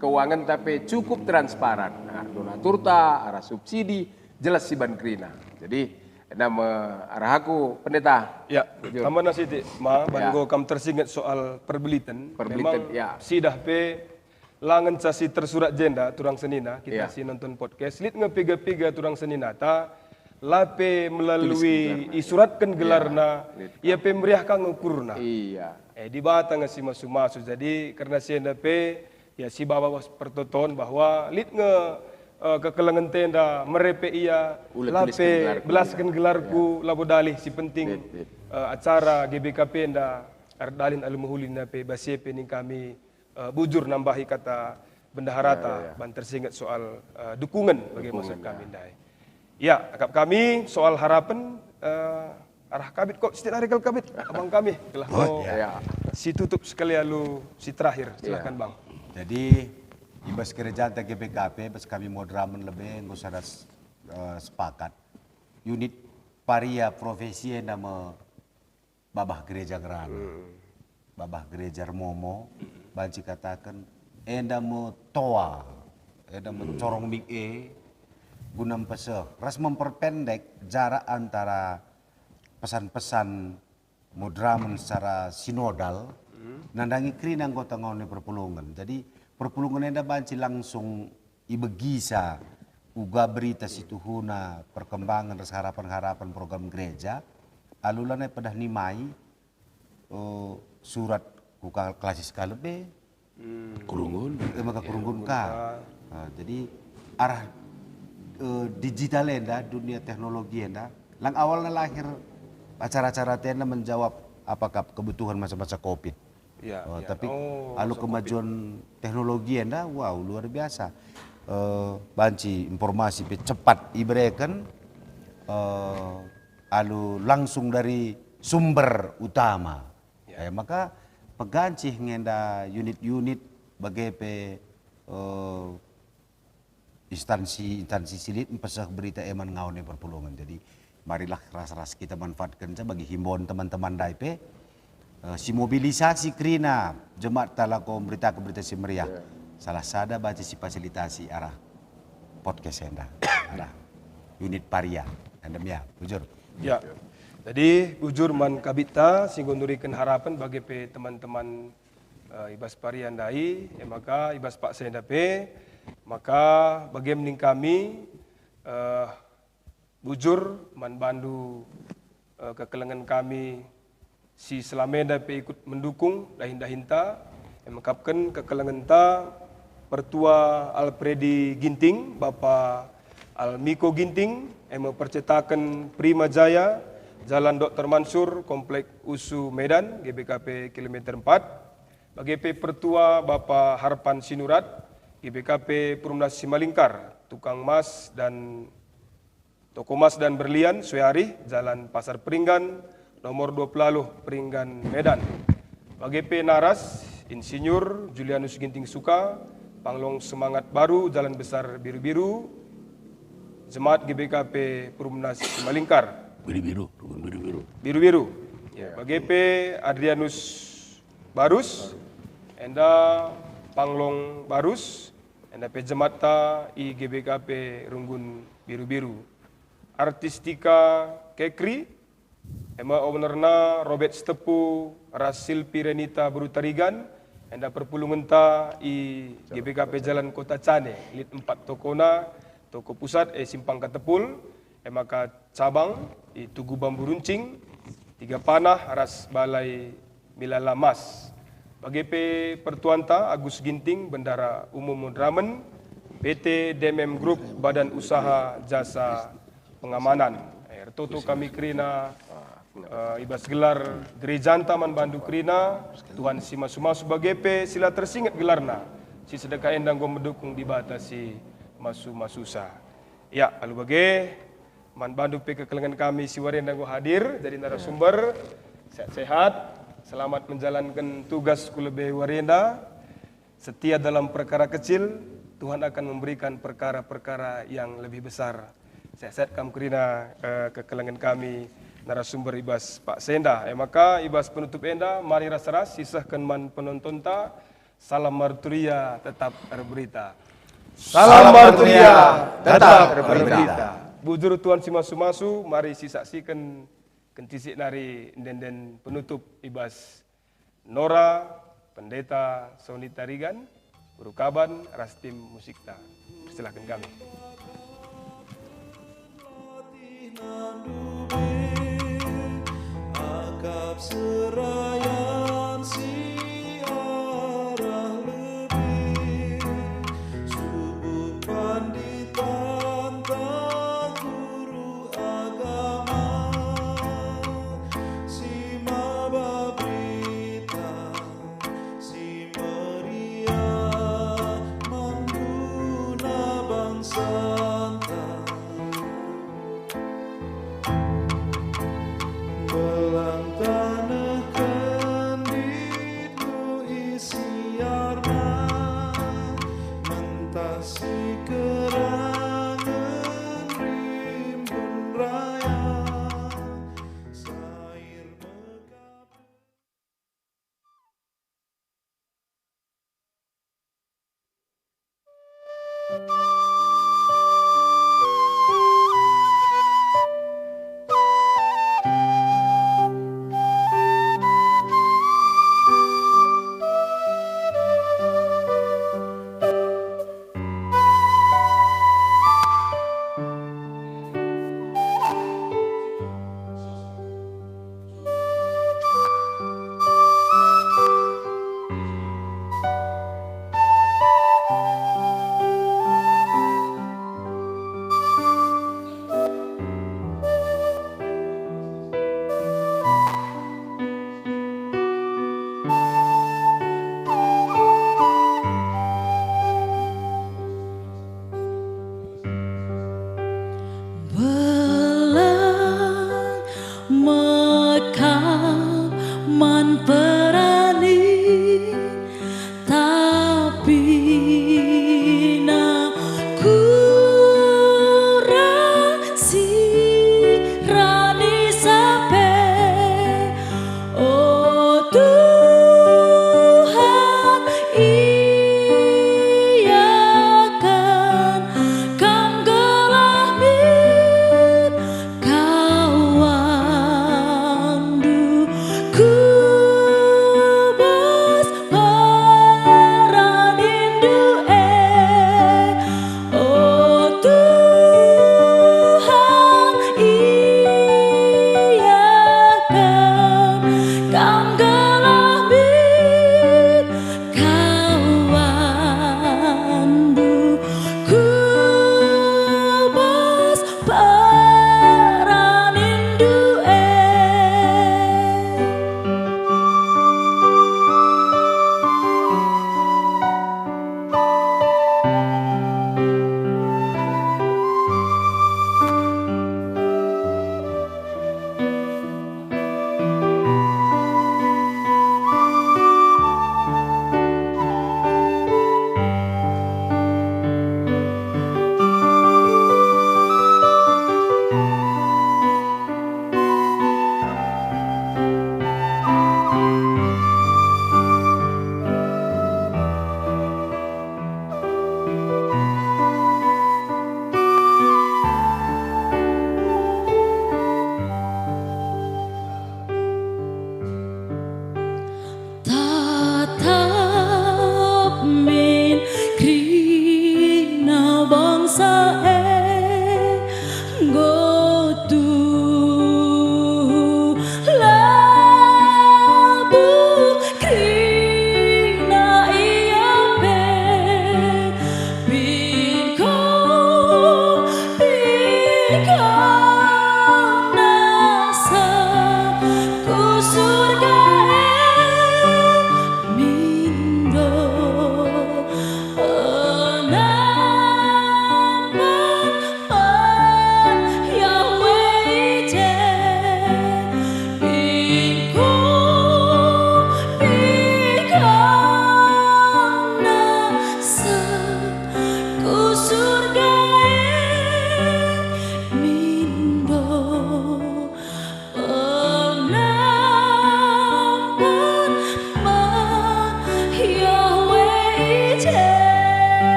keuangan tapi cukup transparan. Nah, donaturta, arah subsidi, jelas si ban kerina. Jadi, Enda me arah aku, Pendeta. Ya, Bujur. Tambahna sitik, Ma, ban Ya. enggo kam tersinget soal perbeliten. Perbeliten, Memang ya. sidah pe la ngenca si tersurat jenda, turang senina, kita Ya. si nonton podcast. Lit nge piga-piga turang seninata, la pe melalui Tulisken gelarna. isuratken Ya, gelarna, lit ia pe meriah ka nge ukurna. Iya. Eh, Dibata nge si masu-masu. Jadi, kerna si enda pe, ya, si baba pertoton bahwa lit nge, eh, kekelengenta enda mere pe ia Ula la tulisken pe gelarku, belasken ya. gelarku, Ya. labo dalih. Si penting, Lit, lit. eh, acara G B K P enda erdalin alu mehuli nina pe bas ia pe ning kami, eh, bujur nambahi kata bendaharata Ya, ya, ya. ban tersinget soal, eh, dukungen bagi Dukungen, maksud kami ya. ndai. Ya, akap kami soal harapen, eh, arah Kabit kok, sitik nari kal Kabit, abang kami, gelah Oh, ko ya. Ya. si tutup sekali alu si terakhir. Ya. Silahkan, Bang. Jadi, i bas gerejanta G B K P, bas kami Moderamen lebe enggo sada s-, eh, sepakat. Unit paria profesi enda me babah gereja ngerana. Hmm. Babah gereja ermomo, Hmm. banci kataken, enda me toa, enda me Hmm. corong mik e, guna mpeseh, ras memperpendek jarak antara pesan-pesan Moderamen secara sinodal, Hmm. nandangi kerina anggota ngawan perpulungen. Jadi, perpulungen enda banci langsung ibegisa uga berita si tuhuna, perkembangan ras harapan-harapan program gereja, alu lanai pedah nimai, eh, surat ku ka-, klasis ka lebe, Hmm. Kurungun. eh, maka Ya, kurungun kurungun ka. ka. Nah, jadi arah, eh, digital enda, dunia teknologi enda, lang awalna lahir acara-acara enda menjawab apakah kebutuhan masa-masa covid. Ya, Oh, ya. tapi Oh, alu masa kemajuan teknologi enda, wow, luar biasa. Eh, banci informasi pe cepat ibereken, eh, alu langsung dari sumber utama. Ya. Eh, maka pegancih ngenda unit-unit bage pe, eh, instansi-instansi si lit mpeseh berita e man ngawan e perpulungen. Jadi, marilah ras-ras kita manfaatkenca bagi himbon teman-teman ndai pe, eh, si mobilisasi kerina jemaat ta lako mberitaken Berita Si Meriah. Ya. Salah sada banci si fasilitasi arah podcast enda, arah unit paria. Enda me ia, bujur. Ya. Jadi, bujur man Kabit ta si enggo nuriken harapen bage pe teman-teman eh, i bas paria ndai, e maka i bas paksa enda pe, maka bage me ning kami, eh, bujur man bandu, eh, kekelengen kami si selama enda pe ikut mendukung dahin-dahinta, e mekapken kekelengenta Pertua Alfredi Ginting, Bapa Almiko Ginting, e me percetaken Prima Jaya, Jalan Doktor Mansur, Komplek Usu Medan, G B K P kilometer empat, Bage pe Pertua Bapa Harpan Sinurat, G B K P Perumnas Simalingkar, tukang emas dan toko emas dan berlian, Suearih, Jalan Pasar Peringgan, nomor dua puluh Peringgan, Medan. Bage pe naras, Insinyur Julianus Ginting Suka, Panglong Semangat Baru, Jalan Besar Biru-Biru, Jemaat G B K P Perumnas Simalingkar. Biru-biru, runggun biru-biru. Biru-biru. Ya, bage pe Adrianus Barus, enda Panglong Barus, enda pe jematta i G B K P Runggun Biru-Biru. Artistika Kekri, e me ownerna Robert Sitepu ras Silpi Renita Beru Tarigan, enda perpulungenta i G B K P Jalan Kota Cane, lit empat tokona, toko pusat, e Simpang Katepul, e maka cabang i Tugu Bambu Runcing, Tiga Panah ras Balai Milalamas. Bage pe pertuanta Agus Ginting, Bendara Umum Moderamen, P T D M M Group, Badan Usaha Jasa Pengamanan. Eh, ertoto kami kerina, eh, i bas gelar gerejanta man bandu kerina, Tuhan si masu-masu bage pe si la tersinget gelarna, si sedeka enda enggo mendukung Dibata si masu-masusa. Ya, alu bage, man bandu pe kekelengen kami si wari enda enggo hadir jadi narasumber. Sehat-sehat, selamat menjalankan tugas ku lebe wari enda. Setia dalam perkara kecil, Tuhan akan memberikan perkara-perkara yang lebih besar. Sehat-sehat kam kerina, eh, kekelengen kami narasumber i bas paksa enda. E maka i bas penutup enda, mari ras-ras sisehken man penontonta, Salam Marturia, tetap erberita. Salam Marturia, tetap erberita. Bujur Tuhan si masu-masu, mari sisaksiken kentisik nari ende-enden penutup i bas Nora, Pendeta Sony Tarigan, Guru Kaban, ras tim musikta. Persilakan kami. Akap serayan si arah lebih, subuk panditan tah guru agama, si maba berita si meriah man guna bangsa.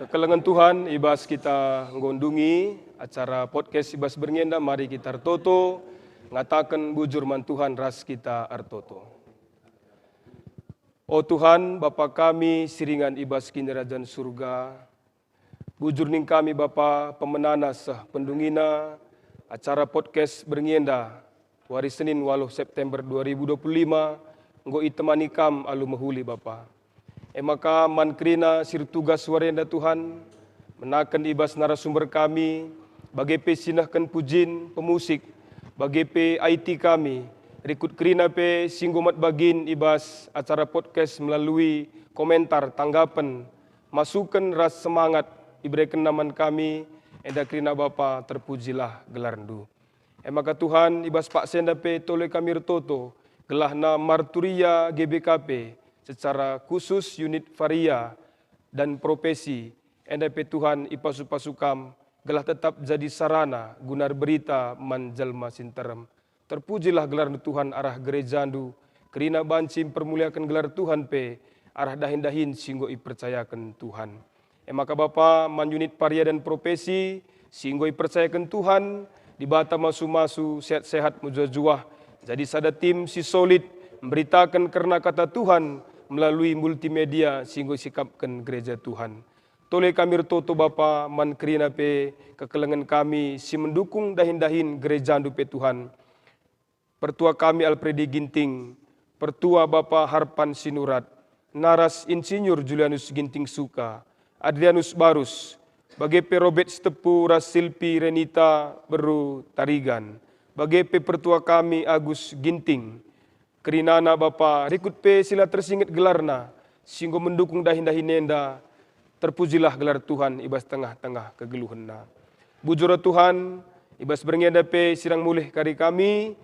Kekelengen Tuhan, i bas kita nggo ndungi acara podcast i bas berngi enda, mari kita ertoto, ngataken bujur man Tuhan ras kita ertoto. O Tuhan, Bapa kami si ringan i bas Kinirajan Surga, bujur ning kami Bapa, pemenana seh pendungina acara podcast berngi enda, wari Senin waluh September dua ribu dua puluh lima, enggo itemani Kam alu mehuli Bapa. E maka man kerina si ertugas wari enda Tuhan, menaken i bas narasumber kami, bage pe si nehken pujin, pemusik, bage pe I T kami, rikut kerina pe si enggo mat bagin i bas acara podcast melalui komentar, tanggapen, masuken ras semangat iberekenna man kami, enda kerina Bapa, terpujilah gelarNdu. E maka Tuhan, i bas paksa enda pe tole kami ertoto, gelahna Marturia G B K P, secara khusus unit Varia dan Profesi, enda pe Tuhan ipasu-pasu Kam, gelah tetap jadi sarana guna erberita man jelma si nterem. Terpujilah gelarNdu Tuhan arah gerejaNdu, kerina banci mpermuliaken gelar Tuhan pe arah dahin-dahin si enggo ipercayaken Tuhan. E maka Bapa, man unit Varia dan Profesi si enggo ipercayaken Tuhan, Dibata masu-masu, sehat-sehat, mejuah-juah, jadi sada tim si solid, mberitaken kerna Kata Tuhan melalui multimedia si enggo isikapken gereja Tuhan. Tole kami ertoto Bapa, man kerina pe kekelengen kami si mendukung dahin-dahin gerejaNdu pe Tuhan. Pertua kami Alpredi Ginting, Pertua Bapa Harpan Sinurat, naras Insinyur Julianus Ginting Suka, Adrianus Barus, bage pe Robert Sitepu ras Silpi Renita Beru Tarigan, bage pe Pertua kami Agus Ginting, kerinana Bapa, rikut pe si la tersinget gelarna, si enggo mendukung dahin-dahin enda, terpujilah gelar Tuhan i bas tengah-tengah kegeluhenna. Bujur, o Tuhan, i bas berngi enda pe sirang mulih kari kami,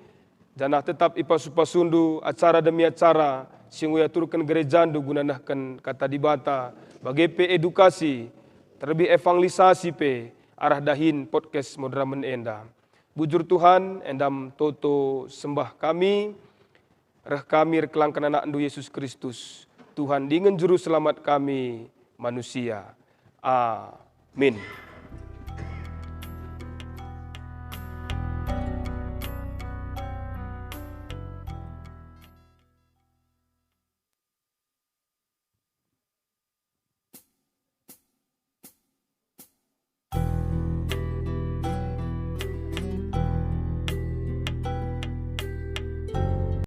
janah tetap ipasu-pasuNdu acara demi acara si enggo iaturken gerejaNdu guna nehken Kata Dibata, bage pe edukasi, terlebih evangelisasi pe arah dahin podcast Moderamen enda. Bujur Tuhan, endam toto sembah kami, reh kami erkelangken AnakNdu Yesus Kristus, Tuhan dingen Juru Selamat kami manusia. Amin.